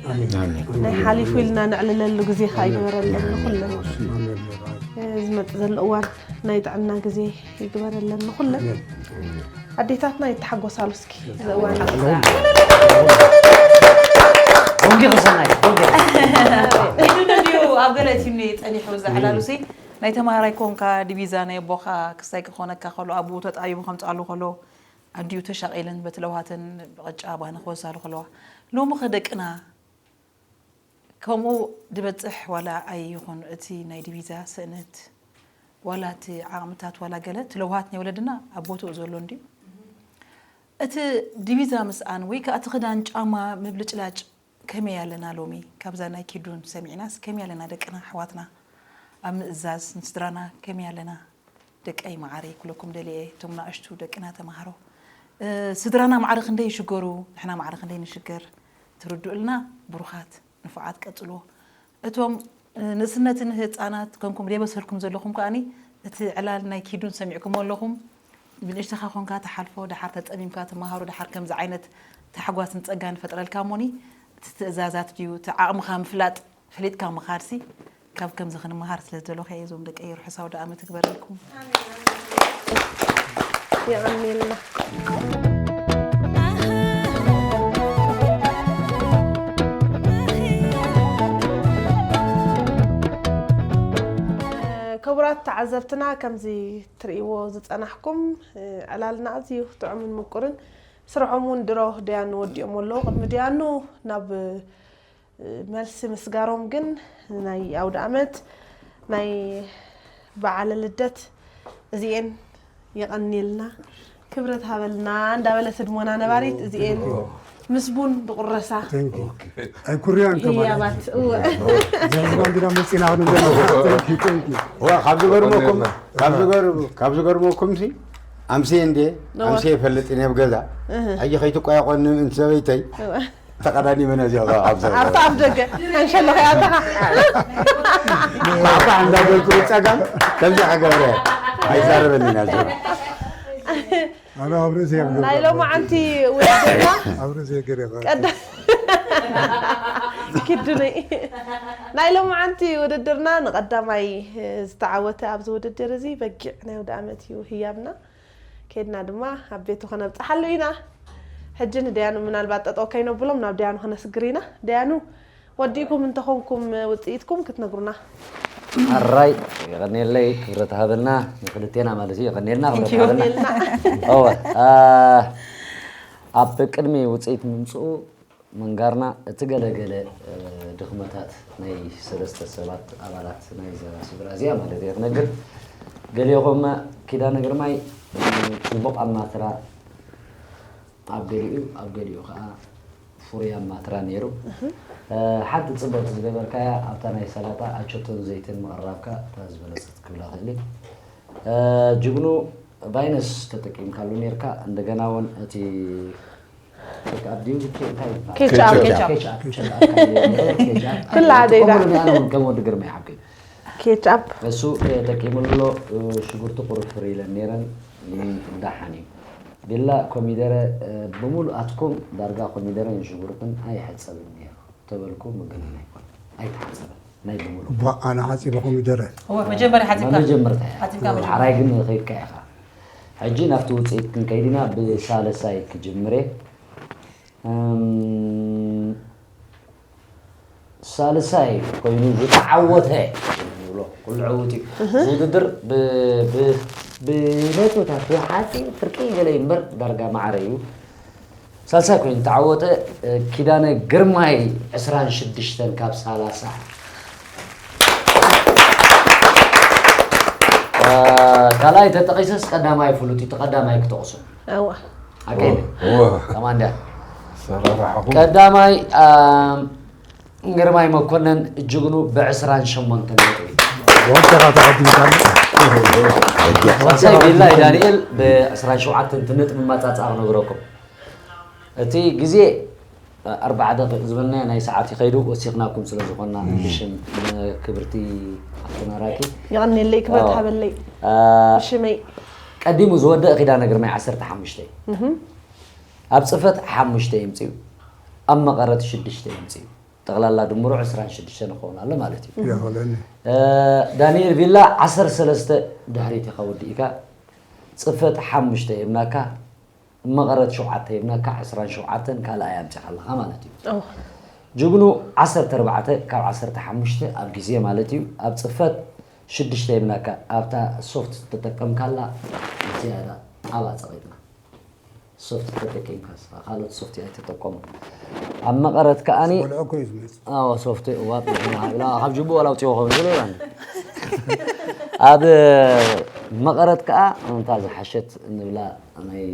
ናይ ሓሊፉ ኢልና ነዕልለሉ ግዜ ከዓ ይግበረለን ንኹለን። ዝመፅእ ዘሎ እዋን ናይ ጥዕና ግዜ ይግበረለን ንኹለን። ኣዴታትና ይተሓጎሳሉ እስኪ እዚ እዋን። ቦንጊ ክሰናይ ቦንጊ ኢዱ ደድዩ ኣብ ገለ እቲ እምኒ ጸኒሑ ዝዓላሉሲ ናይ ተማሃራይ ኮንካ ዲቪዛ ናይ ኣቦኻ ክስታይ ክኾነካ ከሎ ኣብኡ ተጣቢቡ ከምጽኣሉ ከሎ ኣዲኡ ተሻቒለን በቲ ለውሃተን ብቕጫ ባኒ ክወሳሉ ከለዋ ሎሚ ኸ ደቅና ከምኡ ድበጽሕ ዋላ ኣይኹን እቲ ናይ ዲቪዛ ስእነት ዋላ እቲ ዓቕምታት ዋላ ገለ እቲ ለውሃት ናይ ወለድና ኣብ ቦትኡ ዘሎ እንድዩ እቲ ዲቪዛ ምስኣን ወይ ከዓ እቲ ክዳን ጫማ ምብልጭላጭ ከመይ ኣለና ሎሚ ካብዛ ናይ ኪዱን ሰሚዕናስ ከመይ ኣለና ደቅና ኣሕዋትና ኣብ ምእዛዝ ንስድራና ከመይ ኣለና ደቀይ መዓረይ ኩለኩም ደልየ እቶም ናእሽቱ ደቅና ተማሃሮ ስድራና ማዕረ ክንደይ ይሽገሩ ንሕና ማዕረ ክንደይ ንሽገር ትርድኡልና ብሩኻት ንፉዓት ቀጽልዎ እቶም ንእስነትን ህፃናት ከምኩም ደይበሰልኩም ዘለኹም ከኣኒ እቲ ዕላል ናይ ኪዱን ሰሚዕኩም ኣለኹም ብንእሽተኻ ኮንካ ትሓልፎ ደሓር ተፀሚምካ ትመሃሮ ደሓር ከምዚ ዓይነት ታሕጓስን ፀጋን ፈጥረልካ እሞኒ እቲ ትእዛዛት ድዩ እቲ ዓቕምኻ ምፍላጥ ፈሊጥካ ምኻድሲ ካብ ከምዚ ክንመሃር ስለ ዝደለኹ እየ እዞም ደቀይ ርሑስ ኣውደ ኣመት እግበረልኩም የቐንየልና ክቡራት ተዓዘብትና ከምዚ ትርእይዎ ዝፀናሕኩም ዕላልና ኣዝዩ ጥዑምን ምቁርን ስርሖም እውን ድሮ ደያኑ ወዲኦም ኣለዉ ቅድሚ ደያኑ ናብ መልሲ ምስጋሮም ግን ናይ ኣውደ ኣመት ናይ በዓለ ልደት እዚኤን የቐንየልና ክብረት ሃበልና እንዳበለት ህድሞና ነባሪት እዚኤን ምስ ቡን ድቁረሳ ኣይኩርያን ተባለ ህያባት እወ ዘዝባን ግዳ መፂና ክንብለና ዋ ካብ ዝገርመኩም ካብ ዝገርም- ካብ ዝገርመኩም ሲ ኣምሴ እንዴ ኣምሴ ይፈልጥ እኔ ኣብ ገዛ ሕጂ ከይትቋየቆኒ ምእንቲ ሰበይተይ ተቀዳዲመ ነዚኣ ካብ ዘ- ኣብታ ኣብ ደገ ከንሸለኸ ኣተኻ ባዕባዕ እንዳበልኩ ብፀጋም ከምዚ ከገብረ ኣይዛረበኒ ኢና ዝብል ኣነ ኣብ ርእሲ ናይ ሎማዓንቲ ውድድርና ኣብ ርእሲ ገሪኻ ቀዳ ኪዱነይ ናይ ሎማዓንቲ ውድድርና ንቀዳማይ ዝተዓወተ ኣብዚ ውድድር እዚ በጊዕ ናይ ወደ ኣመት እዩ ህያብና ከድና ድማ ኣብ ቤቱ ከነብፅሓሉ ኢና ሕጂ ንደያኑ ምናልባት ጠጠው ከይነብሎም ናብ ደያኑ ከነስግር ኢና ደያኑ ወዲእኩም እንተኾንኩም ውፅኢትኩም ክትነግሩና ኣራይ የቐኔለይ ክብረት ሃበልና ንክልቴና ማለት እዩ የቐኔልና ክብረት ሃበልና እወ ኣብ ቅድሚ ውፅኢት ምምፅኡ ምንጋርና እቲ ገለገለ ድኽመታት ናይ ሰለስተ ሰባት ኣባላት ናይ ዘራ ስድራ እዚኣ ማለት እየ ክነግር ገሊኹም ኪዳነ ግርማይ ፅቡቕ ኣማትራ ኣብ ገሊኡ ኣብ ገሊኡ ከዓ ፍሩይ ኣማትራ ነይሩ ሓንቲ ፅብቕቲ ዝገበርካያ ኣብታ ናይ ሰላጣ ኣቸቶን ዘይትን ምቕራብካ እታ ዝበለፀት ክብላ ክእል ጅግኑ ቫይነስ ተጠቂምካሉ ነርካ እንደገና እውን እቲ ኬክኣፕ ድዩ እንታይ ይበሃል? ኬችኣፕ። ኬችኣፕ፣ ኬችኣፕ፣ ኬችኣፕ። ኩላ ደይዳ። ከምኡ ንብኣና እውን ከም ወዲ ግርማይ ሓብቲ ኬችኣፕ እሱ ተጠቂሙሉ ሽጉርቲ ቁርፍር ኢለን ነይረን ዳሓን እዩ ቢላ ኮሚደረ ብምሉኣትኩም ዳርጋ ኮሚደረን ሽጉርትን ኣይሕፀብን ነይሩ ተበልኩ ምግንን ኣይኮነ ኣይተሓፀበን ናይ ብምሉእ ቧ ኣነ ሓፂበ ኮሚደረ እወ መጀመርያ ሓፂብካ መጀመርታ እያ ሓፂብካ መጀመርያ ሓራይ ግን ከይድካ ኢኻ ሕጂ ናብቲ ውፅኢት ክንከይድ ኢና ብሳልሳይ ክጅምር እየ እም፣ ሳልሳይ ኮይኑ ዝተዓወተ ንብሎ ኩሉ ዕውት እዩ እዚ ውድድር ብ- ብ- ብነጥብታት ብሓፂን ፍርቂ ገለ እምበር ዳርጋ ማዕረ እዩ ሳልሳይ ኮይኑ ዝተዓወተ እ፣ ኪዳነ ግርማይ ዕስራን ሽዱሽተን ካብ ሰላሳ እ፣ ካልኣይ ተጠቒሰስ ቀዳማይ ፍሉጥ እዩ ተቐዳማይ ክጠቕሶ እዋ ኣቀይደ እወ ከማን ድያ ሰራራሕኹም። ቀዳማይ ኣም፣ ግርማይ መኮነን ጅግኑ ብ28 ነጥቢ። ወንተኻ ተቐዲምካ። ሳልሳይ ቢላይ ዳንኤል ብ27 ነጥቢ። መጻጻ ክነግረኩም፣ እቲ ግዜ ኣርባዓ ደቂቕ ዝበልና ናይ ሰዓት ይኸይዱ፣ ወሲኽናኩም ስለ ዝኾንና ብሽም ክብርቲ ኣፍትናራኪ። የቐንየለይ ክብረት ኣዎ። ሃበለይ አ፣ ሽመይ ቀዲሙ ዝወደእ ኪዳነ ግርማይ ዓሰርተ ሓሙሽተ እዩ። ኣብ ጽፈት ሓሙሽተ ይምጽኡ፣ ኣብ መቐረት ሽዱሽተ ይምጽኡ። ጠቕላላ ድምሩ ዕስራን ሽዱሽተን ይኸውን ኣሎ ማለት እዩ። የኽእለኒ። እ፣ ዳንኤል ቪላ ዓሰርተ ሰለስተ ድሕሪት ኢኻ ወዲእካ፣ ጽፈት ሓሙሽተ ሂብናካ፣ መቐረት ሸውዓተ ሂብናካ፣ ዕስራን ሸውዓተን ካልኣይ ኣምጺኻ ኣለኻ ማለት እዩ። ኦ፣ ጅግኑ ዓሰርተ ኣርባዕተ ካብ ዓሰርተ ሓሙሽተ ኣብ ግዜ ማለት እዩ። ኣብ ጽፈት ሽዱሽተ ሂብናካ፣ ኣብታ ሶፍት ዝተጠቀምካላ እዚኣ እያ ጣባ ጸቒጥና። ሶፍት ተጠቂምካ ንስኻ፣ ካልኦት ሶፍት ኣይትጠቀሙ። ኣብ መቐረት ከኣኒ ወልዖ እኮ እዩ ዝመጽእ። ኣዎ ሶፍት እዋ ብዝና ሃብላ ካብ ጅቡ ወላ ኣውፅኦ ኸውን ዝለ ይባን። ኣብ መቐረት ከኣ እንታ ዝሓሸት ንብላ ናይ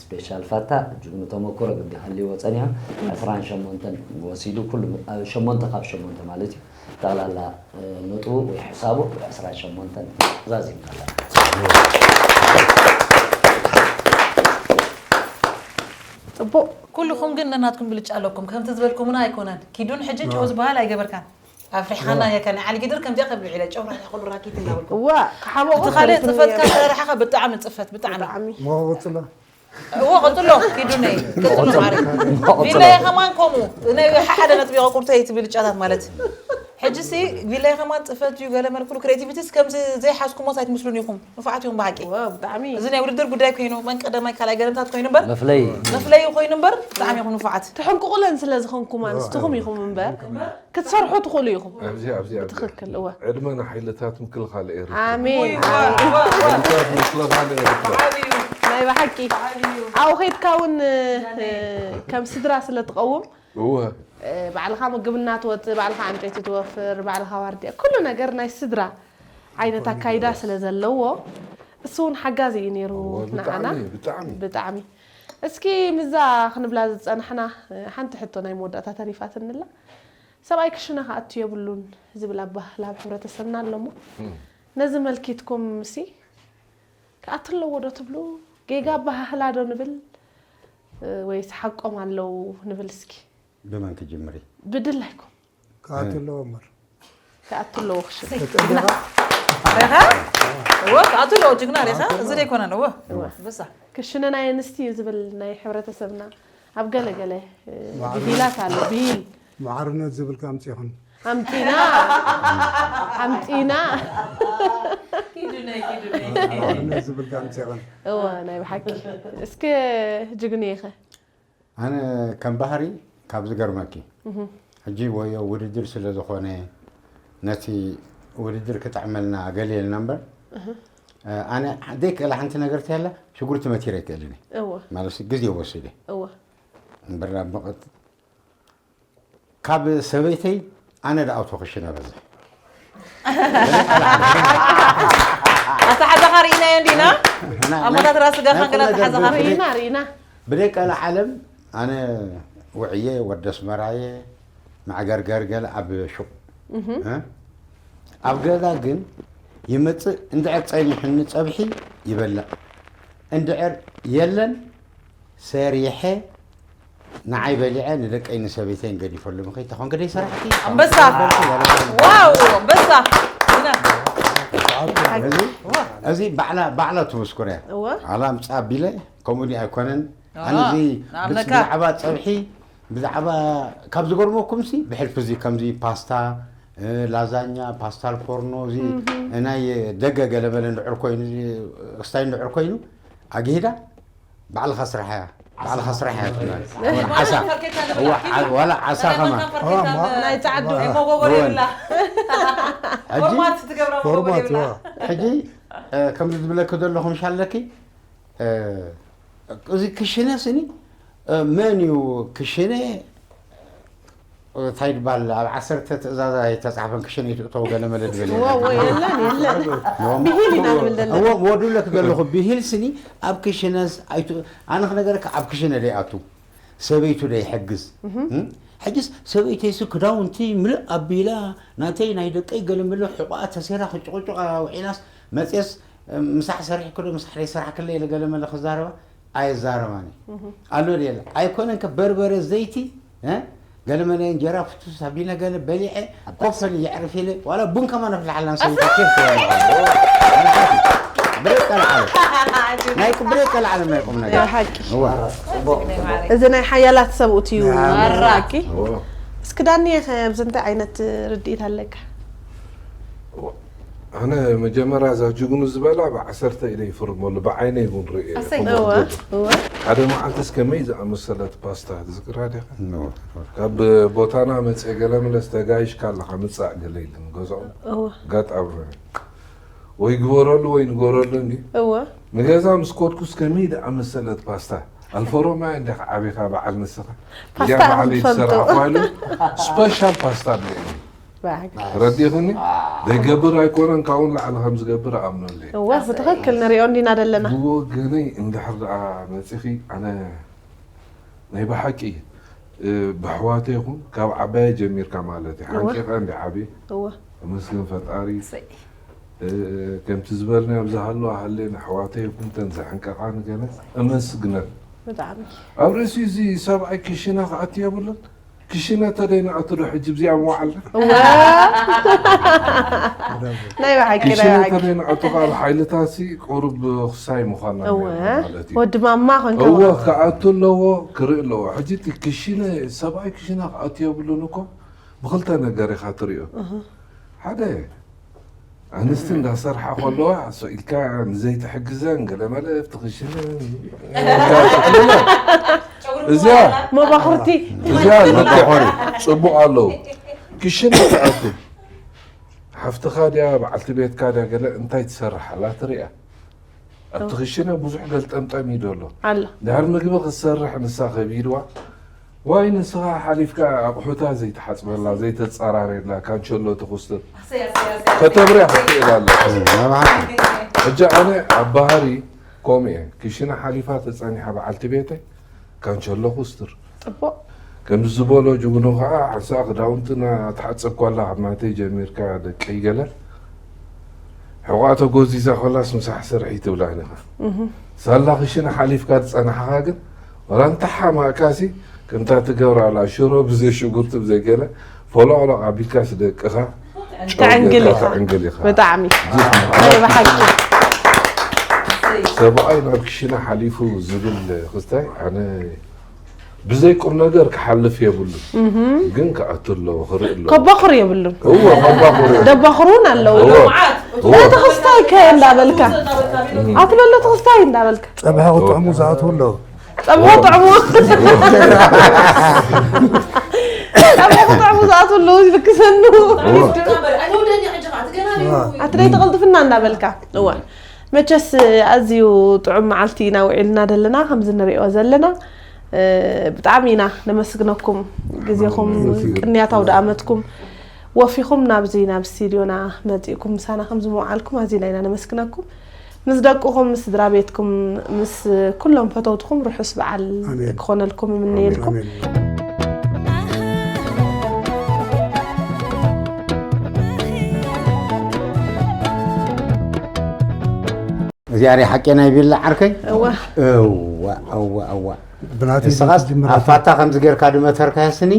ስፔሻል ፋታ ጅግኑ ተመክሮ ግዲ ሃልዎ ጸኒሖም ዕስራን ሸሞንተን ወሲዱ ኩሉ ኣብ ሸሞንተ ካብ ሸሞንተ ማለት እዩ። ጠቕላላ ነጥቡ ወይ ሕሳቡ ዕስራን ሸሞንተን ዛዚምና ኣለና። ጽቡቕ። ኩልኹም ግን ነናትኩም ብልጫ ኣለኩም። ከምቲ ዝበልኩምና ኣይኮነን። ኪዱን ሕጂ ጭው ዝበሃል ኣይገበርካን። ኣፍሪሕኻና ጌርካ ናይ ዓሊ ጊድር ከምዚኣ ከብልዕ ኢለ ጨው ራሕሪሕ ኩሉ ራኪት እንዳበልኩ። እዋ ክሓብኦ እቲ ካልእ ጽፈትካ ኣሰራርሓኻ ብጣዕሚ ጽፈት ብጣዕሚ። ብጣዕሚ ሞ ቀጽሎ። እዎ ቀጽሎ ኪዱነይ ቀጽሎ ማሪ። ቪላይ ከማን ከምኡ ናይ ሓደ ነጥቢ ቁርተይ ትብል ጫታት ማለት። ሕጂ ሲ ቪላይ ከማን ጽፈት እዩ ገለ መልክሉ ክሬቲቪቲስ ከምዚ ዘይሓዝኩሞስ ኣይትምስሉን ኢኹም። ንፉዓት ኢኹም ብሓቂ። እዋ ብጣዕሚ እዚ ናይ ውድድር ጉዳይ ኮይኑ መን ቀዳማይ ካልኣይ ገለምታት ኮይኑ እምበር መፍለይ መፍለዩ ኮይኑ እምበር ብጣዕሚ ኢኹም ንፉዓት። ትሕንቁቑለን ስለ ዝኾንኩም ኣንስትኹም ኢኹም እምበር ክትሰርሑ ትኽእሉ ኢኹም። ኣብዚ ኣብዚ ኣብዚ ትኽክል እወ። ዕድመ ንሓይልታት ምክልኻል ኤርትራ። ኣሜን። ሓይልታት ምክልኻል ኤርትራ። ናይ ብሓቂ ኣብኡ ከይድካ እውን እ፣ ከም ስድራ ስለ ትቐውም እወ እ፣ ባዕልኻ ምግብና ትወፅእ፣ ባዕልኻ ዕንጨይቲ ትወፍር፣ ባዕልኻ ዋርድያ፣ ኩሉ ነገር ናይ ስድራ ዓይነት ኣካይዳ ስለ ዘለዎ እሱ እውን ሓጋዚ እዩ ነይሩ እወ፣ ንዓና ብጣዕሚ ብጣዕሚ ብጣዕሚ። እስኪ ምዛ ክንብላ ዝፀናሕና እ፣ ሓንቲ ሕቶ ናይ መወዳእታ ተሪፋትንላ ሰብኣይ ክሽነ ክኣቱ የብሉን ዝብል ኣባህላ ኣብ ሕብረተሰብና ኣለሞ ነዚ መልኪትኩም ሲ ክኣቱ ኣለዎ ዶ ትብሉ? ጌጋ ኣባህላ ዶ ንብል እ፣ ወይስ ሓቆም ኣለዉ ንብል እስኪ? ብመን ክጅምር እዩ? ብድላይኩም ክኣቱ ኣለዎ እምበር። ክኣቱ ኣለዎ ክሽነ። ሪኻ? እወ፣ ክኣቱ ኣለዎ ጅግና ሪኻ? እዚ ደይኮነን፣ እወ። በሳ። ክሽነ ናይ ኣንስቲ እዩ ዝብል ናይ ሕብረተሰብና ኣብ ገለ ገለ እ፣ ብሂላት ኣሎ። ብሂል ማዕርነት ዝብል ከምጽ ይኹን። ኣምጢና ኣምጢና ማዕርነት ዝብል ከምጽ ይኹን። እወ ናይ ብሓቂ እስከ ጅግኒ ኢኸ ኣነ ከም ባህሪ ካብ ዝገርመኪ ሕጂ ወዮ ውድድር ስለ ዝኾነ ነቲ ውድድር ክጥዕመልና ገለ የልና እምበር ኣነ ዘይክእላ ሓንቲ ነገር ተያላ ሽጉርቲ መቲረ ኣይክእልን እየ እወ ማለት ግዜ ወስደ እወ እምበር ኣብ መቐት ካብ ሰበይተይ ኣነ ደኣውቶ ክሽነ በዝሕ ኣተሓዛኻ ርኢናዮ እንዲና ኣሞታት ራስ ስጋኻ ገለ ኣተሓዛኻ ርኢና ርኢና ብደቀ ለዓለም ኣነ ውዕየ ወደ ኣስመራየ መዕገርገር ገለ ኣብ ሹቕ እ? ኣብ ገዛ ግን ይመፅእ እንድዕር ፀኒሑኒ ፀብሒ ይበልዕ እንድዕር የለን ሰሪሐ ንዓይ በሊዐ ንደቀይ ንሰበይተይን ገዲፈሉ ምኸይድ ተኾን ግደይ ሰራሕቲ ኣንበሳ ዋው ኣንበሳ ኢና እዚ ባዕላ ባዕላ ትምስኩር እያ እወ ኣላ ምፃ ኣቢለ ከምኡ ዲ ኣይኮነን ኣነ እዚ ንኣብነካ ብዛዕባ ፀብሒ ብዛዕባ ካብ ዝገርመኩም ሲ ብሕልፊ እዚ ከምዚ ፓስታ ላዛኛ ፓስታል ፎርኖ እዚ ናይ ደገ ገለመለ እንድዕር ኮይኑ ስታይ እንድዕር ኮይኑ ኣግሂዳ ባዕልኻ ስራሕ እያ ባዕልኻ ስራሕ እያ ትብላኒ ዓሳ ዋላ ዓሳ ከማ ናይ ፃዕዱ መጎጎር የብላ ፎርማት ትገብራ መጎጎር ፎርማት የብላ ዋ ሕጂ ከምዚ ዝብለኪ ዘለኹ ምሽ ኣለኪ እዚ ክሽነ ስኒ መን እዩ ክሽነ እንታይ ይባል ኣብ ዓሰርተ ትእዛዝ ኣይተፃሕፈን ክሽነ ይትእተው ገለ መለ ድበል ወወ የለን የለን ብሂል ኢና ንብል ዘለና እዎ ወዱለክ ዘለኹ ብሂል ስኒ ኣብ ክሽነስ ኣነ ክነገረካ ኣብ ክሽነ ደይኣቱ ሰበይቱ ዶ ይሕግዝ? እም? ሕጅስ ሰበይተይስ ክዳውንቲ ምልእ ኣቢላ፣ ናተይ ናይ ደቀይ ገለመለ ሕቖኣ ተሰይራ ክጭቕጭቕ ውዒላስ፣ መፅየስ ምሳሕ ሰሪሕኪ ዶ ምሳሕ ደይሰራሕክለይ ኢለ ገለመለ ክዛረባ ኣየዛረባን እየ። ኣሎ ድየለ? ኣይኮነን ከ በርበረ ዘይቲ፣ እ? ገለመለ እንጀራ ፍቱስ ኣቢለ ገለ በሊዐ፣ ኮፍ ኢለ የዕርፍ ኢለ፣ ዋላ ቡን ከማን ኣፍልሓላን ሰበይቱ ኬፍ ትበል። ብሬክ ኣልዓለም። ናይ ቁ-፣ ብሬክ ኣልዓለም ናይ ቁም ነገር። ሓቂ። እዋ። እዚ ናይ ሓያላት ሰብኡት እዩ። ሓቂ። እዋ። እስኪ ዳኒ፣ ከ ኣብዚ እንታይ ዓይነት ርድኢት ኣለካ? ኣነ መጀመርያ እዛ ጅግኑ ዝበላ ብዓሰርተ ኢለ ይፍርመሉ፣ ብዓይነይ እውን ርእየ። ኣሰይ። ከምኡ እወ፣ ዝገብር። እወ። ሓደ መዓልትስ ከመይ ዝኣመሰለት ፓስታ ትዝክራ ዲኻ? ኖ። ካብ ቦታና መጽየ ገለ መለስ ተጋይሽካ ኣለኻ፣ ምጻእ ገለ ኢለን ገዛኦም። እወ። ጋጥ ኣብረ። ወይ ግበረሉ ወይ ንገረሉ እንዲ። እወ። ንገዛ ምስ ኮድኩስ ከመይ ዝኣመሰለት ፓስታ። ኣልፎሮማ እንዲኻ ዓቢኻ በዓል ንስኻ። ፓስታ እያ በዓል ኢኹም ትፈልጡ። ይትሰርሕ እኳ ኢሉ ስፔሻል ፓስታ ኣለኒ። ባክ። ረዲእኽኒ? ዘይገብር ኣይኮነን፣ ካብኡ ንላዕሊ ከም ዝገብር እኣምነሉ እየ። እወ፣ ብትኽክል ንሪኦ እንዲና ዘለና። ብወገነይ እንድሕር ደኣ መጺኺ፣ ኣነ ናይ ብሓቂ፣ እ፣ ብኣሕዋተይ ይኹን ካብ ዓባየ ጀሚርካ ማለት እዩ። እወ። ሓንቂቐ እንዲ ዓብየ። እወ። ተመስገን ፈጣሪ። እሰይ። እ፣ ከምቲ ዝበልናዮ ኣብ ዝሃለዋ ሃሌን ኣሕዋተይ ይኹን ተን ዘሕንቀቓ ንገለ እመስግነን። ብጣዕሚ። ኣብ ርእሲ እዚ ሰብኣይ ክሽነ ክኣቱ የብሉን። ክሽነ ተደይ ንኣቱ ዶ ሕጂ ብዚኣ መዋዓል? እወ። ናይ ብሓቂ፣ ናይ ክሽነ ብሓቂ። ተደይ ንኣቱ ቃል ሓይልታሲ ቁሩብ ክሳይ ምዃንና እወ። ነይርና ማለት እዩ። ወዲ ማማ ኮንካ እወ፣ ማለት። ክኣቱ ኣለዎ፣ ክርኢ ኣለዎ። ሕጂ እቲ ክሽነ፣ ሰብኣይ ክሽነ ክኣቱ የብሉን እኮ ብኽልተ ነገር ኢኻ ትሪኦ። እህ። ሓደ፣ ኣንስቲ እንዳሰርሓ ከለዋ፣ ሶ ኢልካ ንዘይትሕግዘን፣ ገለ መለ ኣብቲ ክሽነ፣ እዚኣ፣ መባኹርቲ። እዚኣ ልክዕ ጽቡቕ ኣለዉ። ክሽነ ትኣቱ። ሓፍትኻ ድያ፣ በዓልቲ ቤትካ ድያ፣ ገለ እንታይ ትሰርሕ ኣላ ትሪኣ። ኣብቲ ክሽነ ብዙሕ ገልጠምጠም እዩ ዘሎ። ኣሎ። ድሕሪ ምግቢ ክትሰርሕ ንሳ ከቢድዋ፣ ዋይ ንስኻ ሓሊፍካ ኣቑሑታ ዘይትሓጽበላ፣ ዘይተጸራርየላ፣ ካንቸሎ ትኹስትር። ኣሰይ፣ ኣሰይ፣ ኣሰይ፣ ኣሰይ። ከተብርያ ክትኽእል ኣለካ። እም፣ ኣብ ሓቂ። ሕጂ ኣነ ኣብ ባህሪ ከምኡ እየ። ክሽነ ሓሊፋ ተጸኒሓ በዓልቲ ቤተይ፣ ካንቸሎ ኩስትር። ጽቡቕ። ከምዚ ዝበሎ ጅግኑ ኸዓ፣ ሓንሳእ ክዳውንትና ትሓጽብ ከላ፣ ካብ ናተይ ጀሚርካ ደቀይ ገለ፣ ሕቖኣ ተጎዚዛ ከላስ ምሳሕ ስርሒ ትብላን ኢኻ። እህ። ሳላ ክሽነ ሓሊፍካ ዝጸናሕኻ ግን፣ ወላ እንተ ሓማእካሲ፣ ከምታ ትገብራ ኣላ፣ ሽሮ ብዘይ ሽጉርቲ ብዘይ ገለ፣ ፎሎቕሎቕ ኣቢልካስ ደቅኻ፣ ጨው ተዕንግል ጌርካ ኢኻ። ተዕንግል ኢኻ። ብጣዕሚ። ጅፍ ናይ ብሓቂ። ሰብኣይ ናብ ክሽነ ሓሊፉ ዝብል ክስታይ፣ ኣነ ብዘይ ቁም ነገር ክሓልፍ የብሉን። እህ። ግን ክኣቱ ኣለዎ፣ ክርኢ ኣለዎ። ከባኹር የብሉን። እዎ፣ ከባኹር የብሉን። ደባኹር እውን ኣለዉ። እዎ። እቲ ክስታይ ከ እንዳበልካ። እህ። ኣትበሎ እቲ ክስታይ እንዳበልካ። ጸብሒ ክጥዕሙ ዝኣትዉ ኣለዉ። ጸብሒ ክጥዕሙ። ጸብሒ ክጥዕሙ ዝኣትዉ ኣለዉ፣ ይልክሰኑ። እዎ። ኣቲ ደይ ተቐልጥፍና እንዳበልካ። እዋ። መቸስ ኣዝዩ ጥዑም መዓልቲ ኢና ውዒልና ዘለና፣ ከምዚ ንሪኦ ዘለና። እ፣ ብጣዕሚ ኢና ነመስግነኩም፣ ግዜኹም፣ ኣመስግን። ቅንያት ኣውደ ኣመትኩም ወፊኹም ናብዚ፣ ናብ ስቱድዮና መጺእኩም ምሳና ከምዚ ምውዓልኩም ኣዝና ኢና ነመስግነኩም። ምስ ደቅኹም፣ ምስ ስድራ ቤትኩም፣ ምስ ኩሎም ፈተውትኹም ርሑስ በዓል ኣሜን። ክኾነልኩም ይምነየልኩም። ኣሜን። እዚኣ ርያ ሓቄና ይብል ዓርከይ። እዋ። እዋ፣ እዋ፣ እዋ። ብናተይ ንስኻስ ዝጅምር ኣብ ፋታ ከምዚ ጌርካ ድመተርካዮ ስኒ፣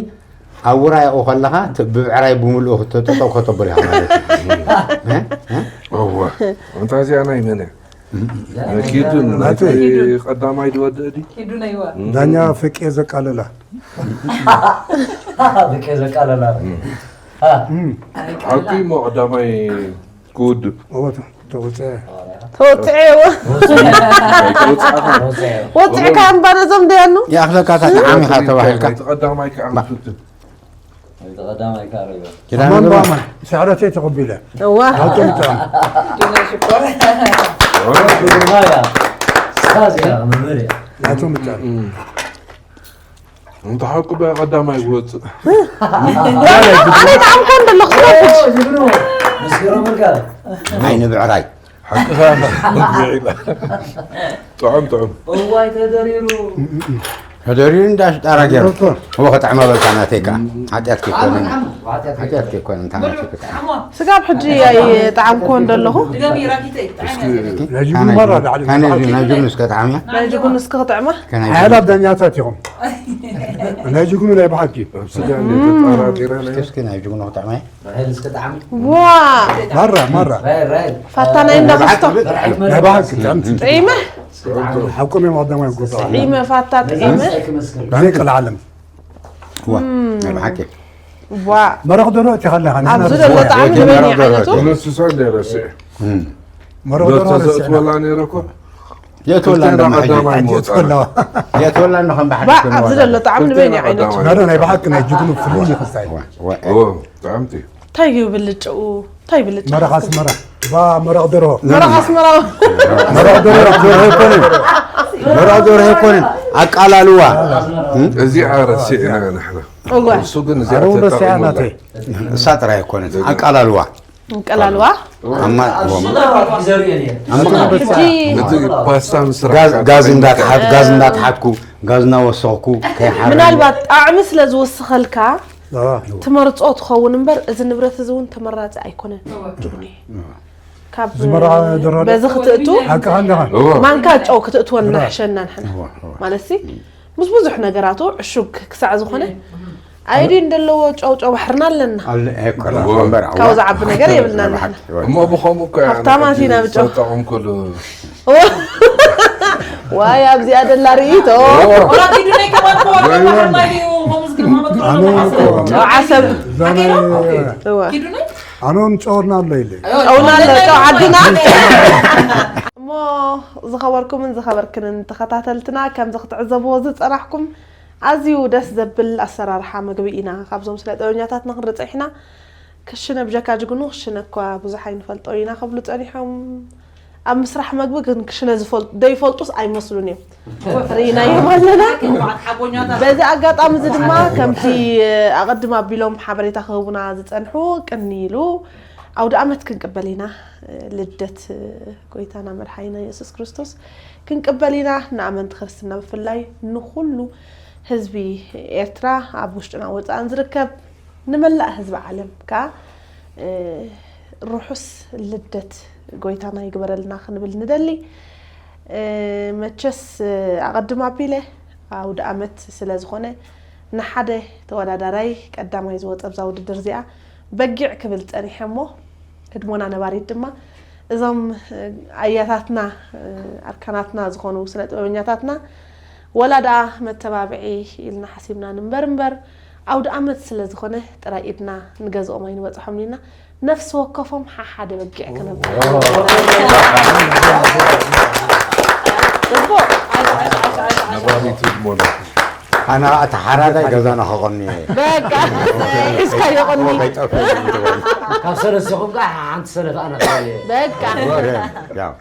ኣብ ውራይኡ ከለኻ ት-፣ ብብዕራይ ብምልኡ ክተጠጠው ከተብር ኢኻ ማለት እዩ። እ? እ? እወ። ኣንታ እዚኣ ናይ መን እያ? ናይ ኪዱ፣ ናይ ናተይ። ቀዳማይ ድወድእ ድዩ? ኪዱ ነይዋ። ዳኛ ፍቄ ዘቃለላ። ፍቄ ዘቃለላ። እም። አ። እም። ሓቂ እሞ ቀዳማይ ክውድእ። እወ፣ ተወፅአ። ተወፅዐ እዎ። ተወፅአ። ተወፅኣኻ። ተወፅአ። ወፅዕካ እምባ ነዞም ደያኑ? ይኣኽለካ እታ ጠዓም ኢኻ ተባሂልካ። ናይቲ ቀዳማይ ከዓ ባ- ምፍትን። ናይቲ ቀዳማይ ከዓ ሪባ። ኪዳነ ኣማን ግባ። ብኣማን፣ ስዕረተይ ተቐቢለ። እዋ። ናቶም ጥራም። ዲና ሽኮር። ኦይ፣ ዲና እያ። ስታዝ እያ፣ መምህር እያ። ናቶም ጥራም። እም። እንተ ሓቁ በያ ቀዳማይ ክወፅእ። ኣነ ይጥዓምካ እንደለኹ ክነፍድ። ጅግኑ፣ መስከረም በልካ። ዓይኒ ብዕራይ። ሓቅኻ ኢኻ። ጥዑም፣ ጥዑም። እዋይ ተደሪሩ። ተደርዩ እንዳ ሽጣራ ገይሩ። እዎ፣ ከጥዕማ በልካ ናተይ ከኣ። ሓጢኣት ከይኮነን። ሓጢኣት ከይኮነን፣ እንታ ናተይ ክጥዕም። ስጋብ ሕጂ ኣይጠዓምኩዎን ዘለኹ። ናይ ጅግኑ መራ ዳዕሊ ካነ እዚ ናይ ጅግኑ እስከ ጥዓምያ? ናይ ጅግኑ እስከ ክጥዕማ? ከናይ ሓያላት ዳኛታት ኢኹም። ናይ ጅግኑ ናይ ብሓቂ። ስጋ እንደ ተጣራጢረ ናይ እስኪ ናይ ጅግኑ ክጥዕማ? ራሄል እስከ ጥዓም። ዋ! ማራ፣ ማራ። ራሄል፣ ራሄል። ፋታ ናይ እንዳ ክስቶ። ናይ ብሓቂ ጥዕምቲ። ጥዒመ? ሓቆም እዮም ቀዳማይ ጎታ። ጥዒመ ፋታ ጥዒመ? ብዘይ ቀልዓለም። ዋ፣ ናይ ብሓቂ። ዋ። መረቕ ደሮ እቲ ኻለኻ፣ ንሕና ኣብዚ ዘሎ ርዝያ። ጣዕሚ ንበይኑ መረቕ ደሮ ይዓይነቱ። እቲ። እነሱ ሰው ደረሰ። እም። መረቕ ደሮ ዶክተር ረሲዕና። ዘእትወላ ነይረ እኮ። የእትወላ ክልቴና እንደማሕጂ። ቀዳማይ መውጻእና። የእትወላ። የእትወላ እንዶ ከም ባሕሪ ባ፣ ክንወላ። ኣብዚ ዘሎ ጣዕሚ ንበይኑ ክልቴና ይዓይነቱ። ቀዳማይ። መረ ናይ ብሓቂ ናይ ጅግኑ ፍሉይ እዩ ክስታይ። ዋ፣ ዋ። ኦ፣ ጥዕምቲ። እንታይ ይብል ጭኡ? እንታይ ይብል ጭኡ? መረቕ ኣስመራ። ባ፣ መረቕ ደርሆ። መረቕ ኣስመራ። መረቕ ደርሆ። መረቕ ደርሆ ኣይኮነን። መረቕ ደርሆ ኣይኮነን። ኣቃላልዋ። እም? እዚኣ ረሲዕና ንሕና። እዋ። እሱ ግን እዚኣ ኣረ፣ እውን ረሲዓ ተጠቒሙላ። ናተይ። እሳ ጥራይ ኣይኮነን። ኣቃላልዋ። ኣቃላልዋ። ኣማ-፣ ኣማ-፣ ሕጂ እቲ ፓስታ ምስራሕ ጋዝ፣ ጋዝ እንዳትሓት-፣ ጋዝ እንዳትሓትኩ፣ ጋዝ እናወሰኽኩ ከይሓረኒ። ምናልባት ጣዕሚ ስለ ዝወስኸልካ ኣዋ። ትመርጾ ትኸውን እምበር፣ እዚ ንብረት እዚ እውን ተመራጺ ኣይኮነን። ጅግኒ። ካብ ዝመርዓ ደርሆ በዚ ክትእቱ ሓቅኻ ኣለኻ። እዎ። ማንካ ጨው ክትእትወልና እዋ። ሕሸና ንሕና። እዋ፣ እዋ። ማለትሲ፣ ምስ ብዙሕ ነገራቱ ዕሹግ ክሳዕ ዝኾነ፣ ኣዮዲን ዘለዎ ጨው፣ ጨው ባሕርና ኣለና። ኣለ-፣ ኣይኮነ፣ እዎ። እምበር፣ ካብኡ እዋ። ዝዓቢ ነገር የብልናን ንሕና። እሞ ብኸምኡ እኮ እያ ሃብታማት ኢና ብጨው። ዝጠጠቑም ኩሉ። ዋይ፣ ኣብዚኣ ደላ ርእይቶ። ኦ። ወላ ኪዱ ናይ ከማን እኮ ወላ ወይዋ። ማይ እዩ፣ ሞምዝ ግን ማመት ኣነ እኮ ጨው ዓሰብ። ዛነ እዋ። ኪዱ ናይ? ኣነ እውን ጨውና ኣሎ ኢለ። ጨውና ኣሎ፣ ጨው ዓድና። እሞ ዝኸበርኩምን ዝኸበርክንን ተኸታተልትና፣ ከምዚ ክትዕዘብዎ ዝጸናሕኩም፣ ኣዝዩ ደስ ዘብል ኣሰራርሓ ምግቢ ኢና ካብዞም ስነ ጥበበኛታትና ክንርኢ ጸኒሕና። ክሽነ ብጀካ ጅግኑ ክሽነ እኳ ብዙሕ ኣይንፈልጦ ኢና ክብሉ ጸኒሖም። ኣብ ምስራሕ መግቢ ግን ክሽነ ዝፈል-፣ ዘይፈልጡስ ኣይመስሉን እዮም። ርኢናዮም ኣለና። በዚ ኣጋጣሚ እዚ ድማ ከምቲ ኣቐድም ኣቢሎም ሓበሬታ ክህቡና ዝጸንሑ ቅኒ ኢሉ ኣውደ ኣመት ክንቅበል ኢና። ልደት ጎይታና መድሓኒና የሱስ ክርስቶስ ክንቅበል ኢና። ንኣመንቲ ክርስትና ብፍላይ ንኹሉ ህዝቢ ኤርትራ ኣብ ውሽጥና ወጻእን ዝርከብ ንመላእ ህዝቢ ዓለም ከኣ፣ እ፣ ርሑስ ልደት ጎይታና ይግበረልና ክንብል ንደሊ። እ፣ መቸስ፣ እ፣ ኣቐድም ኣቢለ ኣውደ ኣመት ስለ ዝኾነ ንሓደ ተወዳዳራይ ቀዳማይ ዝወጸ ኣብዛ ውድድር እዚኣ በጊዕ ክብል ጸኒሐ እሞ ህድሞና ነባሪት ድማ እዞም፣ እ፣ ኣያታትና፣ እ፣ ኣርካናትና ዝኾኑ ስነ ጥበበኛታትና ወላ ደኣ መተባብዒ ኢልና ሓሲብና ንንበር እምበር፣ ኣውደ ኣመት ስለ ዝኾነ ጥራይ ኢድና ንገዝኦም ኣይንበጽሖምን ኢና። ነፍሲ ወከፎም ሓሓደ በጊዕ ክነብጽሕ። ጽቡቕ። ነባሪት ህድሞና። ኣነ እቲ ሓራዳይ ገዛና ከቐንዮ እየ። በቃ፣ እስካ ይቐኒ። ከይጠፍእ እንትበል። ካብ ሰለስቲኹም ከዓ ሓንቲ ሰለፍ ኣነ ክኾን እየ። በቃ። ወረ፣ ያው።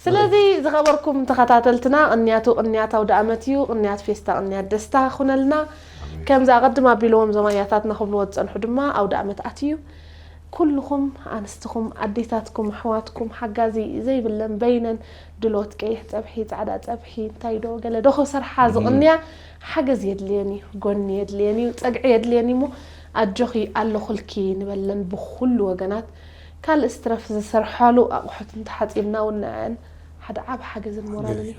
ስለዚ ዝኸበርኩም ተኸታተልትና፣ ቅንያቱ ቅንያት ኣውደ ኣመት እዩ፣ ቅንያት ፌስታ፣ ቅንያት ደስታ ኩነልና። ከምዚ ኣቐድም ኣቢልዎም እዞም ኣያታትና ክብልዎ ዝጸንሑ ድማ፣ ኣውደ ኣመት ኣትዩ። ኩልኹም ኣንስትኹም፣ ኣዴታትኩም፣ ኣሕዋትኩም፣ ሓጋዚ ዘይብለን በይነን ድሎት ቀይሕ ጸብሒ፣ ጻዕዳ ጸብሒ፣ እንታይ ዶ ገለ ዶ ክሰርሓ ዝቕንያ ሓገዝ የድልየን እዩ፣ ጎኒ የድልየን እዩ፣ ጸግዒ የድልየን እዩ እሞ ኣጆኺ ኣለኹልኪ ንበለን ብኹሉ ወገናት። ካልእ ስትረፍ ዝሰርሓሉ ኣቑሑት እንተሓጺብና እውን ንዐን ሓደ ዓቢ ሓገዝን ሞራልን እዩ።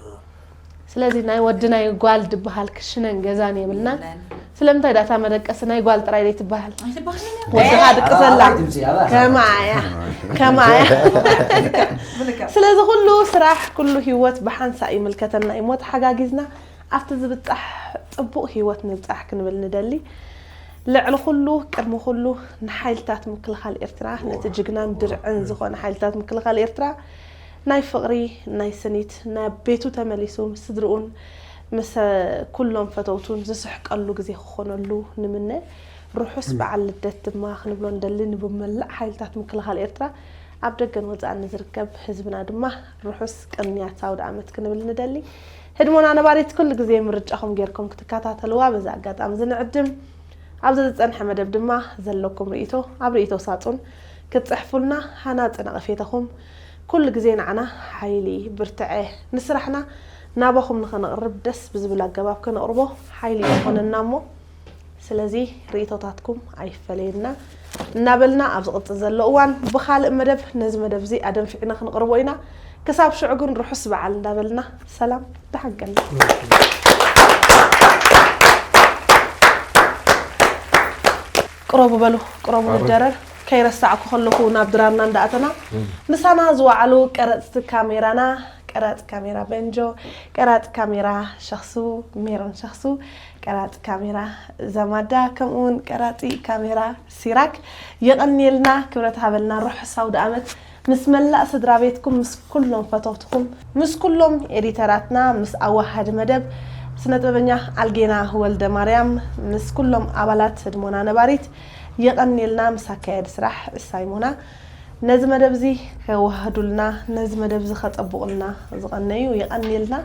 ስለዚ ናይ ወዲ ናይ ጓል ድበሃል ክሽነን ገዛን የብልናን። የለን። ስለምንታይ ዳታ መደቀሲ ናይ ጓል ጥራይ ደይ ትበሃል? ኣይትበሃልን እያ። ወድኻ ድቅሰላ። ኣባይ ድምፂ፣ ኣባይ። ከማያ፣ ከማያ። ብልክዕ። ስለዚ ኩሉ ስራሕ፣ ኩሉ ህይወት ብሓንሳእ ይምልከተና እዩ እሞ ተሓጋጊዝና ኣብቲ ዝብጻሕ ጽቡቕ ህይወት ንብጻሕ ክንብል ንደሊ። ልዕሊ ኩሉ፣ ቅድሚ ኩሉ ንሓይልታት ምክልኻል ኤርትራ፣ ነቲ ጅግናን ድርዕን ዝኾነ ሓይልታት ምክልኻል ኤርትራ ናይ ፍቕሪ፣ ናይ ስኒት፣ ናብ ቤቱ ተመሊሱ ምስ ስድርኡን ምስ ኩሎም ፈተውቱን ዝስሕቀሉ ግዜ ክኾነሉ ንምነ። ርሑስ በዓል ልደት ድማ ክንብሎ ንደሊ ንብመላእ ሓይልታት ምክልኻል ኤርትራ፣ ኣብ ደገን ወጻእን ንዝርከብ ህዝብና ድማ ርሑስ ቅንያት ኣውደ ኣመት ክንብል ንደሊ። ህድሞና ነባሪት ኩሉ ግዜ ምርጫኹም ጌርኩም ክትከታተልዋ በዚ ኣጋጣሚ እዚ ንዕድም። ኣብዚ ዝጸንሐ መደብ ድማ ዘለኩም ርእይቶ ኣብ ርእይቶ ሳጹን ክትጽሕፉልና ሃናጺ ነቐፌታኹም ኩሉ ግዜ ንዓና ሓይሊ፣ ብርትዐ፣ ንስራሕና ናባኹም ንኸነቕርብ ደስ ብዝብል ኣገባብ ከነቕርቦ ሓይሊ ይኾነና እሞ፣ ስለዚ ርእይቶታትኩም ኣይፈለየና እናበልና ኣብ ዝቕጽል ዘሎ እዋን ብኻልእ መደብ ነዚ መደብ እዚ ኣደንፊዕና ክንቕርቦ ኢና። ክሳብ ሽዑ ግን ርሑስ በዓል እንዳበልና ሰላም ደሓን ቀንና። ቅረቡ በሉ፣ ቅረቡ ንደረር። ከይረሳዕኩ ከለኹ ናብ ድራርና እንዳኣተና ምሳና ዝወዓሉ ቀረጽቲ ካሜራና፣ ቀራጺ ካሜራ በንጆ፣ ቀራጺ ካሜራ ሸኽሱ፣ ሜሮን ሸኽሱ፣ ቀራጺ ካሜራ ዘማዳ፣ ከምኡ እውን ቀራጺ ካሜራ ሲራክ። የቐንየልና፣ ክብረት ሃበልና፣ ርሑስ ኣውደ ዓመት ምስ መላእ ስድራ ቤትኩም፣ ምስ ኩሎም ፈተውትኹም፣ ምስ ኩሎም ኤዲተራትና፣ ምስ ኣዋሃዲ መደብ ስነ ጥበበኛ ኣልጌና ወልደ ማርያም፣ ምስ ኩሎም ኣባላት ህድሞና ነባሪት የቐንየልና፣ ምስ ኣካያዲ ስራሕ ሳይሞና ነዚ መደብ እዚ ከወሃዱልና፣ ነዚ መደብ እዚ ከጸብቑልና ዝቐነዩ የቐንየልና፣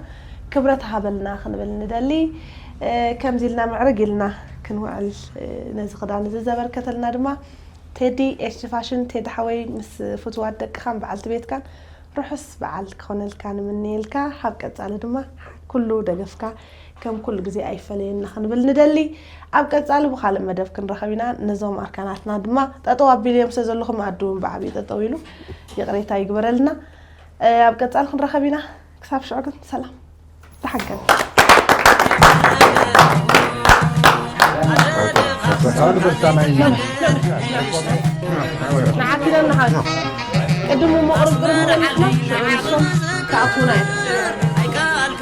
ክብረት ሃበልና ክንብል ንደሊ። እ፣ ከምዚ ኢልና ምዕርግ ኢልና ክንውዕል፣ እ፣ ነዚ ክዳን እዚ ዘበርከተልና ድማ ቴዲ ኤች ፋሽን፣ ቴዲ ሓወይ ምስ ፍትዋት ደቅኻን በዓልቲ ቤትካን ርሑስ በዓል ክኾነልካ ንምነየልካ። ኣብ ቀጻሊ ድማ ኩሉ ደገፍካ ከም ኩሉ ግዜ ኣይፈለየና ክንብል ንደሊ። ኣብ ቀጻሊ ብኻልእ መደብ ክንራኸብ ኢና። ነዞም ኣርካናትና ድማ ጠጠው ኣቢልዮም ስለ ዘለኹም፣ ኣዲ እውን ብዓብዩ ጠጠው ኢሉ ይቕሬታ ይግበረልና። እ፣ ኣብ ቀጻሊ ክንራኸብ ኢና። ክሳብ ሽዑ ግን ሰላም። ተሓገል። ንዓኪ ኢና ንሃዞ። ቅድም መቕርብ ቅርብ ንብለና፣ ንሶም ክኣትዉና እዮም።